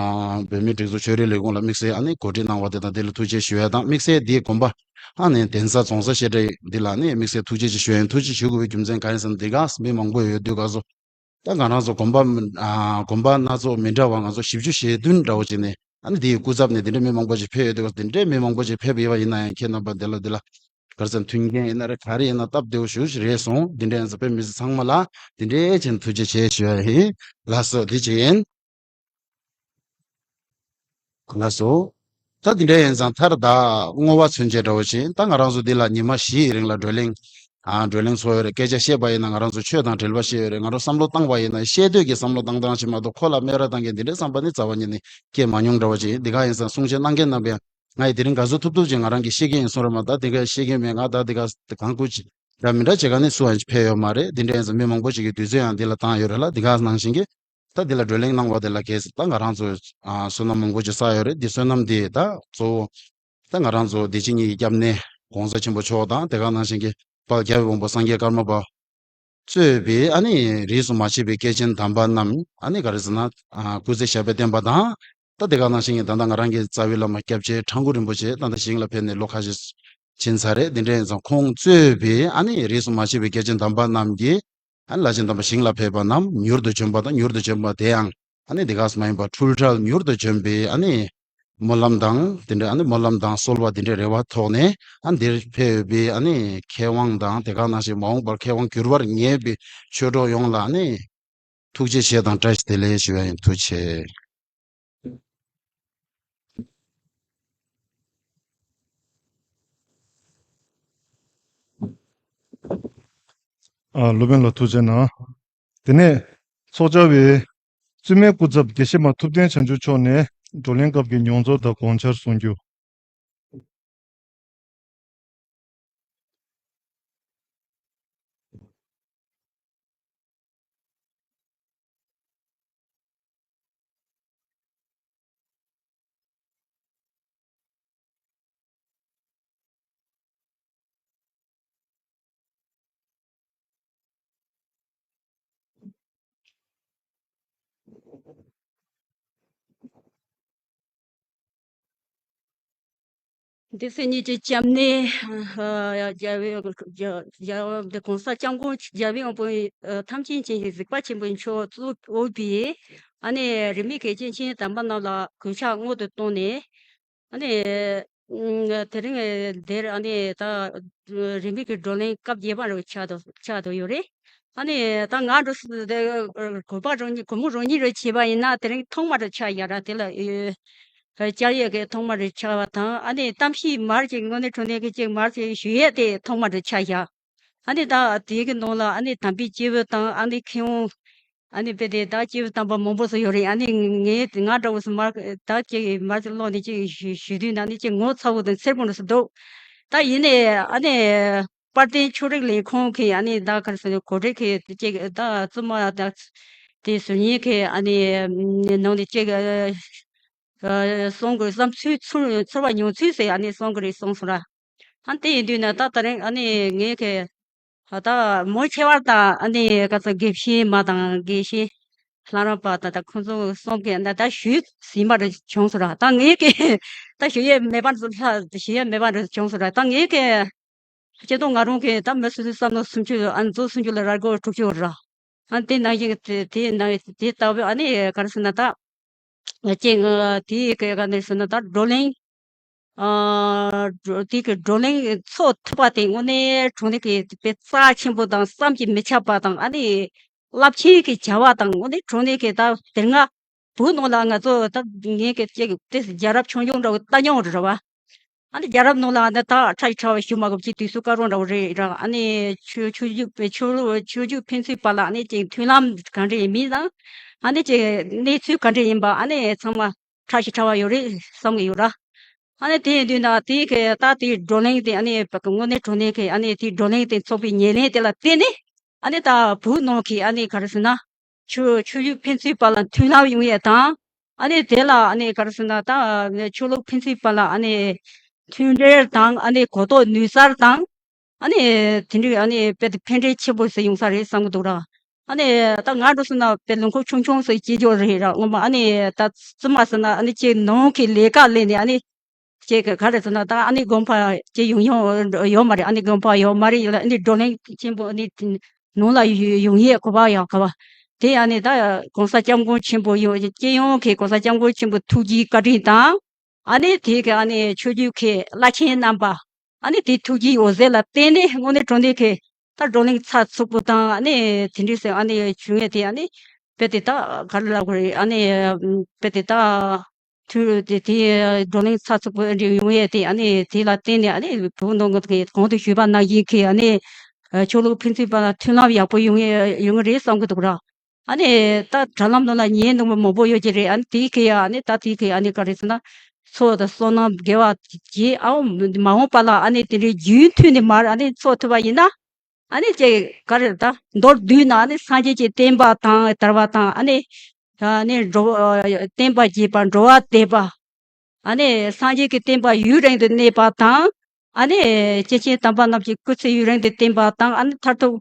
བོད་མིའི་སྒྲིག་འཛུགས་ཆོས་རིག་ལས་ཁུངས་ལ་དམིགས་བསལ་ཨ་ནི་གོ་སྒྲིག་གནང་བ་དེ་དང་དེ་ལ་ཐུགས་རྗེ་ཞུ་ཡ་དང་། དམིགས་བསལ་འདིའི་དགོན་པ་ཨ་ནི་གདན་ས་རྫོང་ས་བཤད་གྲྭ་འདི་ལ་ཨ་ནི་དམིགས་བསལ་ཐུགས་རྗེ་ཅིག་ཞུ་ཡ་ཡིན། ཐུགས་རྗེ་ཞུ་དགོས་པའི་རྒྱུ་མཚན་ག་རེ་ཟེར་ན་འདི་ག་མི་མང་པོ་ཡོད་དུས་སྐབས་སུ་ད་ང་རང་ཚོ་དགོན་པ་ཨ་དགོན་པ་སྣ་ཚོགས་མི་འདྲ་བ་ང་ཚོ་བཞི་བཅུ་ཞེ་བདུན་འདྲ་བོ་ཅིག་ནས་ཨ་ནི་དེའི་སྐུ་ཚབ་ནས་དེ་འདྲའི་མི་མང་པོ་ཅིག་ཕེབས་ཡོད་དུས་སྐབས་སུ་དེ་འདྲའི་མི་མང་པོ་ཅིག་ཕེབས་ཡོད་པ་ཡིན་ན་ཡང་ཁྱེད་རྣམ་པ་འདི་ལ་འདི་ལ་ག་རེ་ཟེར་མཐུན་རྐྱེན་ཡིན་ན་རེད་ག་རེ་ཡིན་ན་སྟབས་བདེ་བོ་ཞེ་པོ་ཅིག་རེད་སོང་། འདི་འདྲའི་ཡང་ཚོ་དཔེ་མི་སྲིད་ཚང་མ་ལ་འདི་འདྲའི་ཆེན་ཐུགས་རྗེ་ཆེ་ཞུ་ཡ་ཡིན། ལགས་སོ་འདི་ཅིག་ཡིན། ལགས་སོ། ད་འདི་འདྲ་ཡིན་ཙང་མཐར་ད་བསྔོ་བ་མཚོན་བྱེད་འདྲ་བོ་ཞིག་ད་ང་རང་ཚོ་འདི་ལ་ཉི་མ་བཞིའི་རིང་ལ་བགྲོ་གླེང་ཨ་བགྲོ་གླེང་ཚོགས་ཡོད་རེད། སྐད་ཆ་བཤད་པ་ཡིན་ན་ང་རང་ཚོ་ཆོས་དང་འབྲེལ་བ་བཤད་ཡོད་རེད། ང་རང་བསམ་བློ་བཏང་བ་ཡིན་ན་བཤད་འདོད་ཀྱི་བསམ་བློ་བཏང་སྟངས་ཤིག་མ་གཏོགས་ཁོ་ལ་སྨད་ར་བཏང་མཁན་འདི་འདྲའི་བསམ་པ་ནི་རྩ་བ་ཉིད་ནས་སྐྱེས་མ་མྱོང་འདྲ་བོ་ཅིག་འདི་ག་ཡིན་ཙང་གསུང་བཤད་གནང་མཁན་རྣམ་པས་ང་ཡི་དེ་རིང་ག་ཚོད་ཐུབ་ཐུབ་ཅིག་ང་རང་གིས་བཤད་མཁན་ཡིན་གསུང་རེད་མ། ད་འདི་ག་བཤད་མཁན་མེད། ང་ད་འདི་ག་གང་དགོས་ཅིག་འདྲ་མི་འདྲ་བྱེད་ག་ནི་སུ་ཡང་ཕེབས་ཡོད་མ་རེད། འདི་འདྲ་ཡིན་ཙང་མི་མང་པོ་ཅིག་གིས་དུས་ཚོད་ཡང་འདི་ལ་བཏང་ཡོད་རེད་ལ། འདི་ག་ནང་བཞིན་གྱི་ད་འདི་ལ་བགྲོ་གླེང་གནང་བ་དེ་ལ་གལ་སྲིད་ད་ང་རང་ཚོ་ཨ་བསོད་ནམས་མང་པོ་ཅིག་བསགས་ཡོད་རེད། འདི་བསོད་ནམས་འདི་ད་གཙོ་བོ་ད་ང་རང་ཚོ་བདེ་ཆེན་གཉིས་ཀྱི་སྐྱབས་གནས་༸གོང་ས་ཆེན་པོ་མཆོག་དང་དེ་ག་ནང་བཞིན་གྱི་དཔལ་རྒྱལ་བའི་དབང་པོ་སངས་རྒྱས་ཀརྨ་པ་གཙོས་པའི་ཨ་ནི་རིས་སུ་མ་ཆད་པའི་སྐྱེས་ཆེན་དམ་པ་རྣམས་ཨ་ནི་ག་རེ་ཟེར་ན་ཨ་སྐུ་ཚེ་ཞབས་པད་བརྟན་པ་དང་། ད་དེ་ག་ནང་བཞིན་གྱི་ད་ལྟ་ང་རང་གི་རྩ་བའི་བླ་མ་སྐྱབས་རྗེ་ཁྲ་འགུ་རིན་པོ་ཆེ་ད་ལྟ་ཞིང་ལ་ཕེབས་ནས་ལོ་ཁ་ཤས་ཕྱིན་ཚར་རེད། འདི་འདྲ་ཡིན་ཙང་ཁོང་གཙོས་པའི་ཨ་ནི་རིས་སུ་མ་ཆད་པའི་སྐྱེས་ཆེན་དམ་པ་རྣམས་ཀྱིས་ཨ་ནི་བླ་ཆེན་དམ་པ་ཞིང་ལ་ཕེབས་པ་རྣམས་མྱུར་དུ་བྱོན་པ་དང་མྱུར་དུ་བྱོན་པ་དེ་ཡང་ཨ་ནི་འདི་ག་སུ་མ་ཡིན་པ་འཁྲུལ་བྲལ་མྱུར་དུ་བྱོན་པའི་ཨ་ནི་སྨོན་ལམ་དང་དེ་འདྲ་ཨ་ནི་སྨོན་ལམ་དང་གསོལ་བ་དེ་འདྲའི་རེ་བ་ཐོག་ནས་ཨ་འདིར་ཕེབས་ཡོད་པའི་ཨ་ནི་མཁས་དབང་དང་དེ་ག་ནང་བཞིན་མ་འོངས་པར་མཁས་དབང་འགྱུར་བར་ངེས་པའི་ཆོས་གྲོགས་ཡོངས་ལ་ཨ་ནི་ཐུགས་རྗེ་ཆེ་དང་བཀྲ་ཤིས་བདེ་ལེགས་ཞུ་བ་ཡིན། ཐུགས་རྗེ་ཆེ། ཨ་སློབ་དཔོན་ལ་ཐུགས་རྗེ་གནང་། དེ་ནས་ཚོགས་བཅར་བའི་བཙུན་མའི་སྐུ་ཚབ་དགེ་བཤེས་མ་ཐུབ་བསྟན་བྱང་ཆུབ་མཆོག་ནས་བགྲོ་གླེང་སྐབས་ཀྱི་མྱོང་ཚོར་དང་དགོངས་འཆར་གསུང་རྒྱུ། སྡེ་སྲིད་གཉིས་ཀྱི་སྐྱབས་གནས་རྒྱལ་བའི་རྒྱལ་བ་འདི་༸གོང་ས་༸སྐྱབས་མགོན་རྒྱལ་བའི་དབང་པོ་ཐམས་ཅད་མཁྱེན་ཅིང་གཟིགས་པ་ཆེན་པོའི་མཆོག་གཙོས་པའི་ཨ་ནི་རིས་མེད་སྐྱེས་ཆེན་དམ་པ་རྣམས་ལ་གུས་ཕྱག་སྔོན་དུ་བཏང་ནས། ཨ་ནི་དེ་རིང་འདིར་ཨ་ནི་ད་རིས་མེད་ཀྱི་བགྲོ་གླེང་སྐབས་བརྒྱད་པ་རུ་ཆགས་འདུག་ཆགས་འདུག་ཡོད་རེད། ཨ་ནི་ད་ང་འགྲོ་སྲིད་དེ་གོ་པ་རང་ཉིད་གོ་མོ་རང་ཉིད་རུ་བྱས་པ་ཡིན་ན་དེ་རིང་ཐོག་མ་རུ་ཆགས་ཡ་ར་དེ་ལ་ཨེ་བཅར་ཡས་ཀྱི་ཐོག་མ་རུ་ཆགས་པ་དང་ཨ་ནི་གཏམ་བཤད་མར་ཅིག་དངོས་གནས་དྲང་གནས་ཀྱི་ཅིག་མར་ཅིག་ཞུ་ཡས་དེ་ཐོག་མ་རུ་ཆགས་ཡ། ཨ་ནི་ད་དེ་གི་ནང་ལ་ཨ་ནི་དམ་པའི་སྐྱེས་བུ་དང་ཨ་ནི་མཁས་དབང་། ཨ་ནི་དཔེ་དེ་ད་སྐྱེས་བུ་དམ་པ་མང་པོ་ཞིག་ཡོད་རེད། ཨ་ནི་ངས་ང་འདྲ་བོ་ཞིག་མར་ད་ཅིག་མར་ཅིག་ཀློག་ནས་ཅིག་ཞུ་ཞུ་དུས་ན་ནི་ཅིག་ངོ་ཚ་བོ་དང་འཚེར་པོ་འདྲ་ཞིག་འདུག་ད་ཡིན་ནའི་ཨ་ནི་དཔལ་ལྡན་ཆོས་རིག་ལས་ཁུངས་ཀྱི་ཨ་ནི་ད་ག་རེ་ཟེར་གོ་སྒྲིག་གི་ཅིག་ད་བཙུན་མ་ད་དེ་ཟུར་ཉན་གྱི་ཨ་ནི་ནང་ནས་ཅིག་གསུང་དགོས་བསམ་ཚུལ་ཚུར་ཚུར་བ་མྱོང་ཚུལ་ཟེར་ཨ་ནི་གསུང་གི་རེད་གསུངས་སོང་ར། ཨ་ནི་དེ་ཡིན་དུས་ན་ད་ད་རིང་ཨ་ནི་ངས་ཀྱི་ད་མོ་ཆེ་བར་དང་ཨ་ནི་ག་ཚོད་དགེ་བཤེས་མ་དང་དགེ་བཤེས་ ལྷ་རམས་པ་དང་ད་ཁོང་ཚོ་གསུམ་གྱིས་ད་ད་ཞུས་ཟིན་པ་རེ་བྱུང་སོང་ར། ད་ངས་ཀྱི་ད་ཞུ་ཡས་མེད་པ་ལྷ་ཞུ་ཡས་མེད་པ་རེ་བྱུང་སོང་ར། ད་ངས་ཀྱི་སྤྱི་བཏང་ང་རང་གི་ད་མི་སུ་སུ་བསམ་བློ་སུམ་ཅུ་ཨ་མཛོ་སུམ་ཅུ་ལ་ར་སྒོ་དྲུག་ཅུ་ར། ཨ་དེ་ནང་བཞིན་དེ་དེ་ནང་དེ་ལྟ་བུ་ཨ་ནི་ག་རེ་ཟེར་ན་ད། ཅེས་ང་དེའི་ག་ནས་ཟེར་ན་ད་བགྲོ་གླེང་། ཨ་བགྲོ་དེ་གི་བགྲོ་གླེང་ཚོགས་ཐུབ་པ་དེ་དངོས་གནས་དྲང་གནས་ཀྱི་དཔེ་རྩ་ཆེན་པོ་དང་བསམ་གྱིས་མི་ཁྱབ་པ་དང་ཨ་ནི་རླབས་ཆེན་གྱི་བྱ་བ་དང་དངོས་གནས་དྲང་གནས་ཀྱི་ད་དེ་སྔ་བོད་ནང་ལ་ང་ཚོ་ད་ངས་ཀྱི་ཅེས་དེ་རྒྱལ་རབས་ཆུང་ཆུང་འདྲ་བོ་ལྟ་མྱོང་རེད་བ། ཨ་ནི་རྒྱལ་རབས་ནང་ལ་ཨ་ནི་ད་ཁྲ་ཡི་ཁྲ་བ་ཞུ་མ་དགོས་ཀྱི་དུས་སུ་བཀའ་རོགས་འདྲ་བོ་རེད་ར། ཨ་ནི་ཆོས་ཆོས་བརྒྱུད་པའི་ཆོས་ལུགས་ཆོས་བརྒྱུད་ཕན་ཚུན་བར་ལ་ཨ་ནི་ཅིག་མཐུན་ལམ་ག་འདྲ་ཡིན་མིན་དང་། ཨ་ནི་ཅིག་གནས་ཚུལ་ག་འདྲ་ཡིན་པ་ཨ་ནི་ཚང་མ་ཁྲ་ཞིག་ཁྲ་བ་ཡོད་རེད་བསམ་གི་ཡོད་ར། ཨ་ནི་དེ་ཡིན་དུས་ན་དེའི་གི་ད་དེའི་བགྲོ་གླེང་དེ་ཨ་ནི་དངོས་གནས་དྲང་གནས་གི་ཨ་ནི་དེའི་བགྲོ་གླེང་དེ་ཚོགས་པའི་ཉེར་ལེན་དེ་ལ་བརྟེན་ནས་ཨ་ནི་ད་བོད་ནང་གི་ཨ་ནི་ག་རེ་ཟེར་ན། ཆོས་ཆོས་བརྒྱུད་ཕན་ཚུན་བར་ལ་མཐུན་ལམ་ཡོང་ཡས་དང་། ཨ་ནི་དེ་ལ་ཨ་ནི་ག་རེ་ཟེར་ན་ད་ཆོས་ལུགས་ཕན་ཚུན་བར་ལ་ཨ་ནི་མཐུན་འབྲེལ་དང་ཨ་ནི་གོ་རྟོགས་ནུས་གསར་དང་། ཨ་ནི་དེ་འདྲའི་ཨ་ནི་དཔེ་དེ་ཕན་འབྲས་ཆེན་པོ་ཞིག་ཡོང་ས་རེད་བསམ་གི་འདུག་ར། ཨ་ནི་ད་ང་འགྲོ་སོང་ན་དཔེ་ལུང་ཁུག་ཆུང་ཆུང་ཞིག་སྐྱེལ་རྒྱུ་རེད་ར། ངོ་མ་ཨ་ནི་ད་ཙི་མ་ཟེར་ན་ཨ་ནི་ཁྱེད་ནང་གི་ལས་ཀ་ལས་ནས་ཨ་ནི། ཅེས་ག་རེ་ཟེར་ན་ད་ཨ་ནི་དགོན་པ་ཅེས་ཡོང་ཡོང་ཡོད་མ་རེད། ཨ་ནི་དགོན་པ་ཡོད་མ་རེད། ཡོད་ལ་ཨ་ནི་བགྲོ་གླེང་ཆེན་པོ་ཨ་ནི་ནང་ལ་ཡོང་ཡས་གོ་བ་ཡང་ག་བ། དེ་ཨ་ནི་ད་གོང་ས་སྐྱབས་མགོན་ཆེན་པོ་ཡོད་སྤྱི་ཡོངས་ཀྱི་གོང་ས་སྐྱབས་མགོན་ཆེན་པོ་ཐུགས་རྗེའི་བཀའ་དྲིན་དང་། ཨ་ནི་དེ་ག་ཨ་ནི་ཆོས་བརྒྱུད་ཀྱི་བླ་ཆེན་རྣམ་པ་ཨ་ནི་དེ་ཐུགས་རྗེའི་འོད་ཟེར་ལ་བརྟེན་ནས་དངོས་གནས་དྲང་གནས་ཀྱི་ད་བགྲོ་གླེང་ཚགས་ཚུད་པོ་དང་ཨ་ནི་དེ་འདྲས་ཟེར་ཨ་ནི་བྱུང་ཡས་དེ་ཨ་ནི་དཔེ་དེ་ད་ག་རེ་ལབ་དགོས་རེད། ཨ་ནི་དཔེ་དེ་ད། དུས་དེ་དེའི་བགྲོ་གླེང་ཚགས་ཚུད་པོ་འདྲ་ཡོང་ཡས་དེ་ཨ་ནི་དེ་ལ་བརྟེན་ནས་ཨ་ནི་བོད་ནང་གི་གོང་དུ་ཞུས་པ་ནང་བཞིན་གྱི་ཨ་ནི་ཆོས་ལུགས་ཕན་ཚུན་བར་ལ་མཐུན་ལམ་ཡག་པོ་ཡོང་ཡས་ཡོང་གི་རེད་བསམ་གི་འདུག་ར། ཨ་ནི་ད་དྲ་ལམ་ནང་ལ་ཉན་འདུག་པ་མང་པོ་ཡོད་ཀྱི་རེད། ཨ་ནི་དེའི་གི་ཨ་ནི་ད་དེའི་གི་ཨ་ནི་ག་རེ་ཟེར་ན་ཚོགས་དང་བསོད་ནམས་དགེ་བ་བྱེད་ཨའོ་མ་འོངས་པ་ལ་ཨ་ནི་དེ་འདྲའི་རྒྱུན་མཐུད་ནས་མར་ཨ་ནི་ཚོགས་ཐུབ་པ་ཡིན་ན། ཨ་ནི་ཅིག་ག་རེ་ད་མདོར་བསྡུས་ན་ཨ་ནི་སངས་རྒྱས་ཀྱི་བསྟན་པ་དང་དར་བ་དང་ཨ་ནི་ཨ་ནི་འགྲོ་བ་བསྟན་པ་རྒྱས་པ་འགྲོ་བ་བདེ་བ། ཨ་ནི་སངས་རྒྱས་ཀྱི་བསྟན་པ་ཡུན་རིང་དུ་གནས་པ་དང་། ཨ་ནི་སྐྱེས་ཆེན་དམ་པ་རྣམས་ཀྱི་སྐུ་ཚེ་ཡུན་རིང་དུ་བརྟན་པ་དང་ཨ་ནི་མཐར་ཐུག་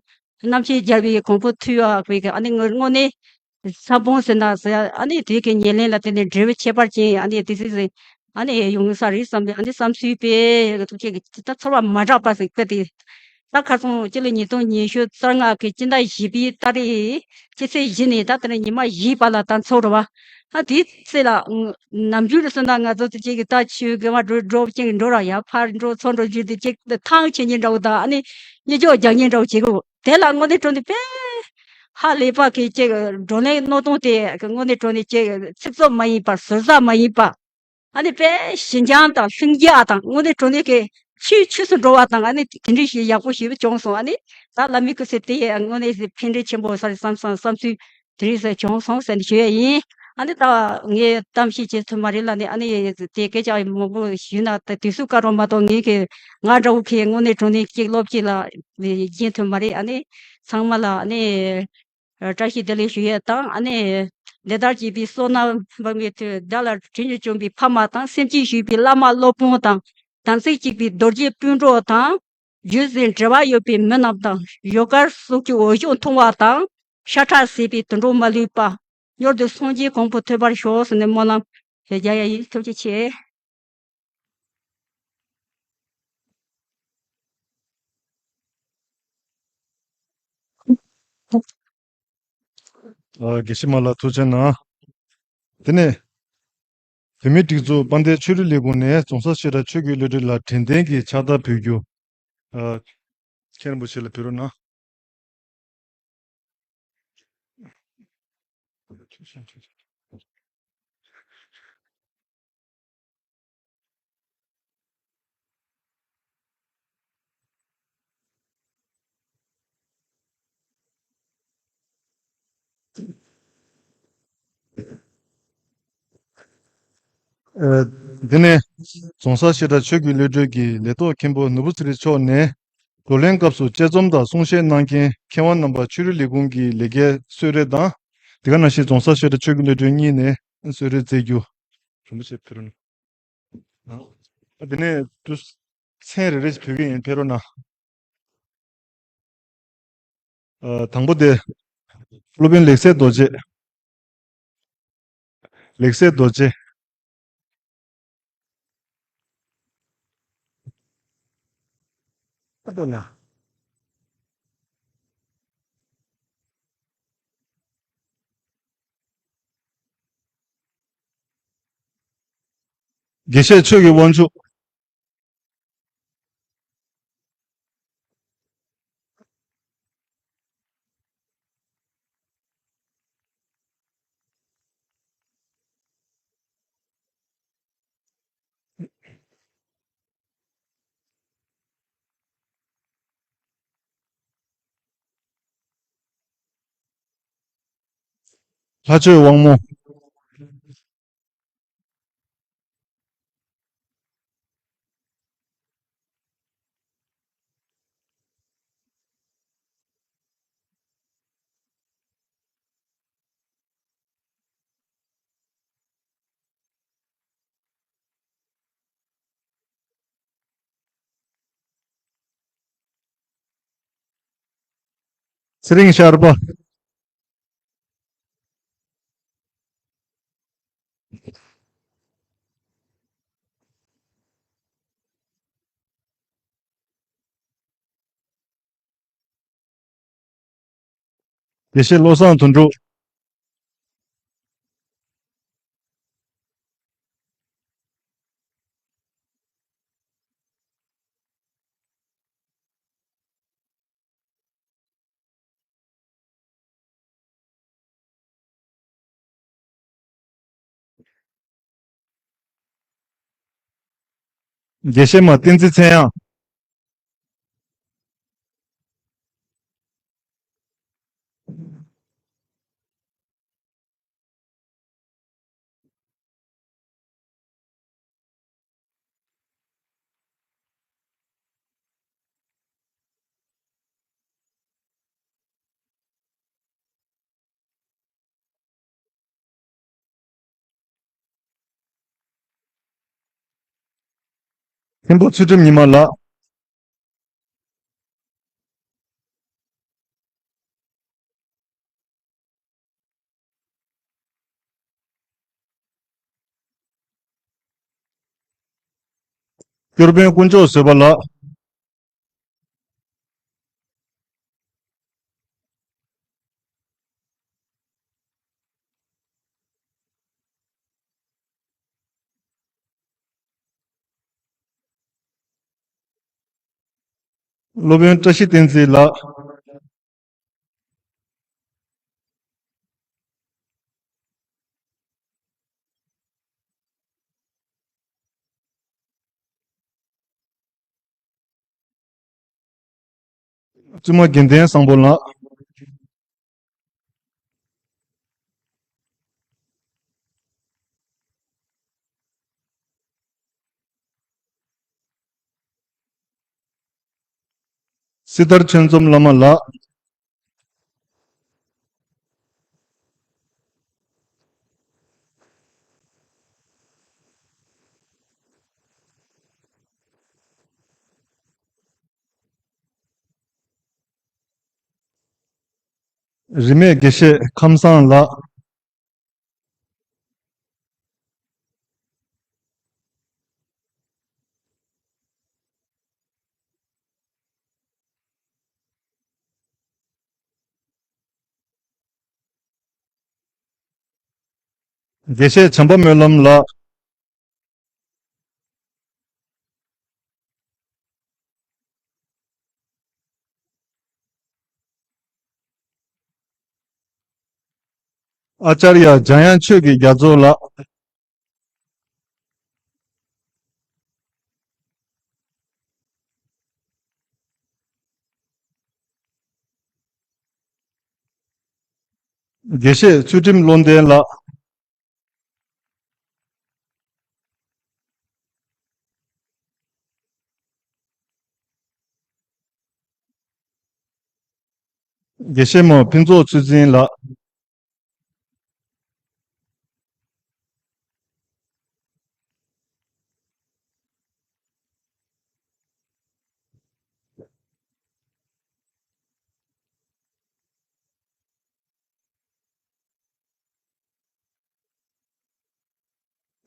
རྣམ་མཁྱེན་རྒྱལ་བའི་གོ་འཕང་ཐོབ་པའི་ཨ་ནི་དངོས་དངོས་གནས། ས་བོན་ཟེར་ན་ཟེར་ཨ་ནི་དེ་གི་ཉེར་ལེན་ལ་བརྟེན་ནས་འབྲས་བུ་ཁྱད་པར་ཅན་ཨ་ནི་དེ་ཚོ་ཟེར་ཨ་ནི་ཡོང་ས་རེད་བསམ་པའི་ཨ་ནི་བསམ་ཚུལ་དཔེ་ཐུགས་ཆེ་གི་ད་ཚོར་བ་མ་འདྲ་པ་ཟིག་དཔེ་དེ་ད་ཁ་སང་སྤྱི་ལོ་ཉིས་སྟོང་ཉི་ཤུ་རྩ་ལྔ་གི་སྤྱི་ཟླ་བཞི་པའི་ཏ་རིག་སྤྱི་ཚེས་བཞི་ནས་ད་དེ་ནས་ཉི་མ་བཞིའི་བར་ལ་ད་ཚོར་བ་ཨ་དེ་ཚེ་ལ་ནམ་རྒྱུན་རེ་སོང་ན་ང་ཚོ་དེ་ཅིག་གི་ད་ཆུ་དགེ་བ་འགྲོ་འགྲོ་ཅིག་འགྲོ་ར་ཡ་ཕར་འགྲོ་ཚུར་འགྲོ་རྒྱུ་དེ་ཅིག་ཐང་ཆད་ཉིན་འདྲ་བོ་ད་ཨ་ནི་གཉིད་ཅོག་རྒྱག་ཉིན་འདྲ་བོ་བྱེད་གོ། དེ་ལ་དངོས་གནས་དྲང་གནས་དཔེ་ཧ་ལས་པ་གི་ཅིག་བགྲོ་གླེང་གནང་སྟངས་དེ་དངོས་གནས་དྲང་གནས་ཅིག་ཚིག་རྩུབ་མ་ཡིན་པ་ཟུར་ཟ་མ་ཡིན་པ་ཨ་ནི་དཔེ་ཞི་འཇམ་དང་ལྷིང་འཇགས་དང་དངོས་གནས་དྲང་གནས་ཀྱི་ཆོས་ཆོས་སུ་འགྲོ་བ་དང་ཨ་ནི་དེ་འདྲའི་ཞིག་ཡག་པོ་ཞིག་བྱུང་སོང་། ཨ་ནི་ད་བླ་མའི་སྐུ་ཚེ་དེ་དངོས་གནས་ཕན་འབྲས་ཆེན་པོ་ས་རེད་བསམ་བསམ་བསམ་ཚུལ་དེ་རིང་སེ་བྱུང་སོང་ཟེར་ནས་ཞུ་ཡ་ཡིན། ཨ་ནི་ད་ངས་གཏམ་བཤད་བྱེད་ཐུབ་མ་རེད་ལ་ནི་ཨ་ནི་དེ་སྐད་ཆ་མང་པོ་ཞུས་ན་ད་དུས་ཚོད་བཀག་རོགས་མ་གཏོགས་ངས་ཀྱི་ང་འདྲ་བོ་ཁའི་དངོས་གནས་དྲང་གནས་གཅིག་སློབ་གཅིག་ལ་རྒྱན་ཐུབ་མ་རེད། ཨ་ནི་ཚང་མ་ལ་ཨ་ནི་བཀྲ་ཤིས་བདེ་ལེགས་ཞུ་ཡས་དང་ཨ་ནི་འདི་ལྟར་བྱས་པའི་བསོད་ནམས་འབུམ་གྱི་མཐུས་བདག་ལ་དྲིན་གྱིས་བསྐྱོན་པའི་ཕ་མ་དང་སེམས་ཀྱིས་ཞུས་པའི་བླ་མ་སློབ་དཔོན་དང་དམ་ཚིག་གཅིག་པའི་རྡོ་རྗེ་སྤུན་གྲོགས་དང་། རྒྱུད་འཛིན་འབྲེལ་བ་ཡོད་པའི་མི་རྣམས་དང་ཡུལ་དཀར་སོགས་ཀྱི་འོད་ཞོན་མཐོང་བ་དང་ཤ་ཁྲག་ཟད་པའི་དུད་འགྲོ་མ་ལུས་པ། མྱུར་དུ་སངས་རྒྱས་གོ་འཕང་ཐོབ་པར་ཤོག་ཟེར་ནས་སྨོན་ལམ་ཞུ་རྒྱུ་ཡིན། ཐུགས་རྗེ་ཆེ། ཨ། དགེ་བཤེས་མ་ལགས་ཐུགས་རྗེ་གནང་། དེ་ནས་བོད་མིའི་སྒྲིག་འཛུགས་དཔལ་ལྡན་ཆོས་རིག་ལས་ཁུངས་ནས་རྫོང་སར་བཤད་གྲྭ་ཆོས་ཀྱི་བློ་གྲོས་ལ་དྲན་རྟེན་གྱི་ཕྱག་རྟགས་ཕུལ་རྒྱུ། ཨ། མཁན་རིན་པོ་ཆེ་ལ་ཕུལ་རོགས་གནང་། ཨ། འདི་ནི་རྫོང་སར་བཤད་གྲྭ་ཆོས་ཀྱི་བློ་གྲོས་ཀྱི་ལས་ཐོག་མཁན་པོ་ནོར་བུ་ཚེ་རིང་མཆོག་ནས། བགྲོ་གླེང་སྐབས་སུ་དཔྱད་རྩོམ་དང་གསུང་བཤད་གནང་མཁན་མཁས་དབང་རྣམ་པ་ཆོས་རིག་ལས་ཁུངས་ཀྱི་ལས་ཀའི་གསོལ་རས་དང་། དེ་ག་ནང་བཞིན་རྫོང་སར་བཤད་གྲྭ་ཆོས་ཀྱི་བློ་གྲོས་གཉིས་ནས་གསོལ་རས་སྩལ་རྒྱུ། རིན་པོ་ཆེ་ཕུལ་རོགས་གནང་། ཨ། དེ་ནས་དུ་མཚན་རེ་རེ་ཞིག་ཕུལ་གྱི་ཡིན། ཕེབས་རོགས་གནང་། ཨ། དང་པོ་དེ། སློབ་དཔོན་ལེགས་བཤད་རྡོ་རྗེ། ལེགས་བཤད་རྡོ་རྗེ། ཨ་ཏོ་ན། དགེ་བཤེས་ཆོས་ཀྱི་དབང་ཕྱུག། ལྷ་ཆོས་དབང་མོ། ཚེ་རིང་ཤར་པ། དགེ་བཤེས་བློ་བཟང་དོན་གྲུབ། དགེ་བཤེས་མ་བསྟན་འཛིན་ཚེ་དབྱངས། མཁན་པོ་ཚུལ་ཁྲིམས་ཉི་མ་ལགས། སྐྱོར་དཔོན་དཀོན་མཆོག་བཟོད་པ་ལགས། སློབ་དཔོན་བཀྲ་ཤིས་བསྟན་འཛིན་ལགས། བཙུན་མ་དགེ་ལྡན་བཟང་པོ་ལགས། སྲི་ཐར་ཆོས་འཛོམས་བླ་མ་ལགས། རིས་མེད་དགེ་བཤེས་ཁམས་བཟང་ལགས། དགེ་བཤེས་བྱམས་པ་སྨོན་ལམ་ལགས། ཨ་ཙརྱ་འཇམ་དབྱངས་ཆོས་ཀྱི་རྒྱ་མཚོ་ལགས། དགེ་བཤེས་ཚུལ་ཁྲིམས་བློ་ལྡན་ལགས། དགེ་བཤེས་མོ་ཕུན་ཚོགས་ཚུལ་འཛིན་ལགས།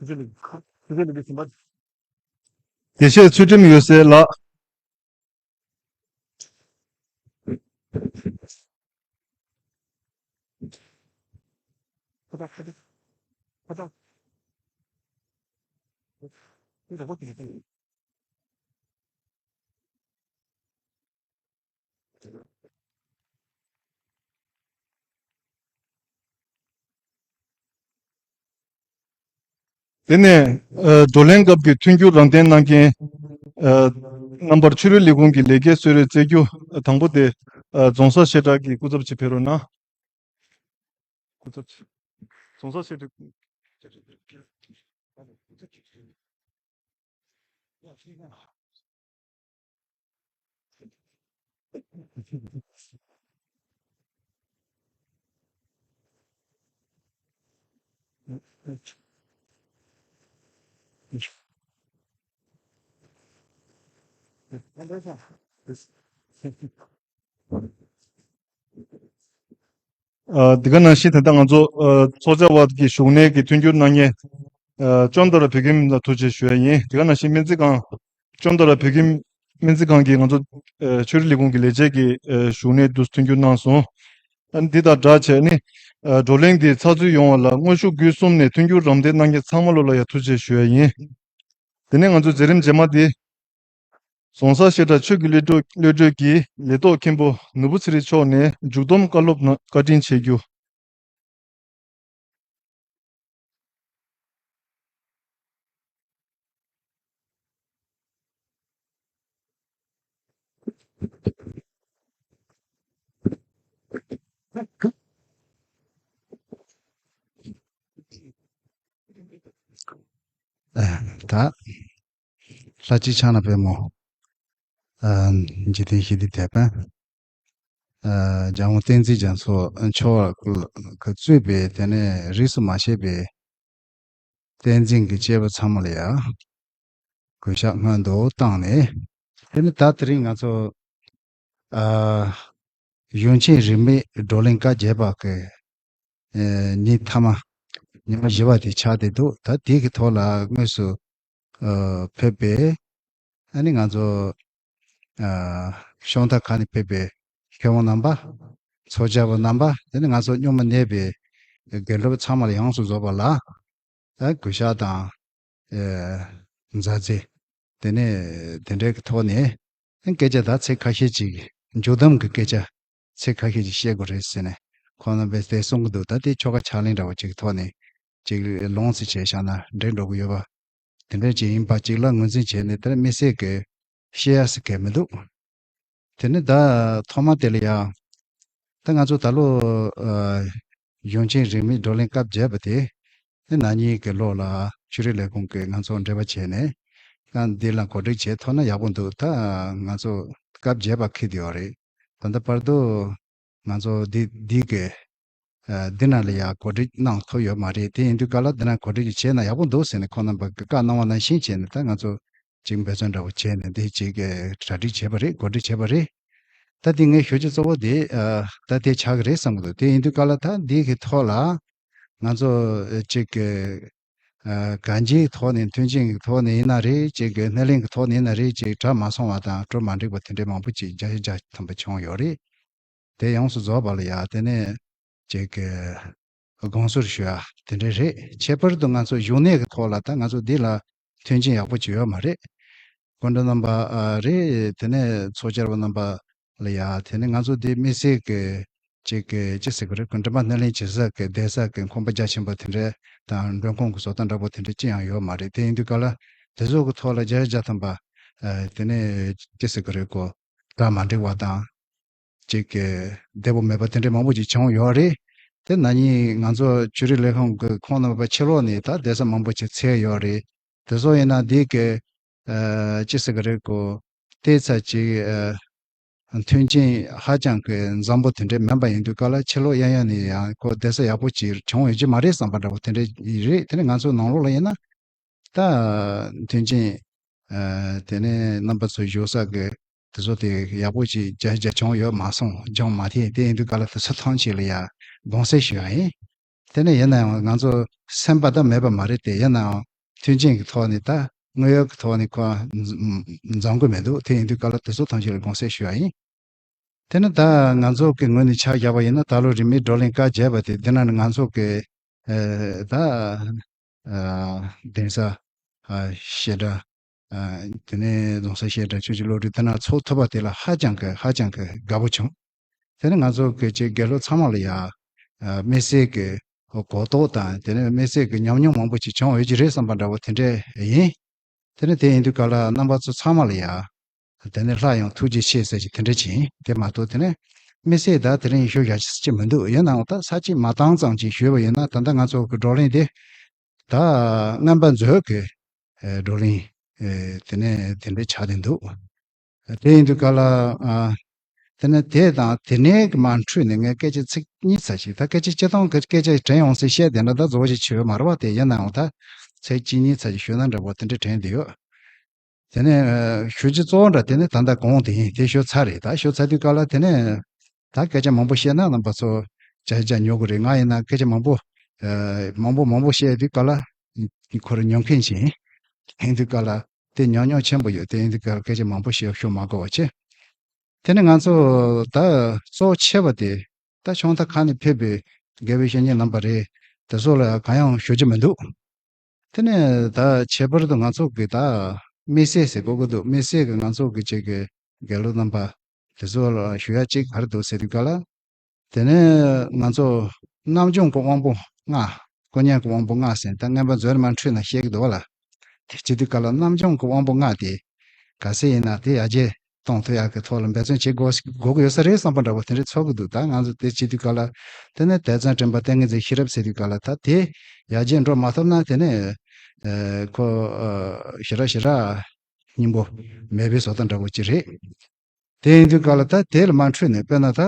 བདེ་གཤེགས་ཚུལ་ཁྲིམས་འོད་གསལ་ལགས། དེ་ནས་ཨ་བགྲོ་གླེང་སྐབས་ཀྱི་མཐུན་འགྱུར་རམ་འདེགས་གནང་མཁན་ཨ་རྣམ་པར་ཕྱི་རོལ་ལས་ཁུངས་ཀྱི་ལས་ཀའི་གསོལ་རས་སྩལ་རྒྱུ། ཨ་དང་པོ་དེ་ཨ་རྫོང་སར་བཤད་གྲྭ་གི་སྐུ་ཚབ་ཅིག་ཕེབས་རོགས་གནང་། སྐུ་ཚབ་ཅིག་རྫོང་སར་བཤད་གྲྭ། ཨ་འདི་ག་ནང་བཞིན་ད་ལྟ་ང་ཚོ་ཨ་ཚོགས་བཅར་བ་གི་བཞུགས་གནས་ཀྱི་མཐུན་འགྱུར་གནང་མཁན་ཨ་ཅོན་ཏ་ར་བོད་ཁྱིམ་ལ་ཐུགས་རྗེ་ཞུ་ཡ་ཡིན། དེ་ག་ནང་བཞིན་སྨན་རྩིས་ཁང་ཅོན་ཏ་ར་བོད་ཁྱིམ་སྨན་རྩིས་ཁང་གི་ང་ཚོ་ཨ་ཆོས་རིག་ལས་ཁུངས་ཀྱི་ལས་བྱེད་ཀྱི་ཨ་བཞུགས་གནས་དུ་མཐུན་འགྱུར་གནང་སོང་། ཨ་འདི་དང་སྦྲགས་བྱས་ནི་ཨ་བགྲོ་གླེང་འདི་ཚགས་ཚུད་ཡོང་བ་ལ་དངོས་ཤུགས་སྒོས་གསུམ་ནས་མཐུན་འགྱུར་རམ་འདེགས་གནང་མཁན་ཚང་མ་ལོ་ལ་ཡང་ཐུགས་རྗེ་ཞུ་ཡ་ཡིན། དེ་ནས་ང་ཚོའི་མཛད་རིམ་རྗེས་མ་འདི། རྫོང་སར་བཤད་གྲྭ་ཆོས་ཀྱི་བློ་གྲོས་བློ་གྲོས་ཀྱིས་ལས་ཐོག་མཁན་པོ་ནོར་བུ་ཚེ་རིང་མཆོག་ནས་མཇུག་བསྡོམས་བཀའ་སློབ་གནང་བཀའ་དྲིན་ཆེ་རྒྱུ། ད། ལྷ་གཅིག་ཕྱག་ན་པདྨོ། ཨ་འཇིག་རྟེན་ཞི་བདེའི་དེད་དཔོན། ཨ་རྒྱལ་དབང་བསྟན་འཛིན་རྒྱ་མཚོ་མཆོག་གིས་གཙོས་པའི་དེ་ནས་རིས་སུ་མ་ཆད་པའི་བསྟན་འཛིན་གྱི་སྐྱེས་བུ་ཚང་མ་ལ་ཡང་གུས་ཕྱག་སྔོན་དུ་བཏང་ནས། དེ་ནི་ད་དེ་རིང་ང་ཚོ་ཨ་གཞུང་ཆེན་རིས་མེད་བགྲོ་གླེང་སྐབས་བརྒྱད་པ་གི་ཨེ་ཉིན་མཐའ་མ། ཉི་མ་བཞི་པ་དེ་ཆགས་བསྡད་འདུག་ད་དེ་གི་ཐོག་ལ་དངོས་སུ་ཨ་ཕེབས་པའི་ཨ་ནི་ང་ཚོ་ཨ་ཤོང་ཐབས་ཁག་ནས་ཕེབས་པའི་མཁས་དབང་རྣམ་པ། ཚོགས་བཅར་བ་རྣམ་པ། དེ་ནི་ང་ཚོ་སྔོན་མ་གནས་པའི་དགེ་སློབ་ཚང་མ་ལ་ཡོངས་སུ་རྫོགས་པ་ལ་ཨ་གུས་ཕྱག་དང་ཨེ་མཛའ་བརྩེ། དེ་ནས་དེ་འདྲའི་གི་ཐོག་ནས། སྐད་ཆ་ད་ཚིག་ཁ་ཤས་ཅིག་མཇུག་བསྡོམས་ཀྱི་སྐད་ཆ་ཚིག་ཁ་ཤས་ཅིག་བཤད་དགོས་རེད་ཟེར་ནས་ཁོང་རྣམ་པས་དེ་གསུང་གི་འདུག་ད་དེ་ཆོ་ག་ཕྱག་ལེན་འདྲ་བོ་ཅིག་གི་ཐོག་ནས་ཅིག་ལོངས་སུ་བྱས་བཞག་ན་འགྲིག་འགྲོ་གི་ཡོད་པ། དེ་འདྲ་ཅིག་ཡིན་པ་ཅིག་ལ་ངོས་འཛིན་བྱས་ནས་དེར་དམིགས་བསལ་གྱི་བཤད་ཡ་ཟེར་མཁན་མི་འདུག་དེ་ནི་ད་ཐོག་མ་དེ་ལ་ཡང་། ད་ང་ཚོ་ད་ལོ་ཨ་གཞུང་ཆེན་རིས་མེད་བགྲོ་གླེང་སྐབས་བརྒྱད་པ་དེ། ཨེ་ན་ནིང་གི་ལོ་ལ་ཆོས་རིག་ལས་ཁུངས་ཀྱིས་ང་ཚོ་འབྲེལ་བ་བྱས་ནས་ཡང་འདི་ལ་གོ་སྒྲིག་བྱས་ཐུབ་ན་ཡག་པོ་འདུག་ད་ང་ཚོ་སྐབས་བརྒྱད་པ་འཁེལ་བསྡད་ཡོད་རེད། ད་ལྟ་བར་དུ་ང་ཚོ་འདི་འདི་གི་ཨ་འདི་ནང་ལ་ཡང་གོ་སྒྲིག་གནང་ཐུབ་ཡོད་མ་རེད། དེ་ཡིན་དུས་ག་ལ་འདི་ནང་གོ་སྒྲིག་བྱས་ན་ཡག་པོ་འདུག་ཟེར་ནས་ཁོང་རྣམ་པ་གིས་བཀའ་གནང་བ་ནང་བཞིན་བྱས་ནས་ད་ང་ཚོ་ཅིག་འབད་བརྩོན་འདྲ་བོ་བྱས་ནས་འདི་ཅིག་གྲ་སྒྲིག་བྱས་པ་རེད། གོ་སྒྲིག་བྱས་པ་རེད། ད་དེ་ངའི་ཞུ་རྒྱུ་གཙོ་བོ་དེ་ཨ་ད་དེ་ཆགས་ཀྱི་རེད་བསམ་གྱི་འདུག་དེ་ཡིན་དུས་ག་ལ་ད་འདི་གི་ཐོག་ལ་ང་ཚོ་ཨ་ཅིག་གི་ཨ་གང་ཅིའི་ཐོག་ནས་མཐུན་རྐྱེན་གྱི་ཐོག་ནས་ཡིན་ན་རེད། ཅིག་གི་སྣེ་ལེན་གྱི་ཐོག་ནས་ཡིན་ན་རེད། ཅིག་གྲ་མ་སོང་བ་དང་གྲ་མ་འགྲིག་པ་དེ་འདྲའི་མང་པོ་ཅིག་བརྒྱ་ཆ་བརྒྱ་ཐམ་པ་བྱུང་ཡོད་རེད། དེ་ཡོངས་སུ་རྫོགས་པ་ལ་ཡ་དེ་ནས་ཅིག་གི་དགོངས་ཟོར་ཞུ་ཡ་དེ་འདྲ་རེད། ཁྱད་པར་དུ་ང་ཚོ་གཞུང་གནས་ཀྱི་ཐོག་ལ་ད་ང་ཚོ་འདི་ལ་མཐུན་རྐྱེན་ཡག་པོ་ཅིག་ཡོད་མ་རེད། སྐུ་མགྲོན་རྣམ་པ་ཨ་རེད། དེ་ནས་ཚོགས་བཅར་བ་རྣམ་པ་ལ་ཡ་དེ་ནས་ང་ཚོ་འདི་དམིགས་བསལ་གྱི་ཅིག་གི་ཅི་ཟེར་གི་རེད། མགྲོན་པོ་སྣེ་ལེན་བྱེད་ས་གི་བསྡད་ས་གི་ཁང་པ་རྒྱ་ཆེན་པོ་དེ་འདྲ་དང་མགྲོན་ཁང་གི་བཟོ་ལྟ་འདྲ་པོ་དེ་འདྲ་ཅི་ཡང་ཡོད་མ་རེད། དེ་ཡིན་དུས་ག་ལ་དེ་ཚོ་གི་ཐོག་ལ་བརྒྱ་ཆ་བརྒྱ་ཐམ་པ་ཨ་དེ་ནས་ཅི་ཟེར་གི་རེད་གོ་གྲ་མ་འགྲིག་པ་དང་། ཅིག་གི་བདེ་པོ་མེད་པ་དེ་འདྲ་མང་པོ་ཅིག་བྱུང་ཡོད་རེད། དེ་ན་ནིང་ང་ཚོ་ཆོས་རིག་ལས་ཁུངས་ཀྱི་ཁོང་རྣམ་པ་ཕྱི་ལོགས་ནས་ད་བསྡད་ས་མང་པོ་ཅིག་འཚོལ་ཡོད་རེད། དེ་ཚོ་ཡིན་ན་འདི་གི་ཨ་ཅི་ཟེར་གི་རེད་གོ་བལྟས་ཚར་ཅིག་ཨ་མཐུན་རྐྱེན་ཧ་ཅང་གི་འཛོམས་པོ་དེ་འདྲ་མིན་པ་ཡིན་དུས་ག་ལ་ཕྱི་ལོགས་གཡས་གཡོན་ནས་ཡང་ཁོ་བསྡད་ས་ཡག་པོ་ཅིག་བྱུང་ཡོད་ཀྱི་མ་རེད་བསམ་པ་འདྲ་པོ་དེ་འདྲ་རེད། དེ་ནས་ང་ཚོ་ནང་ལོགས་ལ་ཡིན་ན། ད་མཐུན་རྐྱེན། ཨ་དེ་ནས་རྣམ་པ་ཚོ་བཞུགས་ས་གི་དེ་ཚོ་དེ་ཡག་པོ་ཅིག་རྒྱ་རྒྱ་བྱུང་ཡོད་མ་སོང་། བྱུང་མ་ཐེ། དེ་ཡིན་དུས་ག་ལ་དེ་ཚོ་ཐམས་ཅད་ལ་ཡ་དགོངས་སེལ་ཞུ་ཡ་ཡིན། དེ་ནས་ཡིན་ན་ཡང་ང་ཚོ་སེམས་པ་ད་མེད་པ་མ་རེད་དེ། ཡིན་ན་ཡང་ མཐུན་རྐྱེན་གྱི་ཐོག་ནས་ད་དངོས་ཡོད་ཀྱི་ཐོག་ནས་ཁོ་འཛོམས་གི་མི་འདུག་དེ་ཡིན་དུས་ག་ལ་དེ་ཚོ་ཐམས་ཅད་ལ་དགོངས་སེལ་ཞུ་བ་ཡིན། དེ་ནི་ད་ང་ཚོ་གི་ངོས་ནས་ཆ་བཞག་པ་ཡིན་ན་ད་ལོ་རིས་མེད་བགྲོ་གླེང་བཀའ་བརྒྱབ་པ་དེ་འདི་ན་ནི་ང་ཚོ་གི་ཨ་ད་ཨ་གདན་ས་ཨ་བཤད་གྲྭ་ཨ་དེ་ནས་རྫོང་སར་བཤད་གྲྭ་ཆོས་ཀྱི་བློ་གྲོས་དེ་ན་ཚོགས་ཐུབ་པ་དེ་ལ་ཧ་ཅང་གི་ཧ་ཅང་གི་དགའ་པོ་བྱུང་། དེ་ནི་ང་ཚོ་གི་ཅིག་དགེ་སློབ་ཚང་མ་ལ་ཡ་ཨ་དམིགས་བསལ་གི་གོ་རྟོགས་དང་དེ་ནས་དམིགས་བསལ་གི་ཉམས་མྱོང་མང་པོ་ཅིག་བྱུང་ཡོད་ཀྱི་རེད་བསམ་པ་འདྲ་བོ་དེ་འདྲ་ཡིན། དེ་ནས་དེ་ཡིན་དུས་ག་ལ་རྣམ་པ་ཚོ་ཚང་མ་ལ་ཡ། དེ་ནས་སླར་ཡང་ཐུགས་རྗེ་ཆེ་ཟེར་གྱི་དེ་འདྲ་ཅིག་ཡིན། དེ་མ་གཏོགས་དེ་ནས་དམིགས་བསལ་ད་དེ་རིང་ཞུ་ཡག་ཅིག་མི་འདུག་ཡིན་ནའང་ད་ས་གཅིག་མ་བཏང་ཙམ་ཅིག་ཞུས་པ་ཡིན་ན་ད་ལྟ་ང་ཚོ་གི་བགྲོ་གླེང་དེ་ད་རྔན་པ་མཛོད་ཀྱི་ཨེ་བགྲོ་གླེང་ཨེ་དེ་ནས་དེ་འདྲ་ཆགས་བསྡད་འདུག་དེ་ཡིན་དུས་ག་ལ་ཨ། དེ་ནས་དེ་དང་དེ་ནས་གི་མ་འཕྲོས་ནས་ངས་སྐད་ཆ་ཚིག་གཉིས་ཙམ་ཞིག་ད་སྐད་ཆ་སྤྱིར་བཏང་གི་སྐད་ཆ་དྲན་ཡོང་ཟེར་བཤད་བསྡད་ན་ད་རྫོགས་ཤིག་ཆེ་བ་མ་རེད་བ། དེ་ཡིན་ནའང་ད་ཚིག་གཅིག་གཉིས་ཙམ་ཞིག་ཞུས་ན་འདྲ་བོ་དེ་འདྲ་དྲན་བསྡད་ཡོད། དེ་ནས་ཨ་ཞུ་རྒྱུ་གཙོ་བོ་འདྲ་དེ་ནས་ད་ལྟ་གོང་དེ་ཡིན། དེ་ཞུ་ཚར་རེད། ད་ཞུ་ཚར་དུས་ག་ལ་དེ་ནས་ད་སྐད་ཆ་མང་པོ་བཤད་ན་རྣམ་པ་ཚོ་ཅ་ཅ་ཉོ་གི་རེད། ང་ཡིན་ན་སྐད་ཆ་མང་པོ་ཨ་མང་པོ་མང་པོ་བཤད་དུས་ག་ལ་ཁོ་རང་ཉོ་མཁན་ཞིག་ཡིན། ཡིན་དུས་ག་ལ་དེ་ཉམས་མྱོང་ཆེན་པོ་ཡོད། དེ་ཡིན་དུས་ག་ལ་སྐད་ཆ་མང་པོ་བཤད་ཤོག་མ་དགོས་པ་བྱས། དེ་ནས་ང་ཚོ་ད་གཙོ་ཆེ་བ་དེ་ད་ཕྱོགས་མཐའ་ཁག་ནས་ཕེབས་པའི་དགེ་བའི་བཤེས་གཉེན་རྣམ་པ་རེད། དེ་ཚོ་ལ་གང་ཡང་ཞུ་རྒྱུ་མི་འདུག་དེ་ནས་ད་ཁྱད་པར་དུ་ང་ཚོ་གི་ད་དམིགས་བསལ་ཟེར་དགོས་ཀྱི་འདུག་དམིགས་བསལ་གྱི་ང་ཚོ་གི་ཅིག་གི་དགེ་སློབ་རྣམ་པ་དེ་ཚོ་ལ་ཞུ་ཡ་ཅིག་ག་རེ་འདུག་ཟེར་དུས་ག་ལ། དེ་ནས་ང་ཚོ་རྣམ་འཇོམས་ཀྱི་དབང་པོ་ལྔ། དཀོན་མཉམ་གྱི་དབང་པོ་ལྔ་ཟེར་ད་རྔན་པ་མཛོད་ནས་མར་འཕྲོས་ན་བཤད་ཀྱི་འདུག་བ་ལ། དེ་བྱེད་དུས་ག་ལ་རྣམ་འཇོམས་ཀྱི་དབང་པོ་ལྔ་དེ་ག་ཚད་ཡིན་ན་དེ་ཡར་རྒྱས་གཏོང་ཐུབ་ཡག་གི་ཐོག་ལ་འབད་བརྩོན་བྱེད་དགོས་དགོས་ཀྱི་ཡོད་ས་རེད་བསམ་པ་འདྲ་བོ་དེ་འདྲ་ཚོར་གྱི་འདུག་ད་ང་ཚོ་དེ་བྱེད་དུས་ག་ལ་དེ་ནས་དད་བརྩོན་དྲན་པ་ཏིང་ངེ་འཛིན་ཤེས་རབ་ཟེར་དུས་ག་ལ་ད་དེ་ཡར་རྒྱས་འགྲོ་མ་ཐུབ་ན་དེ་ནས་ཨ་ཁོ་ཨ་ཞེ་དྲག་ཞེ་དྲག་སྙིང་པོ་མེད་པའི་བཟོ་ལྟ་འདྲ་བོ་ཅིག་རེད། དེ་ཡིན་དུས་ག་ལ་ད་དེ་ལ་མ་འཕྲོས་ནས་དཔེར་ན་ད་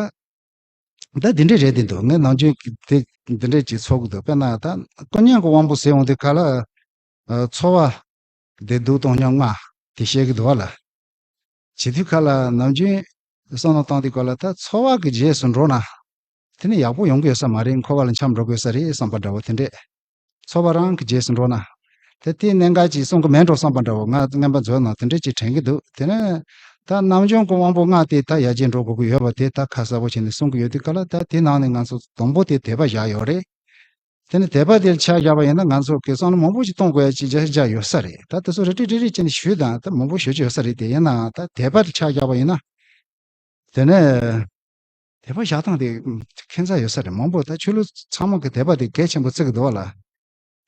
ད་འདི་འདྲས་རེད་དེ་འདུག་ངས་ནམ་རྒྱུན་དེ་འདི་འདྲས་ཅིག་ཚོར་གི་འདུག་དཔེར་ན་ད་དཀོན་མཉམ་གྱི་དབང་པོ་ཟེར་འོང་དུས་ག་ལ་ཨ་ཚོར་བ་བདེ་སྡུག་བཏང་སྙོམས་ལྔ་དེ་བཤད་གི་འདུག་བ་ལ། བྱེད་དུས་ག་ལ་ནམ་རྒྱུན་བསམ་བློ་བཏང་དུས་ག་ལ་ད་ཚོར་བ་གི་རྗེས་སུ་འགྲོ་ན་དེ་ནི་ཡག་པོ་ཡོང་གི་ཡོད་ས་མ་རེད། འཁོར་བ་ལ་འཁྱམས་འགྲོ་གི་ཡོད་ས་རེད་བསམ་པ་འདྲ་བོ་དེ་འདྲས། ཚོར་བ་རང་གི་རྗེས་སུ་འགྲོ་ན། དེ་དེའི་གནད་འགག་ཅིག་གསུང་གི་མེད་འགྲོ་བསམ་པ་འདྲ་བོ་ང་རྔན་པ་མཛོད་ནང་དེ་འདྲ་ཅིག་དྲན་གི་འདུག་དེ་ནས་ད་རྣམ་འཇོམས་ཀྱི་དབང་པོ་ལྔ་དེ་ད་ཡར་རྒྱས་འགྲོ་དགོས་ཀྱི་ཡོད་པ་དེ་ད་ཁ་གསལ་པོ་བྱས་ནས་གསུང་གི་ཡོད་དུས་ག་ལ་ད་དེ་ནང་ནས་ང་ཚོ་དང་པོ་དེ་དད་པ་བཞག་ཡོད་རེད། དེ་ནས་དད་པ་དེ་ཆ་བཞག་པ་ཡིན་ན་ང་ཚོ་གི་བསམ་བློ་མང་པོ་ཞིག་གཏོང་དགོས་ཡ་ཅིག་བཞག་བཞག་ཡོད་ས་རེད། ད་དེ་ཚོ་རེ་རེ་རེ་རེ་བྱས་ནས་ཞུས་དང་ད་མང་པོ་ཞུ་རྒྱུ་ཡོད་ས་རེད། དེ་ཡིན་ནའང་ད་དད་པ་དེ་ཆ་བཞག་པ་ཡིན་ན། དེ་ནས་དད་པ་བཞག་སྟངས་དེ་ཁྱད་མཚར་ཡོད་ས་རེད། མང་པོ་ད་ཆོས་ལུགས་ཚང་མ་གི་དད་པ་དེ་གལ་ཆེན་པོ་བརྩི་གི་འདུག་བ་ལ།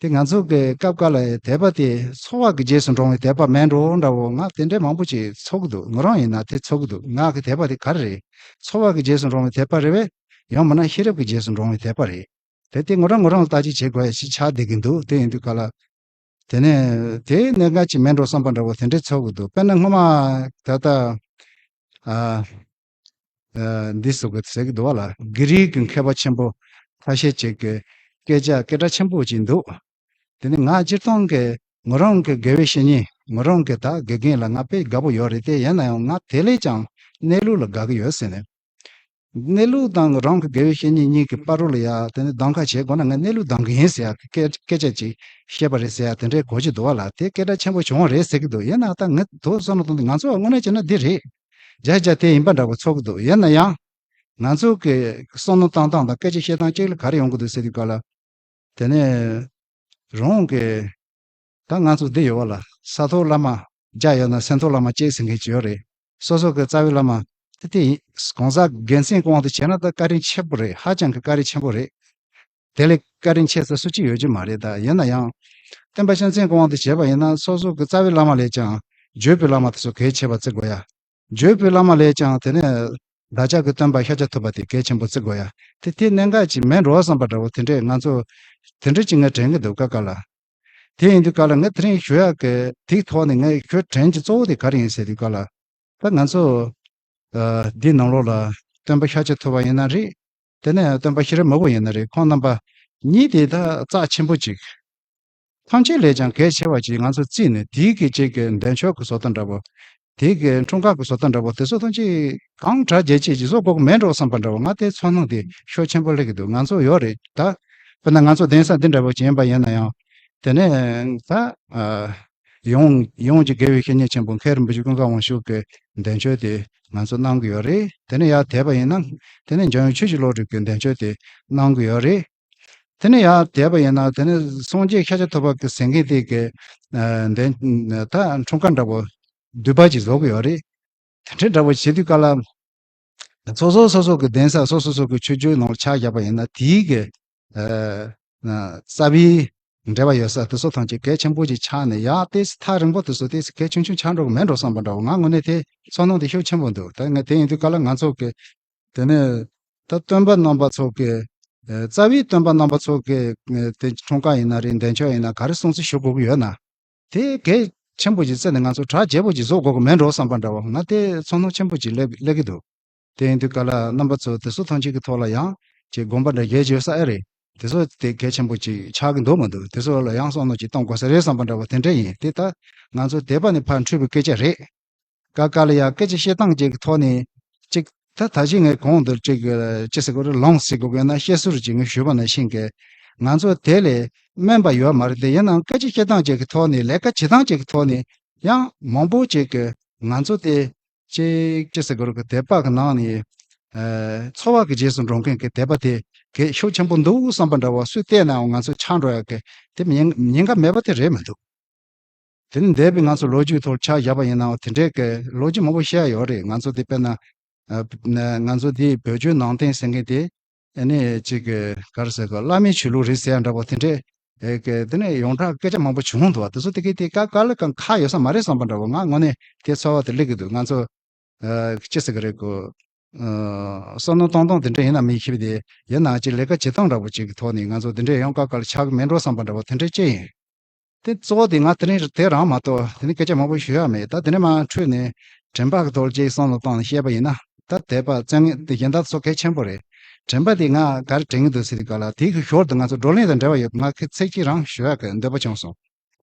དེ་ང་ཚོ་གི་སྐབས་འགའ་ལ་དད་པ་དེ་ཚོར་བ་གི་རྗེས་སུ་འབྲང་བའི་དད་པ་མེད་འགྲོ་འདྲ་བོ་ང་དེ་འདྲའི་མང་པོ་ཅིག་ཚོར་གི་འདུག་ངོ་རང་ཡིན་ན་དེ་ཚོར་གི་འདུག་ང་གི་དད་པ་དེ་ག་རེ་རེད། ཚོར་བ་གི་རྗེས་སུ་འབྲང་བའི་དད་པ་རེད་བས། ཡང་མིན་ན་ཤེས་རབ་ཀྱི་རྗེས་སུ་འབྲང་བའི་དད་པ་རེད། དེ་དེ་ངོ་རང་ངོ་རང་ལ་བརྟག་དཔྱད་བྱེད་དགོས་ཡ་ཞིག་ཆགས་བསྡད་ཀྱི་འདུག་དེ་ཡིན་དུས་ག་ལ། དེ་ནས་དེའི་གནད་འགག་ཅིག་མེད་འགྲོ་བསམ་པ་འདྲ་བོ་དེ་འདྲའི་ཚོར་གི་འདུག་དཔེར་ན་སྔོན་མ་ད་ལྟ་ཨ་ཨ་འདི་སོགས་ཀྱི་ཟེར་གི་འདུག་བ་ལ། གྷི་རིག་གི་མཁས་པ་ཆེན་པོ་ཁ་ཤས་ཅིག་གི་སྐད་ཆ་སྐད་གྲགས་ཆེན་པོ་ཅིག་འདུག་དེ་ནི་ང་སྤྱིར་བཏང་གི་ངོ་རང་གི་དགེ་བའི་བཤེས་གཉེན་ངོ་རང་གི་ད་དགེ་རྒན་ལ་ང་དཔེ་དགའ་པོ་ཡོད་རེད། དེ་ཡིན་ན་ཡང་ང་དེ་ལས་ཀྱང་གནས་ལུགས་ལ་དགའ་གི་ཡོད་ཟེར་ནས། གནས་ལུགས་དང་རང་གི་དགེ་བའི་བཤེས་གཉེན་གཉིས་ཀྱི་བར་རུ་ལ་ཡ་དེ་ནི་གདམ་ཁ་བྱེད་དགོས་ན་ང་གནས་ལུགས་གདམ་གི་ཡིན་ཟེར་ཡ་སྐད་སྐད་ཆ་ཅིག་བཤད་པ་རེད་ཟེར་ཡ་དེ་འདྲའི་གོ་རྒྱུ་འདུག་བ་ལ། དེ་སྐད་གྲགས་ཆེན་པོ་བྱུང་བ་རེད་ཟེར་གི་འདུག་ཡིན་ན་ད་ངས་དོ་བསམ་བློ་གཏོང་དུས་ང་ཚོ་དངོས་གནས་བྱས་ན་འདི་རེད། བརྒྱ་ཆ་བརྒྱ་དེ་ཡིན་པ་འདྲ་པོ་ཚོར་གི་འདུག་ཡིན་ན་ཡང་ང་ཚོ་གི་བསམ་བློ་བཏང་སྟངས་དང་སྐད་ཆ་བཤད་སྟངས་གཅིག་ལ་ག་རེ་ཡོང་གི་འདུག་ཟེར་དུས་ག་ལ། དེ་ནས་རང་གི་ད་ང་ཚོ་འདི་ཡོད་བ་ལ། ས་ཐོག་བླ་མ་བརྒྱ་ཡོད་ན་སེམས་ཐོག་བླ་མ་གཅིག་ཟེར་མཁན་ཅིག་ཡོད་རེད། སོ་སོ་གི་རྩ་བའི་བླ་མ་དེ་དེ་ཡིན། གང་ཟག་དགེ་མཚན་གྱི་དབང་དུ་བྱས་ན་ད་བཀའ་དྲིན་ཆེན་པོ་རེད། ཧ་ཅང་གི་བཀའ་དྲིན་ཆེན་པོ་རེད། དེ་ལས་བཀའ་དྲིན་ཆེ་ས་སུ་གཅིག་ཡོད་ཀྱི་མ་རེད། ད་ཡིན་ན་ཡང་སྟོན་པ་སྤྱན་རས་གཟིགས་དབང་དུ་བྱས་པ་ཡིན་ན་སོ་སོ་གི་རྩ་བའི་བླ་མ་ལས་ཀྱང་བརྒྱུད་པའི་བླ་མ་དེ་ཚོ་གལ་ཆེ་བ་བརྩི་དགོས་ཡ། བརྒྱུད་པའི་བླ་མ་ལས་ཀྱང་དེ་ནས་བདག་ཅག་གི་སྟོན་པ་ཤཱཀྱ་ཐུབ་པ་དེ་གལ་ཆེན་པོ་བརྩི་དགོས་ཡ། དེ་དེ་གནད་འགག་ཅིག་མེད་འགྲོ་བསམ་པ་འདྲ་བོ་དེ་འདྲས་ང་ཚོ་དེ་འདྲས་ཅིག་ངས་དྲན་གི་འདུག་ཀ་ཀ་ལ། དེ་ཡིན་དུས་ཀ་ལ་ངས་དེ་རིང་ཞུ་ཡག་གི་དེའི་ཐོག་ནས་ངས་ཞུ་དྲན་གྱི་གཙོ་བོ་དེ་ག་རེ་ཡིན་ཟེར་དུས་ཀ་ལ། ད་ང་ཚོ་ཨ་འདི་ནང་ལོགས་ལ་སྟོན་པ་ཤཱཀྱ་ཐུབ་པ་ཡིན་ན་རེད། དེ་ནས་སྟོན་པ་ཤེས་རབ་མི་བོ་ཡིན་ན་རེད། ཁོང་རྣམ་པ་གཉིས་དེ་ད་རྩ་ཆེན་པོ་ཅིག་ཐམས་ཅད་ལས་ཀྱང་གལ་ཆེ་བ་ཅིག་ང་ཚོ་བརྩིས་ནས་དེའི་གི་ཅིག་གི་འདོན་ཆོག་གི་བཟོ་ལྟ་འདྲ་པོ། དེའི་གི་འཁྲུངས་སྐར་གི་བཟོ་ལྟ་འདྲ་པོ་དེ་ཚོ་ཐམས་ཅད་གང་དྲག་རྒྱལ་ཆེ་ཅིག་བཟོ་དགོས་གི་མེད་འགྲོ་བསམ་པ་འདྲ་པོ། ང་དེ་ཚོར་སྣང་དེ་ཤུགས་ཆེན་པོ་སླེབས་ཀྱི་འདུག་ང་ཚོ་ཡོད་རེད་ད། དཔེར་ན་ང་ཚོ་གདན་ས་འདི་འདྲ་པོ་ཅིག་ཡིན་པ་ཡིན་ན་ཡང་ དེ་ནས་ད་ཨ་ཡོངས་ཡོངས་ཀྱི་དགེ་བའི་བཤེས་གཉེན་ཆེན་པོ་མཁན་རིན་པོ་ཆེ་ཀུན་དགའ་དབང་ཕྱུག་གི་འདས་མཆོད་དེ་ང་ཚོ་གནང་གི་ཡོད་རེད། དེ་ནས་ཡར་དེད་པ་ཡིན་ན་དེ་ནས་འཇམ་དབྱངས་ཆོས་ཀྱི་བློ་གྲོས་ཀྱི་འདས་མཆོད་དེ་གནང་གི་ཡོད་རེད། དེ་ནས་ཡར་དེད་པ་ཡིན་ན་དེ་ནས་སངས་རྒྱས་ཤཱཀྱ་ཐུབ་པ་གི་ཟེར་མཁན་དེ་གི་ཨ་འདས་ད་འཁྲུངས་སྐར་འདྲ་པོ་དུས་བབ་ཅིག་བཟོ་གི་ཡོད་རེད། དེ་འདྲ་འདྲ་པོ་བྱེད་དུས་སྐབས་ལ། སོ་སོ་སོ་སོ་གི་གདན་ས་སོ་སོ་སོ་གི་ཆོས་བརྒྱུད་ནང་ལ་ཆ་བཞག་པ་ཡིན་ན་དེའི་གི་ཨ་ན་རྩ་བའི་འབྲེལ་བ་ཡོད་ས་དེ་ཚོ་ཐམས་ཅད་གལ་ཆེན་པོ་ཅིག་ཆགས་ནས་ཡང་ཏོག་ཙམ་ཐག་རིང་པོ་དེ་ཚོ་ཏོག་ཙམ་གལ་ཆུང་ཆུང་ཆགས་འགྲོ་གི་མེད་འགྲོ་བསམ་པ་འདྲ་བོ་ང་ངོས་ནས་དེ་ཚོར་སྣང་དེ་ཤུགས་ཆེན་པོ་འདུག་ད་ངས་དེ་ཡིན་དུས་སྐབས་ལ་ང་ཚོ་གི་དེ་ནས་ད་སྟོན་པ་རྣམ་པ་ཚོ་གི་ཨ་རྩ་བའི་སྟོན་པ་རྣམ་པ་ཚོ་གི་ཨ་དེ་འཁྲུངས་སྐར་ཡིན་ན་རེད། འདས་མཆོད་ཡིན་ན་ག་རེ་སྲུང་བརྩི་ཞུ་དགོས་ཀྱི་ཡོད་ན། དེ་གལ་ཆེན་པོ་ཞིག་བརྩིས་ནས་ང་ཚོ་གྲ་རྒྱས་པོ་ཞིག་བཟོ་དགོས་ཀྱི་མེད་འགྲོ་བསམ་པ་འདྲ་བོ་ང་དེ་ཚོར་སྣང་ཆེན་པོ་ཞིག་སླེབས་སླེབས་ཀྱི་འདུག་དེ་ཡིན་དུས་སྐབས་ལ་རྣམ་པ་ཚོ་དེ་ཚོ་ཐམས་ཅད་ཀྱི་ཐོག་ལ་ཡང་ཅིག་དགོངས་པ་འདྲ་བཞེས་བྱེད་ས་ཨེ་རེད། དེ་ཚོ་དེ་གལ་ཆེན་པོ་ཅིག་ཆགས་ཀྱི་འདུག་མི་འདུག་དེ་ཚོ་ལ་ཡང་བསམ་བློ་ཅིག་གཏོང་དགོས་ས་རེད་བསམ་པ་འདྲ་བོ་དེ་འདྲ་ཡིན། དེ་ད་ང་ཚོ་དད་པ་ནས་ཕར་འཕྲོས་པའི་སྐད་ཆ་རེད། ཀ་ཀ་ལ་ཡ་སྐད་ཆ་བཤད་སྟངས་ཅིག་གི་ཐོག་ནས་ཅིག་ད་ད་གཞི་ངས་གོང་དུ་ཅིག་ཅི་ཟེར་དགོས་རེད། ལོངས་ཟེར་དགོས་ཀྱི་ན་བཤད་སྲོལ་ཅིག་ངས་ཞུས་པ་ནང་བཞིན་གི་ང་ཚོ་དེ་ལས་དམན་པ་ཡོད་མ་རེད། དེ་ཡིན་ནའང་སྐད་ཆ་བཤད་སྟངས་ཅིག་གི་ཐོག་ནས་ལས་ཀ་བྱེད་སྟངས་ཅིག་གི་ཐོག་ནས་ཡང་མང་པོ་ཅིག་གི་ང་ཚོ་དེ་ཅིག་ཅི་ཟེར་དགོས་རེད། གི་དད་པ་གི་ནང་ནས་ཨ་འཚོ་བ་གི་རྗེས་སུ་འགྲོ་མཁན་གི་དད་པ་དེ་གལ་ཤུགས་ཆེན་པོ་འདུག་བསམ་པ་འདྲ་བོ་སུས་བལྟས་ནའང་ང་ཚོ་ཆགས་འགྲོ་ཡ་གི་དེ་ཉེན་ཉེན་ཁ་མེད་པ་དེ་རེད་མི་འདུག་དེ་ནི་འདས་པའི་ང་ཚོ་ལོ་རྒྱུས་ཐོག་ཆ་བཞག་པ་ཡིན་ནའང་དེ་འདྲའི་གི་ལོ་རྒྱུས་མང་པོ་བཤད་ཡོད་རེད། ང་ཚོ་དེ་དཔེར་ན་ཨ་ང་ཚོ་དེའི་བོད་བརྒྱུད་ནང་བསྟན་ཟེར་མཁན་དེ་ཨ་ནི་ཅིག་གི་ག་རེ་ཟེར་གི་བླ་མའི་ཆོས་ལུགས་རེད་ཟེར་ཡ་འདྲ་པོ་དེ་འདྲའི་ཨེ་གི་དེ་ནས་ཡོངས་གྲགས་སྐད་ཆ་མང་པོ་བྱུང་འདུག་བ། དེ་ཚོ་དེ་གི་དེ་ག་ག་ལ་གང་ཁ་ཡོད་ས་མ་རེད་བསམ་པ་འདྲ་པོ་ང་ངོས་ནས་དེ་ཚོར་བ་དེ་སླེབས་ཀྱི་འདུག་ང་ཚོ་ཨ་ཅི་ཟེར་གི་རེད་གོ་ཨ་བསམ་བློ་གཏོང་སྟངས་དེ་འདྲ་ཡིན་ན་མི་ཤེས་པ་དེ་ཡིན་ནའང་ཅིག་ལས་ཀ་བྱེད་སྟངས་འདྲ་པོ་ཅིག་གི་ཐོག་ནས་ང་ཚོ་དེ་འདྲའི་ཡང་ག་ག་ལ་ཆགས་ཀྱི་མེད་འགྲོ་བསམ་པ་འདྲ་པོ་དེ་འདྲ་ཅིག་ཡིན། དེ་གཙོ་བོ་དེ་ང་དེ་རིང་དེ་རང་མ་གཏོགས་དེ་ནི་སྐད་ཆ་མང་པོ་ཞུ་ཡ་མེད། ད་དེ་ནས་མར་འཕྲོས་ནས་དྲན་པ་གི་ཐོག་ཅིག་བསམ་བློ་བཏང་ནས་བཤད་པ་ཡིན་ན་ད་དད་པ་བརྩོན་ངེས་དེ་གཞན་དག་ཚོ་གལ་ཆེན་པོ་རེད། དྲན་པ་དེ་ང་ག་རེ་དྲན་གྱི་འདུག་ཟེར་དུས་སྐབས་ལ་དེའི་གི་ཞོར་དུ་ང་ཚོ་བགྲོ་གླེང་དང་འབྲེལ་བ་ཡོད་པ་ང་ཁ་ཚིག་གཅིག་རང་ཞུ་ཡ་གི་འདོད་པ་བྱུང་སོང་།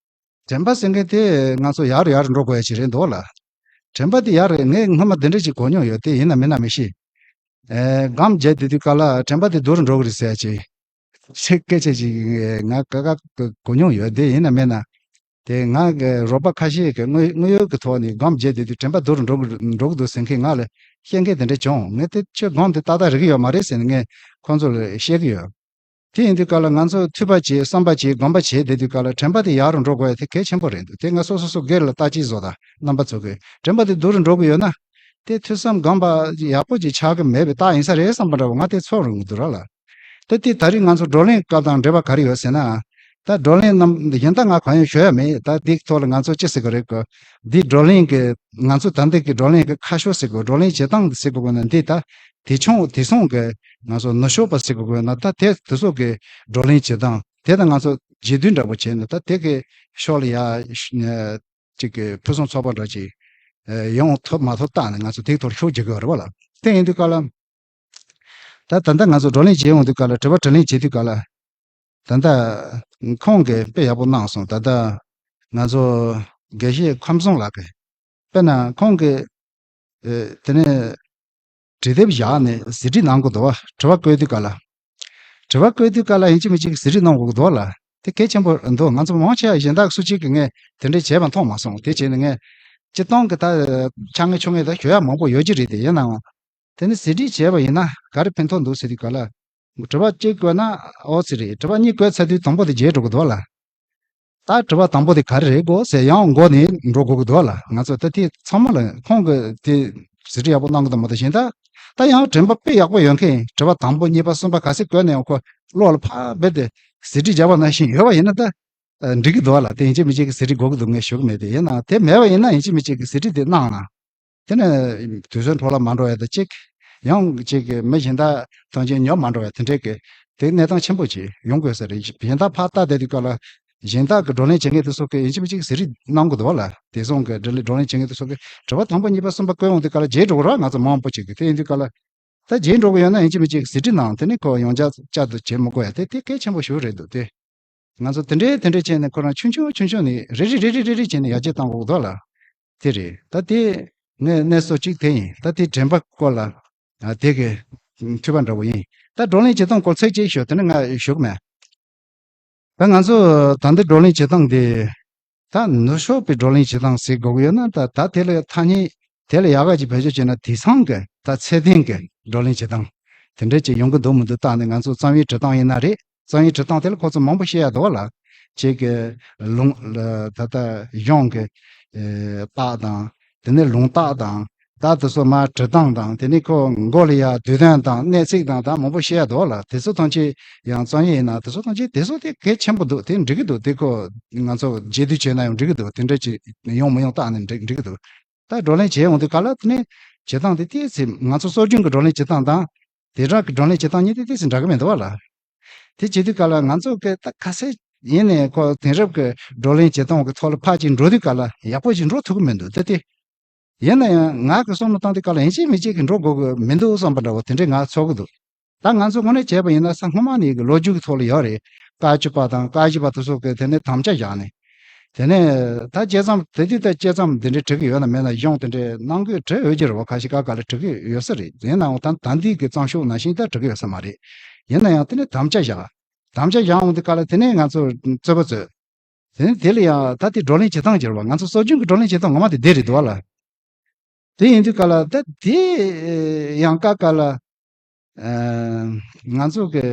དྲན་པ་ཟེར་མཁན་དེ་ང་ཚོ་ཡར་ཡར་འགྲོ་དགོས་ཡ་ཅིག་རེད་འདུག་ལ། དྲན་པ་དེ་ཡར་ངས་སྔོན་མ་འདི་འདྲ་ཅིག་གོ་མྱོང་ཡོད་དེ་ཡིན་ན་མིན་ན་མི་ཤེས། ཨེ་སྒོམ་བརྒྱབ་བསྡད་དུས་སྐབས་ལ་དྲན་པ་དེ་སྡུག་རུ་འགྲོ་གི་རེད་ཟེར་ཡ་ཅིག་ཞིག་སྐད་ཆ་ཅིག་ང་ཀ་ཀ་གོ་མྱོང་ཡོད་དེ་ཡིན་ན་མིན་ན། དེ་ང་གི་རོགས་པ་ཁ་ཤས་ཀྱིས་དངོས་དངོས་ཡོད་ཀྱི་ཐོག་ནས་སྒོམ་བརྒྱབ་བསྡད་དུས་དྲན་པ་སྡུག་རུ་འགྲོ་གི་འགྲོ་གི་འདུག་ཟེར་མཁན་ང་ལ་བཤད་མཁན་དེ་འདྲ་བྱུང་། ངས་དེ་ཁྱོད་སྒོམ་དེ་ཏག་ཏག་རིག་གི་ཡོད་མ་རེད་ཟེར་ནས་ངས་ཁོང་ཚོ་ལ་བཤད་ཀྱི་ཡོད། དེ་ཡིན་དུས་སྐབས་ལ་ང་ཚོ་ཐོས་པ་བྱེད་བསམ་པ་བྱེད་སྒོམ་པ་བྱེད་བསྡད་དུས་སྐབས་ལ་དྲན་པ་དེ་ཡག་རུ་འགྲོ་དགོས་ཡ་དེ་གལ་ཆེན་པོ་རེད་འདུག་དེ་ང་སོ་སོ་སོ་སྒེར་ལ་བརྟག་དཔྱད་བཟོ་དང་རྣམ་པ་ཚོ་གིས་དྲན་པ་དེ་སྡུག་རུ་འགྲོ་གི་ཡོད་ན། དེ་ཐོས་བསམ་སྒོམ་པ་ཡག་པོ་ཅིག་ཆགས་ཀྱི་མེད་པའི་རྟགས་ཡིན་ས་རེད་བསམ་པ་འདྲ་བོ་ང་དེ་ཚོར་ཡོང་གི་འདུག་ར་ལ། ད་དེ་ད་རེས་ང་ཚོ་བགྲོ་གླེང་སྐབས་དང་འབྲེལ་བ་ག་རེ་ཡོད་ཟེར་ན། ད་བགྲོ་གླེང་རྣམས་གཞན་དག་ང་གང་ཡང་ཞུ་ཡ་མེད། ད་དེའི་ཐོག་ལ་ང་ཚོ་ཅི་ཟེར་དགོས་རེད་གོ། འདི་བགྲོ་གླེང་གི་ང་ཚོ་ད་འདི་གི་བགྲོ་གླེང་གི་ཁ་ཕྱོགས་ཟེར་དགོས་བགྲོ་གླེང་བྱེད་སྟངས་ཟེར་དགོས་དགོས་ན་འདི་ད་དེ་ཆུང་དེ་སོང་གི་ང་ཚོ་ནུ་ཞོ་པ་ཟེར་དགོས་དགོས་ན་ད་དེ་དེ་ཚོ་གི་བགྲོ་གླེང་བྱེད་སྟངས་དེ་ད་ང་ཚོ་རྗེས་མཐུན་འདྲ་པོ་བྱས་ནས་ད་དེ་གི་ཕྱོགས་ལ་ཡ་ཅིག་གི་ཕུན་སུམ་ཚོགས་པ་འདྲ་ཅིག་ཡོང་ཐུབ་མ་ཐུབ་བལྟས་ནས་ང་ཚོ་དེའི་ཐོག་ཤུགས་རྒྱག་གི་ཡོད་རེད་བ་ལ། དེ་ཡིན་དུས་སྐབས་ལ། ད་ད་ལྟ་ང་ཚོ་བགྲོ་གླེང་བྱེད་ཡོང་དུས་སྐབས་ལ་དྲི་བ་དྲིས་ལན་བྱེད་དུས་སྐབས་ལ། ད་ལྟ་ཁོང་གིས་དཔེ་ཡག་པོ་གནང་སོང་། ད་ལྟ་ང་ཚོ་དགེ་བཤེས་ཁམས་བཟང་ལགས་ཀྱིས་དཔེར་ན་ཁོང་གིས་ཨེ་དེ་ནས་འབྲི་དེབ་བཞག་ནས་ཟིན་བྲིས་གནང་གི་འདུག་བ། དྲི་བ་བཀོད་དུས་སྐབས་ལ། དྲི་བ་བཀོད་དུས་སྐབས་ལ་ཡིན་གཅིག་མིན་གཅིག་ཟིན་བྲིས་གནང་དགོས་ཀྱི་འདུག་ལ། དེ་གལ་ཆེན་པོ་འདུག་ང་ཚོ་མང་ཆེ་བ་གཞན་དག་སུ་གཅིག་གིས་ངས་དེ་འདྲས་བྱས་པ་མཐོང་མ་སོང་། དེ་བྱས་ནས་ངས་སྤྱིར་བཏང་གི་ད་ཆ་ངེས་ཆུང་ངེས་ད་ཞུ་ཡག་མང་པོ་ཡོད་ཀྱི་རེད། དེ་ཡིན་ནའང་། དེ་ནི་ཟིན་བྲིས་བྱས་པ་ཡིན་ན་ག་རེ་ཕན་ཐོགས་འདུག་ཟེར་དུས་སྐབས་ལ། དྲི་བ་གཅིག་བཀོད་ན་ཨོ་ཙི་རེད། དྲི་བ་གཉིས་བཀོད་ཚར་དུས་དང་པོ་དེ་བརྗེད་འགྲོ་གི་འདུག་ལ། ད་དྲི་བ་དང་པོ་དེ་ག་རེ་རེད་གོ་ཟེར་ཡང་མགོ་ནས་འགྲོ་དགོས་ཀྱི་འདུག་ལ། ང་ཚོ་ད་དེ་ཚང་མ་ལ་ཁོང་གི་དེ་ཟིན་བྲིས་ཡག་པོ་གནང་གི་འདུག་མ་གཏོགས་གཞན་དག་ད་ཡང་དྲན་པ་དཔེ་ཡག་པོ་ཡོད་མཁན་དྲི་བ་དང་པོ་གཉིས་པ་གསུམ་པ་ག་ཚོད་བཀོད་ནས་ཡང་ཁོ་བློ་ལ་ཕར་རྦད་དེ་ཟིན་བྲིས་བརྒྱབ་པ་ནང་བཞིན་ཡོད་པ་ཡིན་ན་ད་འགྲིག་གི་འདུག་ལ། དེ་ཡིན་གཅིག་མིན་གཅིག་གི་ཟིན་བྲིས་དགོས་ཀྱི་འདུག་ངས་ཞུ་གི་མེད། དེ་ཡིན་ནའང་དེ་མེད་པ་ཡིན་ན་ཡིན་གཅིག་མིན་གཅིག་གི་ཟིན་བྲིས་དེ་གནང་ན། དེ་ནས་དུས་ཚོད་འཕྲོ་བརླག་མ་འགྲོ་ཡ་དང་གཅིག་ཡང་གཅིག་གི་མི་གཞན་དག་ཐམས་ཅད་ཉོབ་མ་འགྲོ་བ་དེ་འདྲའི་གི་དེ་གནས་སྟངས་ཆེན་པོ་ཅིག་ཡོང་དགོས་ས་རེད། གཞན་དག་ཕར་ལྟ་བསྡད་དུས་སྐབས་ལ་གཞན་དག་གི་བགྲོ་གླེང་བྱེད་མཁན་དེ་ཚོ་གི་ཡིན་གཅིག་མིན་གཅིག་ཟིན་བྲིས་གནང་དགོས་འདུག་བ་ལ། དེ་སོང་གི་བགྲོ་གླེང་བགྲོ་གླེང་བྱེད་མཁན་དེ་ཚོ་གི་དྲི་བ་དང་པོ་གཉིས་པ་གསུམ་པ་བཀོད་ཡོང་དུས་སྐབས་ལ་བརྗེད་འགྲོ་གི་རེད། ང་ཚོ་མང་པོ་ཅིག་གི་དེ་ཡིན་དུས་སྐབས་ལ་ད་བརྗེད་འགྲོ་གི་ཡོད་ན་ཡིན་གཅིག་མིན་གཅིག་ཟིན་བྲིས་གནང་། དེ་ནས་ཁོ་ཡང་བསྐྱར་བསྐྱར་དུ་བྱེད་མི་དགོས་ཡ་དེ་དེ་གལ་ཆེན་པོ་ཞིག་རེད་འདུག་སྟེ། ང་ཚོ་དེ་འདྲའི་དེ་འདྲའི་བྱས་ནས་ཁོ་རང་ཆུང་ཆུང་ཆུང་ཆུང་ནས་རེ་རེ་རེ་རེ་རེ་རེ་བྱས་ནས་ཡར་རྒྱས་གཏང་དགོས་འདུག་ལ། དེ་རེད། ད་དེ་ངའི་གནས་ཚུལ་གཅིག་དེ་ཡིན། ད་དེ་དྲན་པ་སྐོར་ལ་ཨ་དེ་གི་ཐུག་པ་འདྲ་བོ་ཡིན། ད་བགྲོ་གླེང་བྱེད་སྟངས་སྐོར་ཚིག་གཅིག་ཞུ། དེ་ནི་ང་ཞུ་གི་མེད། ད་ང་ཚོ་ད་འདི་བགྲོ་གླེང་བྱེད་སྟངས་དེ། ད་ནུབ་ཕྱོགས་པའི་བགྲོ་གླེང་བྱེད་སྟངས་ཟེར་དགོས་ཀྱི་ཡོད་ན། ད་ད་དེ་ལ་ཐ་སྙད་དེ་ལ་ཡག་ག་ཅིག་བེད་སྤྱོད་བྱས་ན། དེང་སང་གི་ད་ཚད་ལྡན་གྱི་བགྲོ་གླེང་བྱེད་སྟངས་དེ་འདྲ་ཅིག་ཡོང་གི་འདུག་མི་འདུག་བལྟས་ནས། ང་ཚོ་རྩོམ་ཡིག་འབྲི་སྟངས་ཡིན་ན་རེད། རྩོམ་ཡིག་འབྲི་སྟངས་དེ་ལ་ཁོ་ཚོ་མང་པོ་བཤད་ཡ་འདུག་བ་ལ། ཅིག་གི་ལུང་ལ་ད་ལྟ་གཞུང་གི་ཨེ་རྟགས་དང་། དེ་ནས་ལུང་རྟགས་དང་། ད་དེ་ཚོ་མར་འབྲི་སྟངས་དང་། དེ་ནས་ཁོ་མགོ་ལ་ཡ་བསྡུས་དོན་དང་གནད་ཚིག་དང་། ད་མང་པོ་བཤད་ཡ་འདུག་བ་ལ། དེ་ཚོ་ཐམས་ཅད་ཡང་རྩོམ་ཡིག་ཡིན་ན། དེ་ཚོ་ཐམས་ཅད་དེ་ཚོ་དེ་གལ་ཆེན་པོ་འདུག་དེ་འགྲིག་གི་འདུག་དེ་ཁོ་ང་ཚོ་རྗེས་ཟློས་བྱས་ན་ཡང་འགྲིག་གི་འདུག་དེ་འདྲ་ཅིག་ཡོང་མི་ཡོང་བལྟས་ནས་འགྲིག་འགྲིག་གི་འདུག་ད་བགྲོ་གླེང་བྱེད་ཡོང་དུས་སྐབས་ལ། དེ་ནས་བྱེད་སྟངས་དེ་ཏོག་ཙམ་ང་ཚོ་སྲོལ་རྒྱུན་གྱི་བགྲོ་གླེང་བྱེད་སྟངས་དང་། དེང་རབས་ཀྱི་བགྲོ་གླེང་བྱེད་སྟངས་གཉིས་དེ་ཏོག་ཙམ་འདྲ་གི་མི་འདུག་བ་ལ། དེ་བྱེད་དུས་སྐབས་ལ་ང་ཚོ་གི་ད་ག་ཚད་ཡིན་ནའི་ཁོ་དེང་རབས་ཀྱི་བགྲོ་གླེང་བྱེད་སྟངས་ཀྱི་ཐོག་ལ་ཕར་ཅིག་འགྲོ་དུས་སྐབས་ལ་ཡག་པོ་ཅིག་འགྲོ་ཐུབ་ཀྱི་མི་འདུག་ད་དེ། ཡིན་ན་ཡང་ང་གི་བསམ་བློ་བཏང་དུས་སྐབས་ལ་ཡིན་གཅིག་མིན་གཅིག་གི་འགྲོ་དགོས་ཀྱི་མི་འདུག་བསམ་པ་འདྲ་བོ་དེ་འདྲས་ང་ཚོར་གི་འདུག་ད་ང་ཚོ་དངོས་གནས་བྱས་པ་ཡིན་ན། ས་སྔོན་མ་ནས་གི་ལོ་རྒྱུས་ཀྱི་ཐོག་ལ་ཡོད་རེད། བཀའ་བརྒྱུད་པ་དང་བཀའ་བརྒྱུད་པ་དེ་ཚོ་གི་དེ་ནས་དམ་བཅའ་བཞག་ནས། དེ་ནས་ད་དཔྱད་རྩོམ་དེ་དུས་ད་དཔྱད་རྩོམ་འདི་འདྲའི་འབྲི་གི་ཡོད་ན་མེད་ན། གཞུང་དེ་འདྲའི་ནང་གི་འབྲི་འོས་ཀྱི་རེད་བ། ཁ་ཤས་ཁ་ཁ་ལ་འབྲི་གི་ཡོད་ས་རེད། ཡིན་ནའང་ད་ད་འདི་གི་རྩོམ་ཤོག་ནང་བཞིན་ད་འབྲི་གི་ཡོད་ས་མ་རེད། ཡིན་ན་ཡང་དེ་ནས་དམ་བཅའ་བཞག་དམ་བཅའ་བཞག་འོང་དུས་སྐབས་ལ་དེ་ནས་ང་ཚོ་རྩོད་པ་རྩོད། དེ་ནས་དེ་ལ་ཡང་ད་དེ་བགྲོ་གླེང་བྱེད་སྟངས་ཀྱི་རེད་བ། ང་ཚོ་སྲོལ་རྒྱུན་གྱི་བགྲོ་གླེང་བྱེད་སྟངས་ངོ་མ་དེ་འདི་རེད་འདུག་བ་ལ། དེ་ཡིན་དུས་སྐབས་ལ་ད་དེ་ཡང་ཀ་ཀ་ལ། ཨ། ང་ཚོ་གི་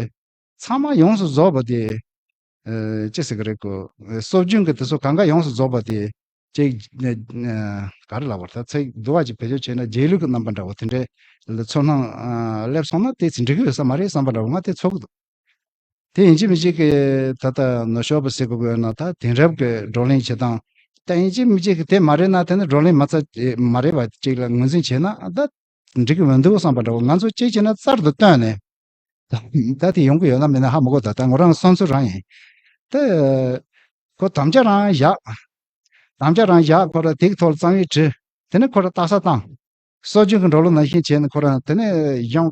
ཚང་མ་ཡོངས་སུ་རྫོགས་པ་དེ། ཨ། ཅི་ཟེར་གི་རེད་གོ། སྲོལ་རྒྱུན་གྱི་དེ་ཚོ་གང་ག་ཡོངས་སུ་རྫོགས་པ་དེ་ཅིག་ཨ། ག་རེ་ལབ་དགོས་རེད། ད་ཚིག་སྡུག་པ་ཅིག་བེད་སྤྱོད་བྱས་ན་རྗེས་ལུས་ཀྱི་རྣམ་པ་འདྲ་བོ་དེ་འདྲའི་ལ་ཚོར་སྣང་ཨ། སླེབས་སོང་ན་དེ་ཚོ་འགྲིག་གི་ཡོད་ས་མ་རེད་བསམ་པ་འདྲ་བོ་ང་དེ་ཚོར་གི་འདུག་དེ་ཡིན་གཅིག་མིན་གཅིག་གི་ད་ལྟ་ནུབ་ཕྱོགས་པ་ཟེར་དགོས་ཀྱི་ཡོད་ན། ད་དེང་རབས་ཀྱི་བགྲོ་གླེང་བྱེད་སྟངས་ད་ཡིན་གཅིག་མིན་གཅིག་གི་དེ་མ་རེད་ན། དེ་ནི་བགྲོ་གླེང་མ་རྩ་མ་རེད་པ་ཅིག་ལ་ངོས་འཛིན་བྱས་ན་ད་འགྲིག་གི་མི་འདུག་བསམ་པ་འདྲ་བོ། ང་ཚོ་གཅིག་བྱས་ན་རྩལ་དུ་བཏོན་ནས་ད་ད་དེ་ཡོང་གི་ཡོད་ན་མེད་ན་ཧ་མ་གོ། ད་ད་ངོ་རང་བསམ་ཚུལ་རང་ཡིན། ད་ཁོ་དམ་བཅའ་རང་བཞག་དམ་བཅའ་རང་བཞག་ཁོ་ར་དེ་གི་ཐོག་ལ་རྩོམ་ཡིག་བྲིས། དེ་ནས་ཁོ་ར་རྟགས་གསལ་བཏང་། སྲོལ་རྒྱུན་གྱི་འགྲོ་ལུགས་ནང་བཞིན་བྱས་ནས་ཁོ་རང་དེ་ནས་གཞུང་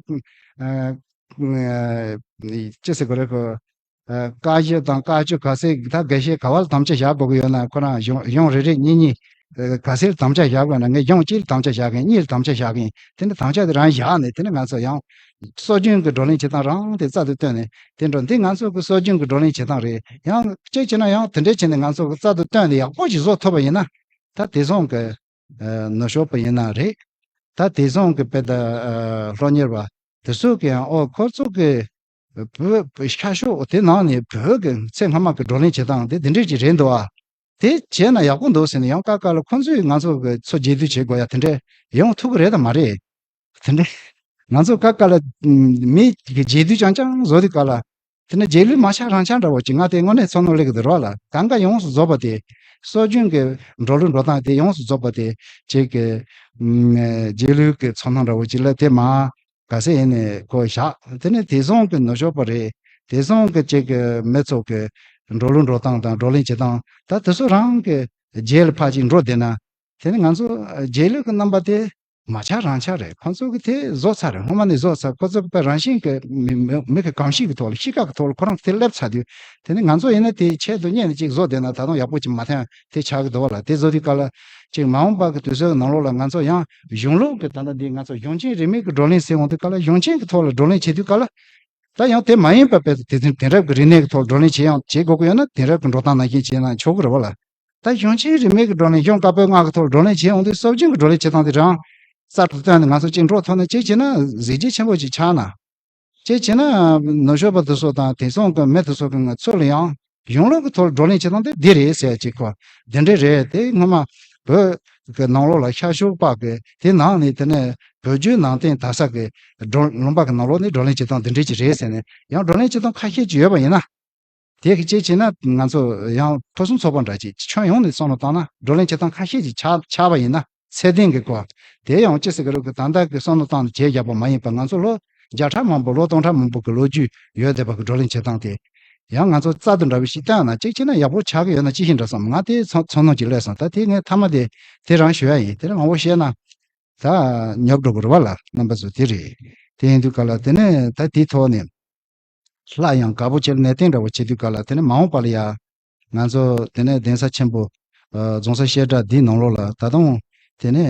ཨ། ཨ། ཅི་ཟེར་དགོས་རེད་གོ། ཨ། བཀའ་བཞི་དང་བཀའ་བཅུ་ག་ཚད་ད་དགེ་བཤེས་ག་བ་ལ་དམ་བཅའ་བཞག་དགོས་ཀྱི་ཡོད་ན། ཁོ་རང་གཞུང་གཞུང་རེ་རེ་གཉིས་གཉིས་ཨ། ག་ཚད་དམ་བཅའ་བཞག་དགོས་ན། ངས་གཞུང་གཅིག་ལ་དམ་བཅའ་བཞག་གིན། གཉིས་ལ་དམ་བཅའ་བཞག་གིན། དེ་ནས་དམ་བཅའ་དེ་རང་བཞག་ནས། དེ་ནས་ང་ཚོ་ཡང་སྲོལ་རྒྱུན་གྱི་བགྲོ་གླེང་བྱེད་སྟངས་རང་དེ་རྩལ་དུ་བཏོན་ནས་དེ་འགྲོ། འདི་ང་ཚོ་གི་སྲོལ་རྒྱུན་གྱི་བགྲོ་གླེང་བྱེད་སྟངས་རེད། ཡང་གཅིག་བྱས་ན་ཡང་དེ་འདྲས་བྱས་ནས་ང་ཚོ་གི་རྩལ་དུ་བཏོན་ནས་ཡག་པོ་ཞིག་བཟོ་ཐུབ་པ་ཡིན་ན། ད་དེང་སང་གི་ཨ། ནུབ་ཕྱོགས་པ་ཡིན་ན་རེད། ད་དེང་སང་གི་དཔེ་ད་ཨ། སློབ་གཉེར་བ་དེ་ཚོ་གི་ཡང་། ཨོ། ཁོ་ཚོ་གི་བོད་ཤར་ཕྱོགས་དེ་ནང་ནས་བོད་ཀྱི་ཚེ་སྔ་མ་གི་བགྲོ་གླེང་བྱེད་སྟངས་དེ་དེ་འདྲས་ཅིག་རེད་འདུག་ཨ། དེ་བྱས་ན་ཡག་པོ་འདུག་ཟེར་ནས་ཡང་ཀ་ཀ་ལ་ཁོ་ཚོས་ང་ཚོ་གི་ཚོ་རྗེས་ཟློས་བྱེད་དགོས་ཡ་དེ་འདྲས་ཡོང་ཐུབ་ཀྱི་རེད་དམ་མ་རེད། དེ་འདྲས་ང་ཚོ་ཀ་ཀ་ལ་མི་གི་རྗེས་ཟློས་རྐྱང་རྐྱང་བཟོ་དུས་སྐབས་ལ། དེ་ནས་རྗེས་ལུས་མ་ཆགས་རང་ཆགས་འདྲ་བོ་ཅིག་ང་དེ་དངོས་གནས་ཚོར་སྣང་སླེབས་ཀྱི་འདུག་རོགས་ལ། གང་ག་ཡོངས་སུ་རྫོགས་པ་དེ། སྲོལ་རྒྱུན་གྱི་འགྲོ་ལུགས་འགྲོ་སྟངས་དེ་ཡོངས་སུ་རྫོགས་པ་དེ་ཅིག་གི་ཨ། རྗེས་ལུས་ཀྱི་ཚོར་སྣང་འདྲ་བོ་ཅིག་ལ་དེ་མ་ག་ཚད་ཡིན་ནས་ཁོ་བཞག་དེ་ནས་དེང་སང་གི་ནུབ་ཕྱོགས་པ་རེད། དེང་སང་གི་ཅིག་གི་མི་ཚོ་གི་འགྲོ་ལུགས་འགྲོ་སྟངས་དང་བགྲོ་གླེང་བྱེད་སྟངས་ད་དེ་ཚོ་རང་གི་རྗེས་ལ་ཕར་ཅིག་འགྲོ་བསྡད་ན། དེ་ནས་ང་ཚོ་རྗེས་ལུས་ཀྱི་རྣམ་པ་དེ་མ་ཆགས་རང་ཆགས་རེད། ཁོང་ཚོ་གིས་དེ་བཟོ་ཚར་རེད། སྔོན་མ་ནས་བཟོ་ཚར། ཁོ་ཚོ་གི་དཔེ་རང་བཞིན་གྱི་མི་མི་མི་གི་གོམས་གཤིས་ཀྱི་ཐོག་ལ། གཤིས་ཀ་གི་ཐོག་ལ་ཁོ་རང་དེ་སླེབས་ཚར་དུས། དེ་ནས་ང་ཚོ་ཡིན་ན་དེ་ཆེད་དུ་གཉེར་ནས་ཅིག་བཟོ་བསྡད་ན་ད་དུང་ཡག་པོ་ཅིག་མ་ཐོན་དེ་ཆགས་ཀྱི་འདུག་བ་ལ། དེ་བཟོ་དུས་སྐབས་ལ་ཅིག་མ་འོངས་པ་གི་དུས་ཚོད་ནང་ལོགས་ལ་ང་ཚོ་ཡང་གཞུང་ལུགས་ཀྱི་ད་ལྟ་འདི་ང་ཚོ་གཞུང་ཆེན་རིས་མེད་ཀྱི་བགྲོ་གླེང་ཟེར་འོང་དུས་སྐབས་ལ། གཞུང་ཆེན་གྱི་ཐོག་ལ་བགྲོ་གླེང་བྱེད་དུས་སྐབས་ལ། ད་ཡང་དེ་མ་ཡིན་པ་དཔེ་དེ་དེང་དེང་རབས་ཀྱི་རིག་གནས་ཀྱི་ཐོག་བགྲོ་གླེང་བྱེད་ཡང་བྱེད་དགོས་ཀྱི་ཡོད་ན། དེང་རབས་ཀྱི་འགྲོ་སྟངས་ནང་བཞིན་བྱས་ན་ཆོག་གི་རེད་བ་ལ། ད་གཞུང་ཆེན་རིས་མེད་ཀྱི་བགྲོ་གླེང་གཞུང་བཀའ་པོད་ལྔ་གི་ཐོག་བགྲོ་གླེང་བྱེད་ཡོང་དུས་སྲོལ་རྒྱུན་གྱི་བགྲོ་གླེང་བྱེད་སྟངས་དེ་རང་རྩལ་དུ་བཏོན་ནས་ང་ཚོ་གཅིག་འགྲོ་ཐུབ་ན། གཅིག་བྱས་ན་གཟི་བརྗིད་ཆེན་པོ་ཅིག་ཆགས་ན། གཅིག་བྱས་ན་ནུབ་ཕྱོགས་པ་དེ་ཚོ་དང་དེང་སང་གི་མི་དེ་ཚོ་གི་ང་ཚོ་ལ་ཡང་གཞུང་ལུགས་ཀྱི་ཐོག་ལ་བགྲོ་གླེང་བྱེད་སྟངས་དེ་འདི་རེད་ཟེར་ཅིག་གོ། འདི་འདྲ་རེད། དེ་སྔོན་མ་བོད་ཀྱི་ནང་ལོགས་ལ་ཤར་ཕྱོགས་པ་གི་དེ་ནང་ནས་དེ་ནས་བོད་བརྒྱུད་ནང་བསྟན་དར་ས་གི་བགྲོ་ལུང་པ་གི་ནང་ལོགས་ནས་བགྲོ་གླེང་བྱེད་སྟངས་འདི་འདྲ་ཅིག་རེད་ཟེར་ནས། ཡང་བགྲོ་གླེང་བྱེད་སྟངས་ཁ་ཤས་ཅིག་ཡོད་པ་ཡིན་ན། དེ་གི་གཅིག་བྱས་ན་ང་ཚོ་ཡང་ཕུན་སུམ་ཚོགས་པ་འདྲ་ཅིག་ཁྱོན་ཡོངས་ནས་བསམ་བློ་བཏང་ན་བགྲོ་གླེང་བྱེད་སྟངས་ཁ་ཤས་ཅིག་ཆགས་ཆགས་པ་ཡིན་ན། ཚད་ལྡན་གྱི་སྐོར། དེ་ཡང་ཅི་ཟེར་གི་རེད་གི། ད་ལྟ་གི་བསམ་བློ་བཏང་ནས་བྱས་བཞག་པ་མ་ཡིན་པ། ང་ཚོ་ལོ་བརྒྱ་ཕྲག་མང་པོ། ལོ་སྟོང་ཕྲག་མང་པོ་གི་ལོ་རྒྱུས་ཡོད་བསྡད་པ་གི་བགྲོ་གླེང་བྱེད་སྟངས་དེ། ཡང་ང་ཚོ་རྩལ་དུ་འདྲ་བོ་ཞིག་བཏང་ན་གཅིག་བྱས་ན་ཡག་པོ་ཆགས་ཀྱི་ཡོད་ན་ཅི་ཞིག་འདྲ་བསམ། ང་དེ་ཚོར་ཚོར་སྣང་ཅིག་སླེབས་སོང་། ད་དེ་ངས་མཐའ་མ་དེ་དེ་རང་ཞུ་ཡ་ཡིན། དེ་རང་མང་པོ་བཤད་ན་ད་ཉོབ་འགྲོ་གི་རེད་བ་ལ། རྣམ་པ་ཚོ་དེ་རེད། དེ་ཡིན་དུས་སྐབས་ལ་དེ་ནས་ད་དེའི་ཐོག་ནས་སླར་ཡང་དགའ་པོ་བྱེད། ནན་ཏན་འདྲ་བོ་བྱེད་དུས་སྐབས་ལ། དེ་ནས་མ་འོངས་པ་ལ་ཡ་ང་ཚོ་དེ་ནས་གདན་ས་ཆེན་པོ་ཨ་རྫོང་སར་བཤད་གྲྭ་འདིའི་ནང་ལོགས་ལ་ད་དུང་དེ་ནས་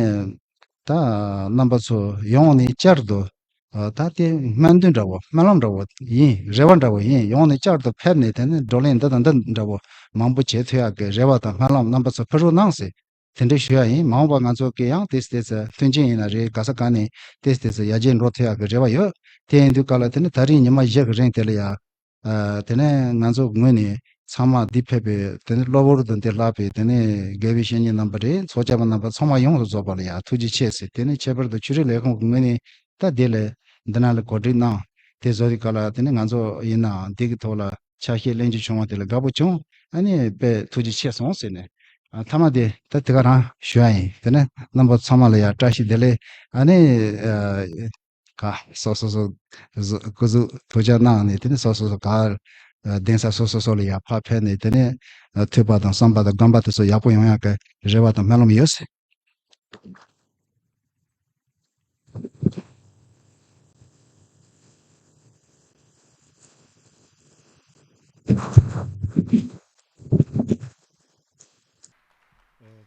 ད་རྣམ་པ་ཚོ་ཡོང་ནས་བསྐྱར་དུ་ ཨ། ད་དེ་སྨོན་འདུན་འདྲ་བོ་སྨོན་ལམ་འདྲ་བོ་ཡིན། རེ་བ་འདྲ་བོ་ཡིན། ཡོང་ནས་བསྐྱར་དུ་ཕེབས་ནས་དེ་ནས་བགྲོ་གླེང་འདི་དང་འདི་འདྲ་བོ་མང་པོ་བྱེད་ཐུབ་ཡག་གི་རེ་བ་དང་སྨོན་ལམ་རྣམ་པ་ཚོ་ཕུལ་རོགས་གནང་ཟེར། དེ་འདྲ་ཞུ་ཡ་ཡིན། མ་འོངས་པ་ང་ཚོ་གི་ཡང་ཏོག་ཙམ་ཏོག་ཙམ་མཐུན་རྐྱེན་ཡིན་ན་རེད། ག་ས་ག་ནས་ཏོག་ཙམ་ཏོག་ཙམ་ཡར་རྒྱས་འགྲོ་ཐུབ་ཡག་གི་རེ་བ་ཡོད། དེ་ཡིན་དུས་ག་ལ་དེ་ནས་ད་རིང་ཉི་མ་བཞི་གི་རིང་དེ་ལ་ཡ། ཨ། དེ་ནས་ང་ཚོ་ངོས་ནས་ཚང་མ་འདི་ཕེབས་པའི་དེ་ནས་གློ་བུར་དུ་འདི་ལྷག་པའི་དེ་ནས་དགེ་བའི་བཤེས་གཉེན་རྣམ་པ་རེད། ཚོགས་བཅར་བ་རྣམ་པ་ཚང་མ་ཡོངས་སུ་རྫོགས་པ་ལ་ཡ་ཐུགས་རྗེ་ཆེ་ཟེར། དེ་ནས་ཁྱད་པར་དུ་ཆོས་རིག་ལས་ཁུངས་ཀྱི་ངོས་ནས་ད་དེ་ལ་འདི་ན་ལ་གོ་སྒྲིག་གནང་། དེ་བཟོ་དུས་ག་ལ་དེ་ནས་ང་ཚོ་ཡིན་ནའང་འདི་གི་ཐོག་ལ་ཆ་ཤས་ལེན་རྒྱུ་བྱུང་བ་དེ་ལ་དགའ་པོ་བྱུང་། ཨ་ནི་དཔེ་ཐུགས་རྗེ་ཆེ་སོང་ཟེར་ནས། ཨ། མཐའ་མ་དེ་ད་དེ་ག་རང་ཞུ་ཡ་ཡིན། དེ་ནས་རྣམ་པ་ཚང་མ་ལ་ཡ་བཀྲ་ཤིས་བདེ་ལེགས། ཨ་ནི། ཨ། ག་སོ་སོ་སོ་སོ་སྐུ་གཟུགས་ཐུགས་ཅག་གནང་ནས་དེ་ནས་སོ་སོ་སོ་ག་གདན་ས་སོ་སོ་སོ་ལ་ཡར་ཕར་ཕེབས་ནས་དེ་ནས་ཐོས་པ་དང་བསམ་པ་དང་སྒོམ་པ་དེ་ཚོ་ཡག་པོ་ཡོང་ཡག་གི་རེ་བ་དང་སྨོན་ལམ་ཡོད་ཟེར།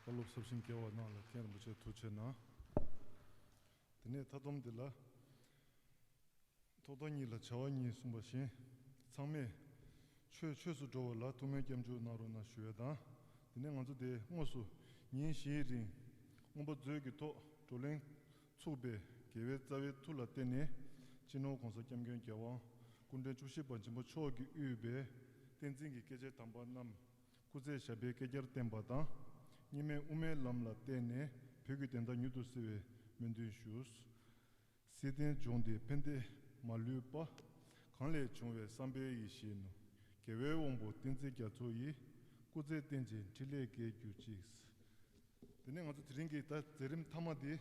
བཀའ་སློབ་ཟབ་ཞིང་རྒྱས་པ་གནང་ལ་མཁན་རིན་པོ་ཆེ་ཐུགས་རྗེ་གནང་། དེ་ནས་མཐའ་སྡོམ་འདི་ལ། ཐོག་མཐའ་གཉིས་ལ་བྱ་བ་གཉིས་གསུངས་པ་བཞིན། ཚང་མས་ཆོས་ཆོས་སུ་འགྲོ་བ་ལ་ཐུགས་སྨོན་སྐྱབས་འཇུག་གནང་རོགས་གནང་ཞུ་ཡ་དང་། དེ་ནས་ང་ཚོ་དེ་དངོས་སུ་ཉིན་བཞིའི་རིང་མངོན་པ་མཛོད་ཀྱི་ཐོག་བགྲོ་གླེང་ཚུགས་པའི་རྒྱལ་བའི་རྩ་བའི་མཐུ་ལ་བརྟེན་ནས། སྤྱི་ནོར་༸གོང་ས་༸སྐྱབས་མགོན་རྒྱལ་དབང་སྐུ་ཕྲེང་བཅུ་བཞི་པ་འཇིགས་མེད་ཆོས་ཀྱིས་དབུས་པའི་བསྟན་འཛིན་གྱི་སྐྱེས་ཆེན་དམ་པ་རྣམས་སྐུ་ཚེ་ཞབས་པད་བསྐལ་བརྒྱར་བརྟན་པ་དང་། གཉིས་སྨན་དབུ་མའི་ལམ་ལ་བརྟེན་ནས་བོད་ཀྱི་བདེན་མཐའ་མྱུར་དུ་གསལ་བའི་སྨོན་འདུན་ཞུ། བསིལ་ལྡན་ལྗོངས་འདིར་ཕན་བདེ་མ་ལུས་པ། གང་ལས་བྱུང་བའི་བསམ་པའི་ཡེ་ཤེས་ནི། རྒྱལ་བའི་དབང་པོ་བསྟན་འཛིན་རྒྱ་མཚོ་ཡི། སྐུ་ཚེ་བརྟན་ཅིང་འཕྲིན་ལས་རྒྱས་གྱུར་ཅིག། དེ་ནས་ང་ཚོ་དེ་རིང་གི་ད་མཛད་རིམ་མཐའ་མ་འདི།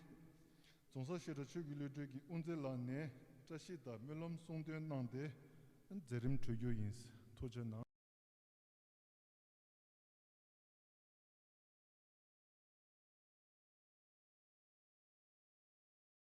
རྫོང་སར་བཤད་གྲྭ་ཆོས་ཀྱི་བློ་གྲོས་ཀྱི་དབུ་མཛད་ལགས་ནས་བཀྲ་ཤིས་དང་སྨོན་ལམ་གསུང་འདོན་གནང་སྟེ། མཛད་རིམ་གྲོལ་རྒྱུ་ཡིན། ཐུགས་རྗེ་གནང་།